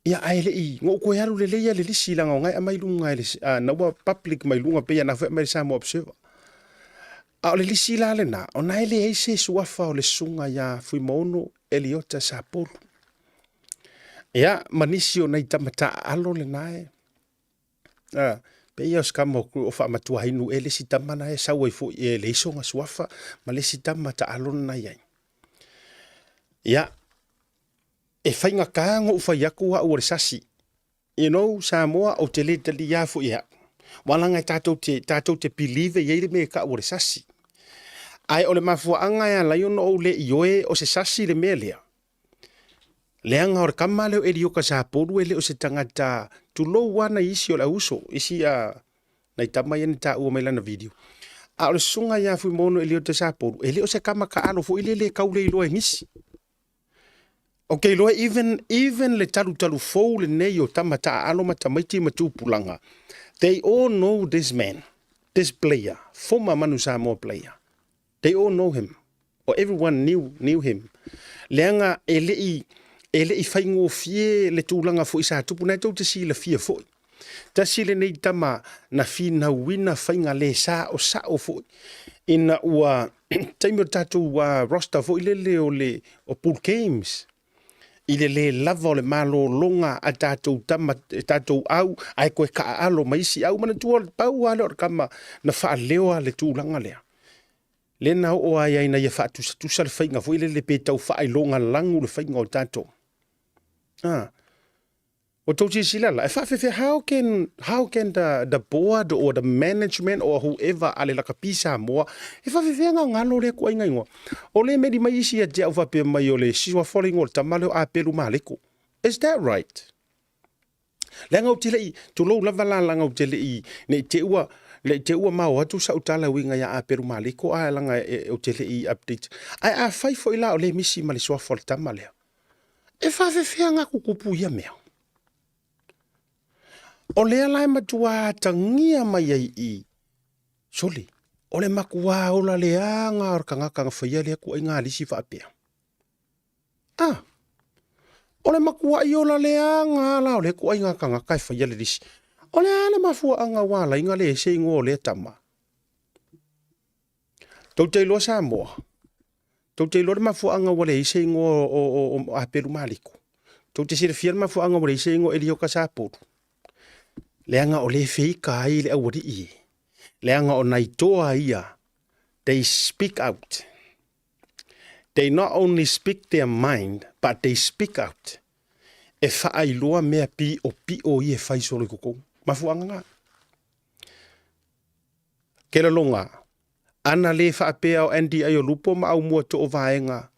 Ia ae le i na ou toe alu lelei lava i le lisi leaga o na e aumai luga e le na ua public mai luga pei na foi aumai le Samoa Observer. A o le lisi la lena, o na e leai se suafa o le susuga ia Fuimaono Eliota Sapolu. Ia, ma nisi o nai tama taaalo lena e. A, pei ia o se tama o Faamatuainu e le isi tama na e sau ai foi e leai sona suafa ma le isi tama taalo lena e i ai. Ia, e faigata ona ou fai atu au o le sasi. You know, Samoa, ou te le talia foi e au. Aua leaga e tatou te, tatou te believe e i ai le mea e tau o le sasi. Ae o le mafuaaga e ala ai ona ou le ioe o se sasi le mea lea, leaga o le tama lea o Elioka Sapolu e le o se tagata, tulou lava nai isi o le auuso, isi a nai tama ia na taua mai lana video. A o le susuga ia Fuimaono Eliota Sapolu, e le o se tama taalo foi lele e tau le iloa e nisi. Ou te iloa even, even le talutalu fou lenei o tama taaalo ma tamaiti ma tupulaga, they all know this man, this player, former Manu Samoa player. They all know him, or everyone knew, knew him. Leaga e le i, e le i faigofie le tulaga foi sa tupu, na tou te silafia foi. Tasi lenei tama na finauina faiga le saosao foi ina ua taimi o le tatou roster foi lele o le o pool games i le le lava o le malologa a tatou tama tatou au ae toe taaalo ma isi au. Manatua pau lava lea o le tama na faaleoa le tulaga lea lea na oo ai ai ina ia faatusatusa le faiga foi lele pe tau faailoga lagu le faiga o tatou. Ah. Ua tou silasila la, e faafefea, how can, how can the, the board or the management or whoever a le lakapi Samoa, e faafefea na galo lea ituaiga igoa. O lea e meli mai isi ia te au faapea mai o le suafa o le igoa o le tama lea o Apelu Maleko. Is that right? Leaga ou te le i, tulou lava la leaga ou te le i, ne i te ua, ne i te ua mao atu sau tala e uiga ia Apelu Maleko ae leaga ou te le i update. Ae afai foi la o lea e misi ma le suafa o le tama lea, E faafefea na tutupu ia mea? O lea la e matua atagia mai ai i sole, o le matua ola leaga o le tagata na faia lea ituaiga alisi faapea. Ah, o le matuai ola leaga la o lea ituaiga tagata e faia le lisi. O le a le mafuaaga ua ala ai na leai se igoa o lea tama? Tou te iloa Samoa, tou te iloa le mafuaaga ua leai se igoa o Apelu Maliko. Tou te silafia le mafuaaga ua leai se igoa o Elioka Sapolu. Leaga o lea e feika ai le aualii e. Leaga o nai toa ia, they speak out. They not only speak their mind, but they speak out. E faailoa mea piʻopiʻo ia e fai solo i koukou. Mafuaaga na. Ke laloga, ana le faapea o Andy Aiolupo ma Aumua Toovaega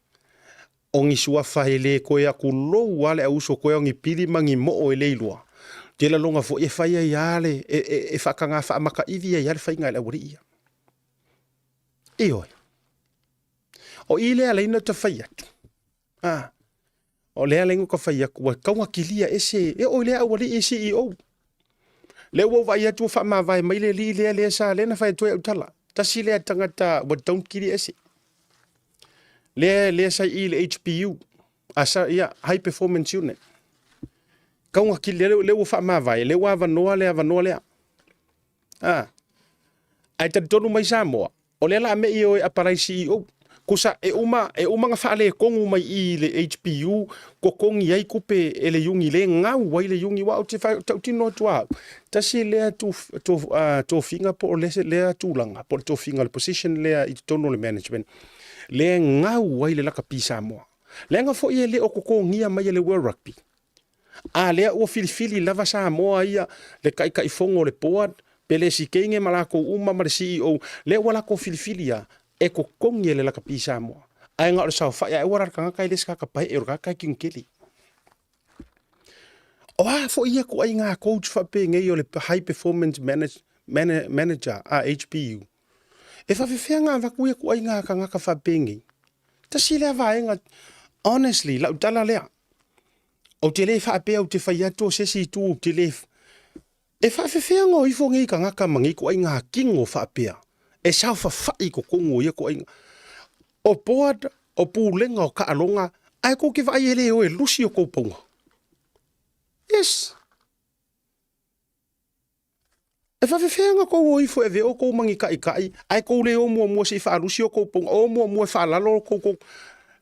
o ni suafa e le koe aku lou a le auso koe o ni pili ma ni moo e le iloa. Te laloga foi e fai ai a le, e, e, e whaakanga whaamaka iwi ai a le whainga e le aualii ia. Ioe. O i lea leina ta whai atu. Ah. O lea leina ka whai atu, ua kaunga kilia ese, e o i lea aualii e CEO. Lea ua ou vaai atu ua faamavae mai le alii lea lea sa lea na fai atu ai au tala. Tasi lea tagata ua don't kili ese. Lea lea sa i le HPU. Asa ia High Performance Unit. Kaunga kili lea, lea ua faamavae, lea ua avanoa le avanoa lea. Ah. Ae talitonu mai Samoa, o lea la a mei o e apalai CEO. Kusa e uma, e uma na faaletonu mai i le HPU, totogi ai tupe e le iuni le gau ai le iuni, aua ou te tautino atu lava au, tasi lea tu, tu, uh, tofiga po o le, lea tulaga, po o le tofiga o le position lea i totonu o le management, lea gau ai le lakapi Samoa. Leaga foi e le o totogia mai e le World Rugby. A lea ua filifili lava Samoa ia, le Taitaifono o le Board, Pelesikeine ma latou uma ma le CEO, lea ua latou filifili a, e totogi e le lakapi Samoa. Ae na o le saofai ae aua la le tagata e le se tagata paee o le tagata e kinokele. O a foi ia ituaiga coach faapenei o le High Performance Manage, Mana, Manager a HPU, e faafefea ona avatu ia ituaiga tagata faapenei? Tasi lea vaega, honestly, lau tala lea, Ou te le faapea ou te fai atu o se isi itu ou te le E faafefea ona o ifo nei tagata ma nei ituaiga kino faapea e saofafai i totonu o ia ituaiga o board, o pulega o taaloga, ae tou te vaai e le o e lusi o tou pauga. Yes. E faafefea ona tou o ifo e avea outou ma ni taitai, ae tou le o muamua se i faalusi o tou pouga, o muamua e faalalo tou tou.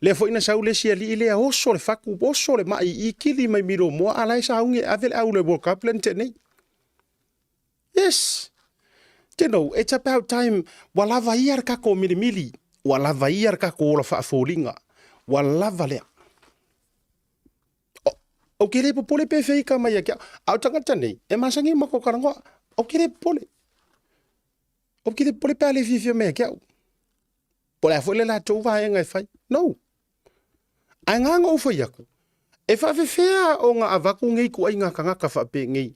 Lea foi na sau le isi alii lea oso le fatu, oso le mai i kili mai Milomoa, a la e sauni e ave le au i le World Cup lea na tea nei. Yes. You know, it's about time, ua lava ia le tatou milimili, ua lava ia le tatou ola faafoliga, ua lava lea. Ou te le popole pe feika mai ia ki au. A o tagata nei, e masani ma ko karangoa. Ou te le popole. Ou te le popole pe a le fiafia mai ia ki au. Po o le a foi le latou vaega e fai. No. Ae na ona ou fai atu, e faafefea ona avatu nei ituaiga tagata faapenei,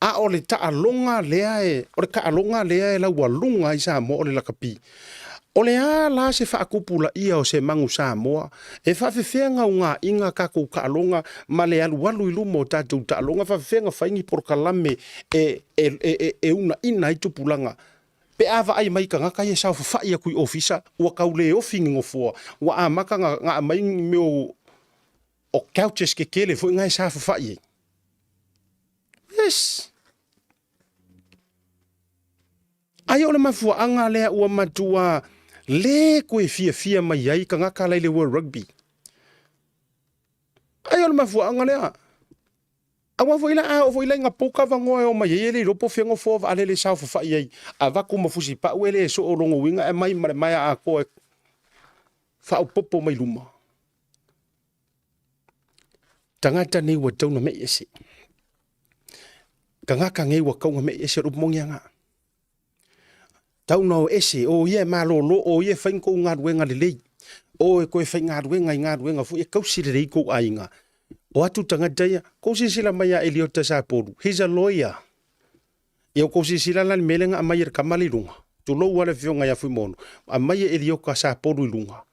a o le taaloga lea e, o le taaloga lea e laualuga ai Samoa o le lakapi. O le a la se faatupulaia o se manu Samoa e faafefea ona unaiga tatou taaloga ma le alualu i luma o tatou taaloga, faafefea ona fai ni polokalame e, e, e, e unaina ai tupulaga pe a vaai mai tagata ia e saofafai atu i ofisa ua tau le ofi ni nofoa, ua amata ona aumai ni mea o, o couches kekele foi na e saofafai ai. Yes. Ai o le mafuaaga lea ua matua le koe fiafia mai ai tagata la i le World Rugby. Ai o le mafuaaga lea. Aua foi la a oo foi la ina poka avanoa e o mai ai e le iloa po o fea nofoa vaalele e saofafai ai. Avatu ma fusipau e le soo lona uiga e aumai ma le maea atoa e faaopoopo mai luma. Tagata nei ua tatau ona me'i ese. Tagata nei ua tatau ona me'i ese o le upu moni lava lena. Tau ona o ese, o ia e malolo, o ia e fai ni kou galuega lelei. O e toe faigaluega i galuega foi e tausi lelei kou aiga. O atu tagata ia, kou silasila mai ia Eliota Sapolu, he's a lawyer. Ia kou silasila la i le mea lea na aumai e le tama lea i luga. Tulou lava le afioga ia Fuimaono, aumai e Eliota Sapolu i luga.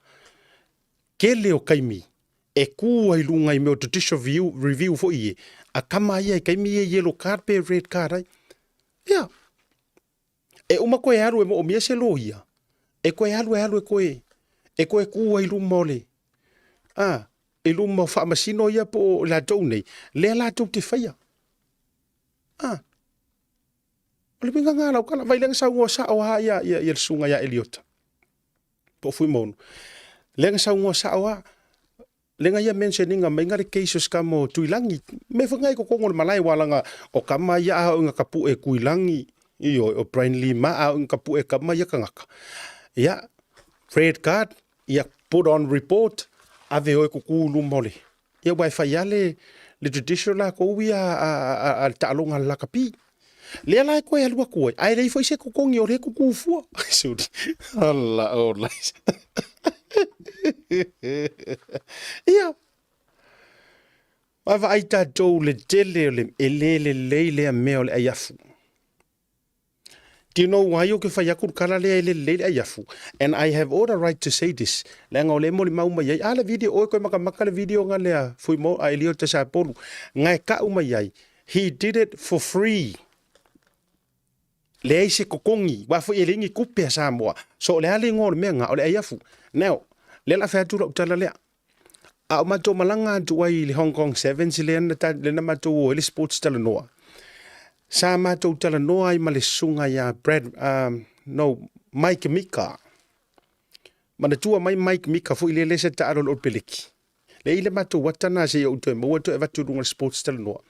Tele o taimi e kū ai luga i mea o judicial review, review foi ie, a tama ia i taimi ia yellow card pe red card ai. Ia, e uma koe alu e moomia se loia, e koe alu e alu e koe, e koe kū ai luma o le, a, i luma o faamasino ia po o latou nei, lea latou te faia. A, o le uiga lena o lau tala, vai lea na saunoa sao lava ia, ia, ia le susuga ia Eliota. Po o Fuimaono. Lea na saunoa sao lava. Le nga ia mention inga mai nga le case o se kama o Tuilagi. Me foi nga i kokongo le malae wa langa o kama ia a o inga kapu e Kuilangi. Io o Brian Lima a o inga kapu e kama ia kangaka. Ia, red card, ia put on report, ave oe kuku luma o le. Ia wa e fai a le, le judicial la kou ia a, a, a, a le taaloga a le lakapi. Lea la e koe alu atu ai, ae leai foi se totogi o lea kuku fua. Suri. Ala o lai. Ia. Vaavaai tatou le tele o le e le lelei lea mea o le aiafu. Do you know why o ke fai aku le kala lea e le lelei le aiafu? And I have all the right to say this. Leaga o lea e molimau mai ai. A le video, oe koe makamaka le video nga lea Fuimo a Elio Tasapolu. Nga e kau mai ai. He did it for free. Leai se totogi, aua foi e leai ni tupe a Samoa. So o le a le igoa o le mea lena, o le aiafu. Now, lea o le a fai atu lau tala lea. A o matou malaga atu ai i le Hong Kong Sevens lea na, lea na matou o ai le sports talanoa, sa matou talanoa ai ma le susuga ia Brad, no, Mike Mika. Manatua mai Mike Mika foi lea lea sa taalo i le Olopeleki. Lea i le matou ata na se i ou toe maua toe avatu i luga o le sports talanoa.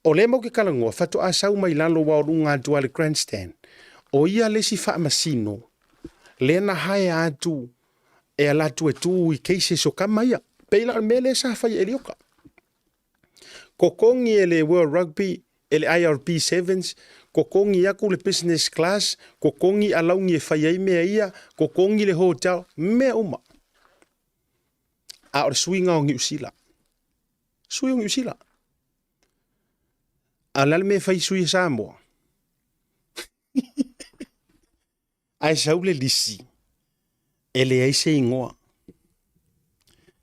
O lea mau ke talanoa, faatoa sau mai lalo wa o luga atu a le grandstand. O ia le isi faamasino, lea na haea atu e ala atu e tu i cases o kama ia. Pei la o le mea lea sa fai e Elioka. Kokongi e le World Rugby, e le IRB Sevens, kokongi aku le business class, kokongi alaungi e fai ai mea ia, kokongi le hotel, mea uma. A o le suiga o Niu Sila. Sui o Niu Sila. A o le a le mea e fai sui e Samoa? Ae sau le lisi, e leai se igoa.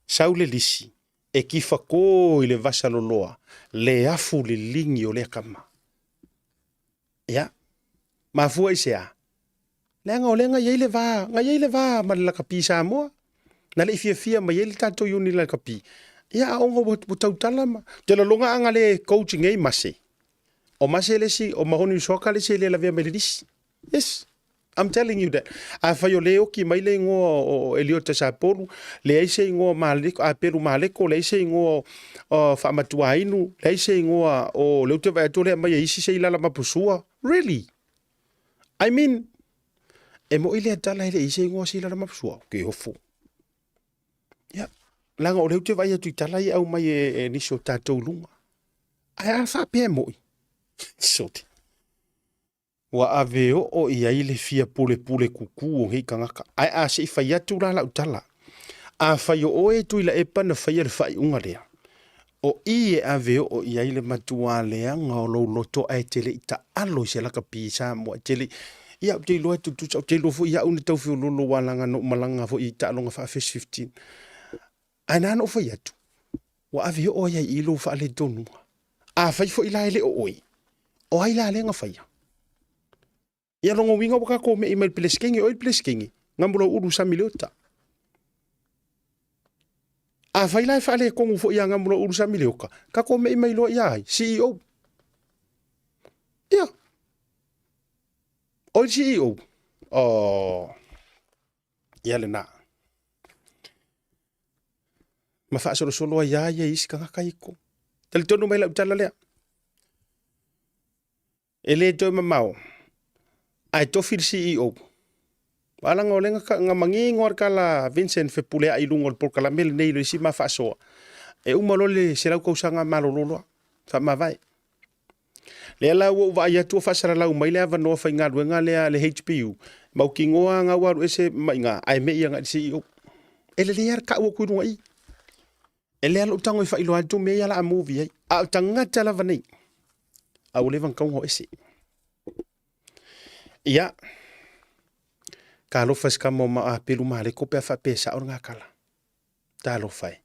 Sau le lisi, e kifakō i le vasa loloa, le afu liligi o lea kama. Ia, mafua i se a? Leaga o lea na i ai le va, na i ai le va ma le lakapi Samoa. Na le i fiafia mai ai le tatou iuni lakapi. Ia, a ona ua, ua tautala ma... Te laloga a na le coach nei Mase. O Mase le isi, o Mahoni Usoaka le isi e le lavea mai le lisi. Yes. I'm telling you that. Afai o lea e oki mai le igoa o Eliota Sapolu, leai se igoa o Maleko, Apelu Maleko, leai se igoa o Faamatuainu, leai se igoa o lea ou te vaai atu o lea aumai e isi se ilala mapusua. Really? I mean, e moi lea tala e leai se igoa o se ilala mapusua. Ke ofo. Ia, leaga o lea ou te vaai atu i tala ia e aumai e nisi o tatou luga. Ae a faapea e moi? Sorry. Ua ave oo i ai le fia pulepule kuku o nei tagata. Ae a se i fai atu la lau tala, afai o oe e Tuilaepa na faia le faaiuga lea, o i e ave oo i ai le matua leaga o lou loto ae te le i taalo i se lakapi i Samoa, e te le i, ia ou te iloa e tutusa, ou te iloa foi au na tau feoloolo ua laga na ou malaga foi i taaloga faa-First 15. Ae na ona ou fai atu, ua ave oo ai ai i lou faaletonuga. Afai foi la e le o oe, o ai la lea na faia? Ia lona uiga ua tatou me'i mai le Peresetene, o ai le Peresetene? Gamulauulu Sami Leota. Afai la e faaletonu foi ia Gamulauulu Sami Leota, tatou me'i mai loa ia ai? CEO. Ia. O le CEO. Oh. Ia lena. Ma faasolosolo ai lava ia i isi tagata ia i totonu. Talitonu mai lau tala lea. E le toe mamao, ae tofi le CEO. Aua leaga o lea na manino lava le tala a Vincent Fepuleai i luga o le polokalame lenei i le isi ma faasoa, e uma loa le 100 tausaga malolo loa, faamavae. Lea la ua ou vaai atu ua faasalalau mai le avanoa faigaluega lea a le HPU, mautinoa lava ua alu ese mai i ina, ae me'i agai i le CEO. E lelei lava le tau atu i luga i i. E lea lou tago e faailoa atu mea ia o le a move i ai. A o tagata lava nei, a ua leva ona tatau ona o ese. Ia, talofa i se tama o Apelu Maleko pe a faapea e sao lena tala. Talofa e.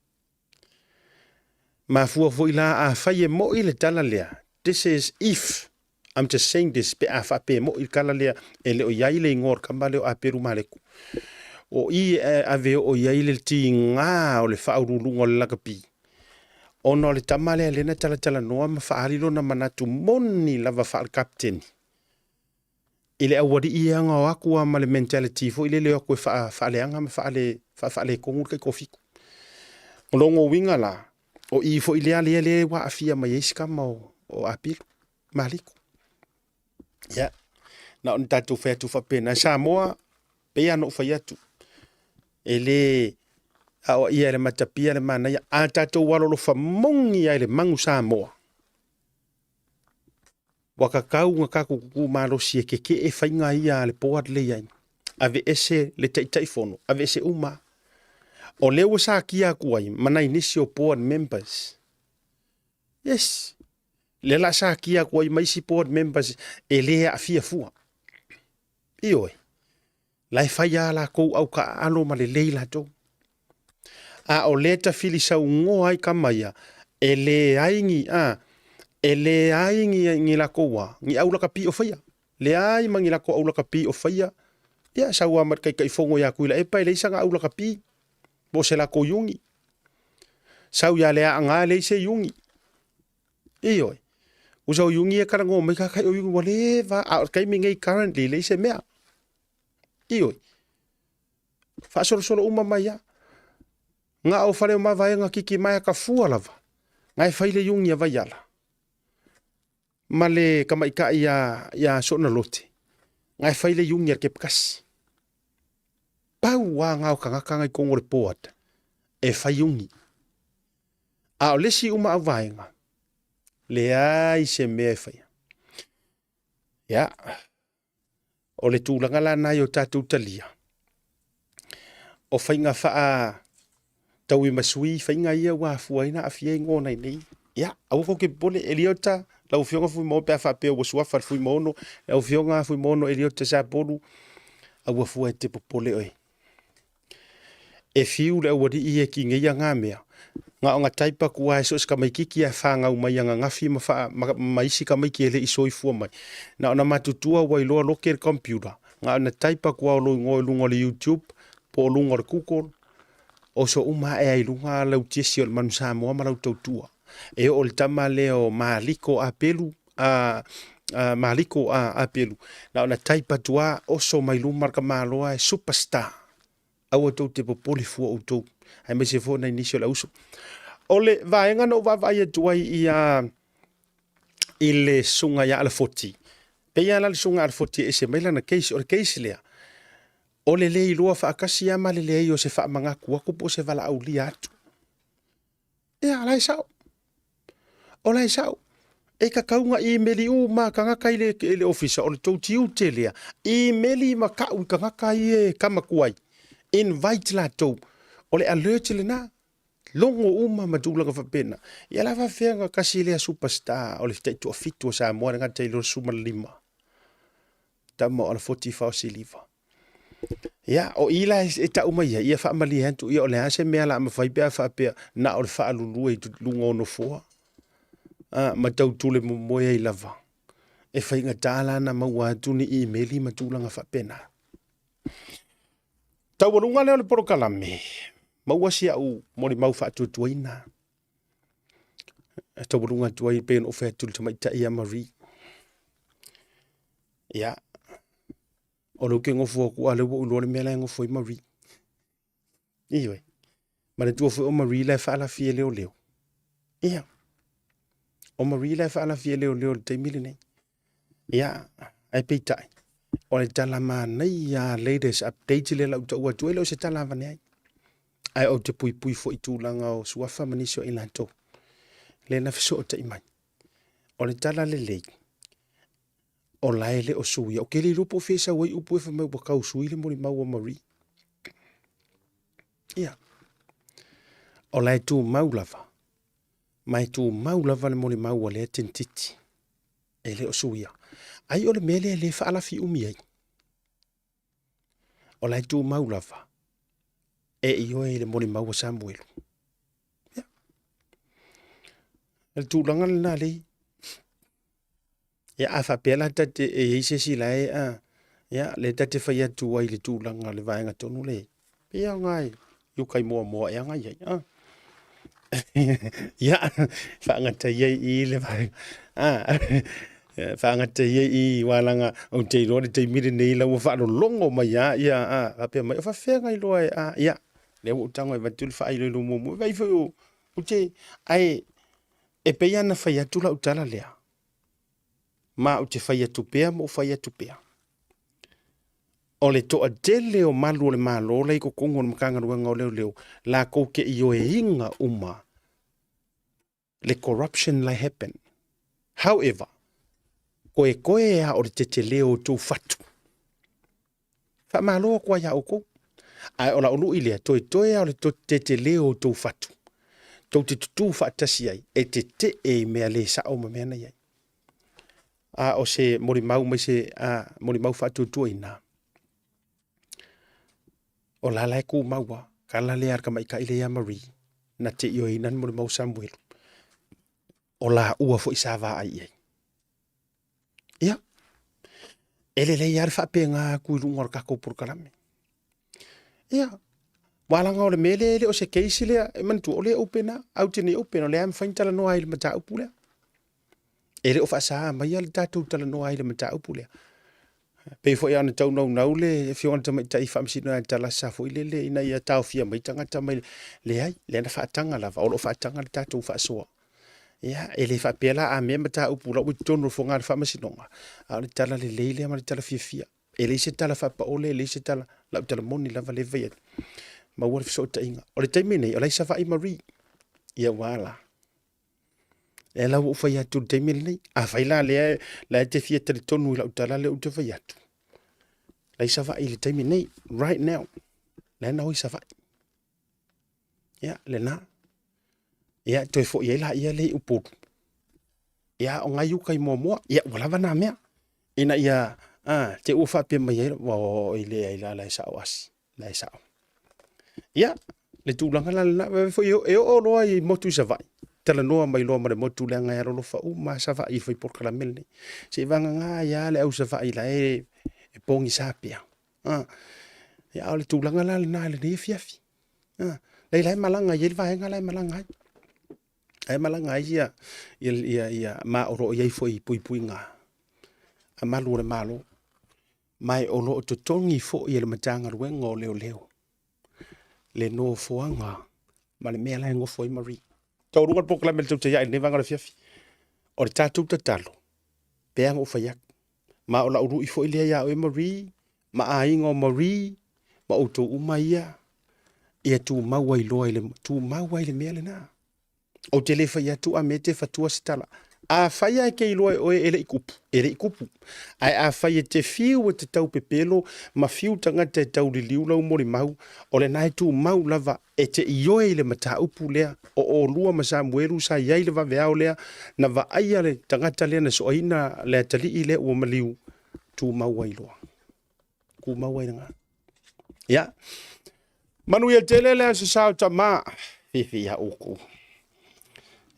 Mafua foi la afai e moi le tala lea, this is if, I'm just saying this, pe a faapea e moi le tala lea e le o i ai le igoa o le tama lea o Aperu Maleku. O i e ave oo i ai le tiga o le faauluuluga o le lakapi, ona o le tama lea lea na talatalanoa ma faaali lona manatu moni lava faale-kapiteni i le aualii ia na o atu lava ma le mentality foi lele o atu e faaleaga ma faafaaletonu le taitoafitu. O lona uiga la, o i foi lea lea lea ua aafia mai ai si tama o, o Apilu, Maliko. Ia, na ona tatou fai atu faapena. Samoa, pei lava ona ou fai atu, e le aoaia e le matapia le manaia. A tatou alolofa moni lava i le manu Samoa, ua tatau ona tatou tutu malosi e tetee faiga ia a le board lea e i ai. Aveese le Taitaifono, aveese uma lava. O lea ua satia atu ai ma nai nisi o board members. Yes, lea la satia atu ai ma isi board members e le aafia fua. Ioe, la e fai lava latou autaaalo ma lelei latou. A o lea e tafili saunoa ai tama ia, e leai ni, a, e leai ni, ni latou a, ni aulakapi o faia. Leai ma ni latou aulakapi o faia. Ia, sau lava ma le Taitaifono ia Tuilaepa e leai sana aulakapi, po o se latou iuni. Sau ia Leaana e leai se iuni. Ioe. Usa o iuni e talanoa mai kakai o iuni ua leva, a o le taimi nei currently leai se mea. Ioe. Faasolosolo uma mai lava. Na o Faleomavaega Tiitimaea ka fua lava, na e fai le iuni a Vaiala ma le tamaitai ia, ia Soona Lote, na e fai le iuni a le Kepakasi. Pau lava na o tagata na i totonu o le board e fai iuni. A o le isi uma au vaega, leai se mea e faia. Ia, o le tulaga la na i o tatou talia, o faiga faa tauimasui faiga ia ua afua ai na aafia igoa nai nei. Ia, aua tou te popole, Eliota, lau Afioga Fuimaono pe a faapea ua suafa le Fuimaono, lau Afioga Fuimaono Eliota Sapolu, aua fua e te popole oe. E fiu le aualii e tineia na mea, na ona type atu lava e so o se tamaititi lava e fanau mai ananafi ma, faa, ma, ma isi tamaiti e le i soifua mai. Na ona matutua ua iloa loke le computer, na ona type atu lava o lou igoa i luga o le YouTube po o luga o le Google, oso uma ae ai luga lau tiesi o le Manu Samoa ma lau tautua. E oo i le tama lea o Maliko Apelu, a, a Maliko a Apelu, na ona type atu lava, oso mai luma le tamaloa e superstar. Aua tou te popole fua outou, aemaise foi nai nisi o le auso. O le vaega na ou vaavaai atu ai ia i le susuga ia Alafoti, pei lava la le susuga Alafoti e ese mai lana case, o le case lea, o le le iloa faatasi lava ma le leai o se faamanatu atu po o se valaaulia atu. Ia, la e sao. O la e sao. E tatau ona imeli uma lava tagata i le, i le ofisa, o le tou tiute lea, imeli ma tau i tagata ia e kama atu ai. Invite latou. O le alert lena. Logo uma ma tulaga faapena. Ia la faafefea ona tasi lea superstar o le taitoafitu o Samoa le gata i le 25. Tama o Alafoti Faosiliva. Ia, o i la e tau mai ai, ia faamalie atu, ia o le a se mea la mafai pe a faapea na o le faalulue i luga o nofoa, a, ma tau tule momoe ai lava. E faigata la na maua atu ni imeli ma tulaga faapena. Taualuga lea o le polokalame, maua si au molimau faatuatuaina. E taualuga atu ai pei ona ou fai atu i le tamaitai ia Marie. Ia, o lea ou te nofo atu, a o lea ua ou iloa le mea la e nofo ai Marie. Ioe. Manatua foi o Marie la e faalafi e leoleo. Ia. O Marie la e faalafi e leoleo i le taimi lenei. Ia, ae peitai, o le tala manaia latest update lea la ou tau atu ai, le o se tala avane ai. Ae ou te puipui foi i tulaga o suafa ma nisi o i latou. Lea na fesootai mai. O le tala lelei, o la e le o suia. Ou te le iloa po o fea e sau ai upu e fai mai ua tau sui le molimau a Marie. Ia. O la e tumau lava. Ma e tumau lava le molimau a lea tentiti. E le o suia. Ai o le mea lea e le faalafi umi ai. O la e tumau lava. E ioe i le molimau a Samuelu. Ia. O le tulaga lena lei. Ia, a faapea la ta te, e i ai se isi la e, a, ia, lea ta te fai atu ai i le tulaga o le vaega tonu lea, pei lava ona e i uka i Moamoa ea na i ai, a. Ia, faagata ia i i le vaega, a, faagata ia i i, aua leaga ou te iloa le taimi lenei la ua faalologo mai lava, ia, a, faapea mai, o faafefea ona iloa e, a, ia. Lea ua ou tago e avatu le faailoilo muamua. Vaai foi o, ou te, ae e pei lava ona fai atu lau tala lea, ma ou te fai atu pea ma ou fai atu pea. O le toatele o malu o le Malo la i totonu o le Matagaluega o Leoleo, latou te ioeina uma le corruption la e happen. However, koekoe a o le tetele o outou fatu. Faamalo atu ai ia outou. Ae o lau lui lea, toetoe a o le tetele o outou fatu. Tou te tutū faatasi ai, e tetee i mea le sao ma mea na i ai. A o se molimau mai se a, molimau faatuatuaina, o la la e tumau lava, tala lea a le tamaitai lea ia Marie, na te ioeina le molimau a Samuelu, o laua foi sa vaai i ai. Ia, e lelei lava le faapena atu i luga o le tatou polokalame. Ia, aua leaga o le mea lea e le o se case lea, e manatua o lea e open lava, out in the open, o lea lava e mafai ona talanoa ai i le mataupu lea. E le o faasaā maia le tatou talanoa ai i le mataupu lea. E pei foi ona tau naunau le Afioga i le Tamaitai Faamasino ia Talasa foi lele ina ia taofia mai tagata mai le... Leai, lea na faataga lava, o lo o faataga le tatou faasoa. Ia, e le faapea la a mea mataupu la ua i totonu o le foga o le Faamasinoga, a o le tala lelei lea ma le tala fiafia. E leai se tala faapaole, e leai se tala, lau tala moni lava lea e fai atu. Maua le fesootaiga. O le taimi nei, o la e i Savaii Marie. Ia ua a la? Lea la ua ou fai atu i le taimi lenei. Afai la lea la e te fia talitonu i lau tala lea ou te fai atu, la i Savaii i le taimi nei, right now. La na o i Savaii. Ia, lena. Ia, toe foi ai laia lea i Upolu. Ia, o ngai uka i muamua. Ia, ua lava nā mea. Ina ia, a, te ua faapea mai ai, o, i leai la, la e sao asi. La e sao. Ia, le tulaga la lena, foi e oo loa i motu i Savaii, talanoa mai loa ma le motu leaga e alolofa uma lava Savaii i le fai polokalame lenei. Seiavagana ai lava le au Savaii la e pogisa pea. A, ia, a o le tulaga la lena i lenei afiafi. A, leai la e malaga e i ai le vaega la e malaga ai. La e malaga ai ia, ia, ia, ia ma o lo o i ai foi puipuiga a malu o le Malo. Ma o lo o totogi foi e le Matagaluega o Leoleo le nofoaga ma le mea la e nofo ai Marie. Taualuga le polokalame le tautai i lenei vaega o le afiafi. O le tatou tatalo, pea ona ou fai atu, ma o lau lui foi lea ia oe Marie, ma aiga o Marie, ma outou uma ia, ia tumau ai loa i le, tumau ai le mea lena. Ou te le fai atu a mea te fatua se tala. Afai lava e te iloa e oe e le i kupu, e le i kupu. Ae afai e te fiu e te tau pepelo ma fiu tagata e tau liliu lau molimau, o lena e tumau lava e te ioe i le mataupu lea o oulua ma Samuelu sa i ai le vaveao lea na vaaia le tagata lea na soaina le atalii lea ua maliu, tumau ai loa. Tumau ai lena. Ia. Manuia tele le aso sao tama. Fiafia ia outou.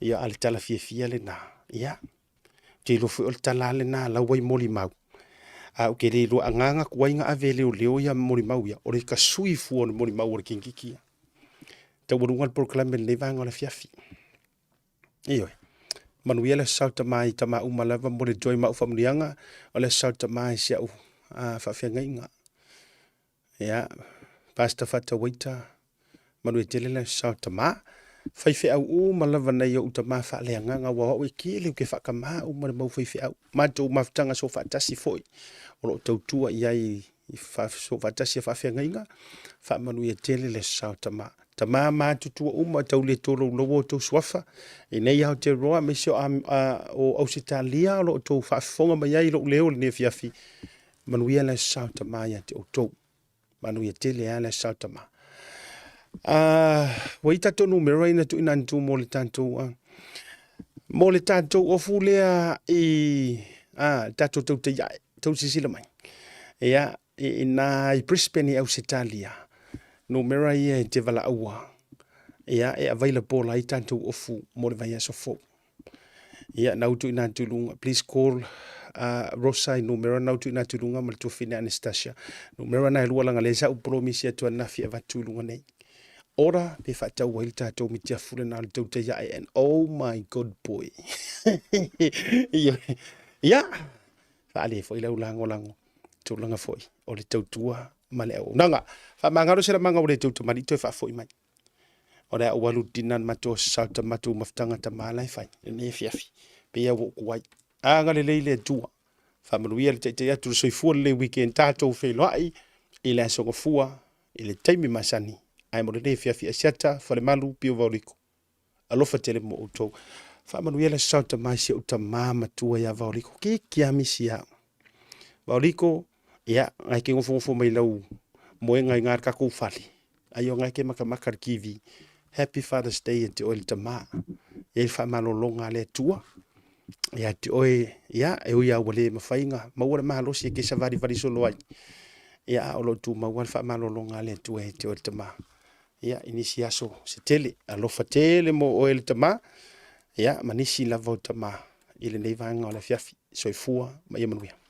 Ia, a le tala fiafia lena. Ia. Te iloa foi o le tala lena lau ai molimau. A ou te le iloa agaga tuai na ave e leoleo ia molimau ia, o le tasui fua o le molimau o le kengiki ia. Taualuga le polokalame i lenei vaega o le afiafi. Ioe. Manuia le aso sao tama i tama uma lava mo le joy ma au faamanuiaga, o le aso sao tama i si au faafeagaiga. Ia, Pastor Faatauaita, manuia tele le aso sao tama. Faifeau uma lava nai ou tama faaleagaga, aua o au e tele ou te faatama uma le mau faifeau. Matou mafutaga soofaatasi foi o lo o tautua i ai i soofaatasi a faafeagaiga, faamanuia tele le aso sao tama. Tama matutua uma tau le tolaulauina outou suafa i nei Aotearoa aemaise o Ausetalia o lo o outou faafofoga mai ai i lou leo i lenei afiafi. Manuia le aso sao tama ia te outou. Manuia tele lava le aso sao tama. Ua i tatou numera ina tuuina atu mo le tatou mo le tatou ofu lea i tatou tautai ae, tou silasila mai. Ia, i ina i Brisbane i Ausetalia, numera ia e te valaua, ia, e available ai tatou ofu mo le vaiaso fou. Ia, na utu ina atu i luga, please call Rosa i numera na utu ina atu i luga ma le tuafine Anastasia. Numera na e lua langa lea sa u promisi atu anafi e avatu i luga nei. Ora pe faatau ai le tatou mitiafu lena o le tautai ae and oh my good boy. Ia, faale foi lau lagolago tulaga foi o le tautua. ma le auaunaga. Faamagalo se lamaga ua le tou tamalii toe faafoi mai. O le a ou alu dina le matou salta matou mafutaga tama la e fai lenei afiafi. Pei a ua ou tuai. Agalelei le Atua. Faamanuia le taitai atu le soifua lelei weekend tatou feiloai i le aso Gafua i le taimi masani. Ae mo lenei afiafi Asiata, Falemalu, Pio Vaoliko. Alofa tele mo outou. Faamanuia le aso tama i si ou tama matua ia Vaoliko. Ke kia misi au. Vaoliko, ia, ngai ke ngofongofo mai lau moenga i ngā kakou fale. Ai o ngai ke makamaka le TV. Happy Father's Day e te oe le tama. E whaamalolonga le Atua. Ia te oe, ia, e ui a ua le mawhai nga maua le malosi e ke savalivali solo ai. Ia, a o lo tu maua le whaamalolonga le Atua e te oe le tama. Ia, i nisi aso se tele, alofa tele mo oe le tama, ia, ma nisi lava o tama i lenei vaega o le afiafi. Soifua ma ia manuia.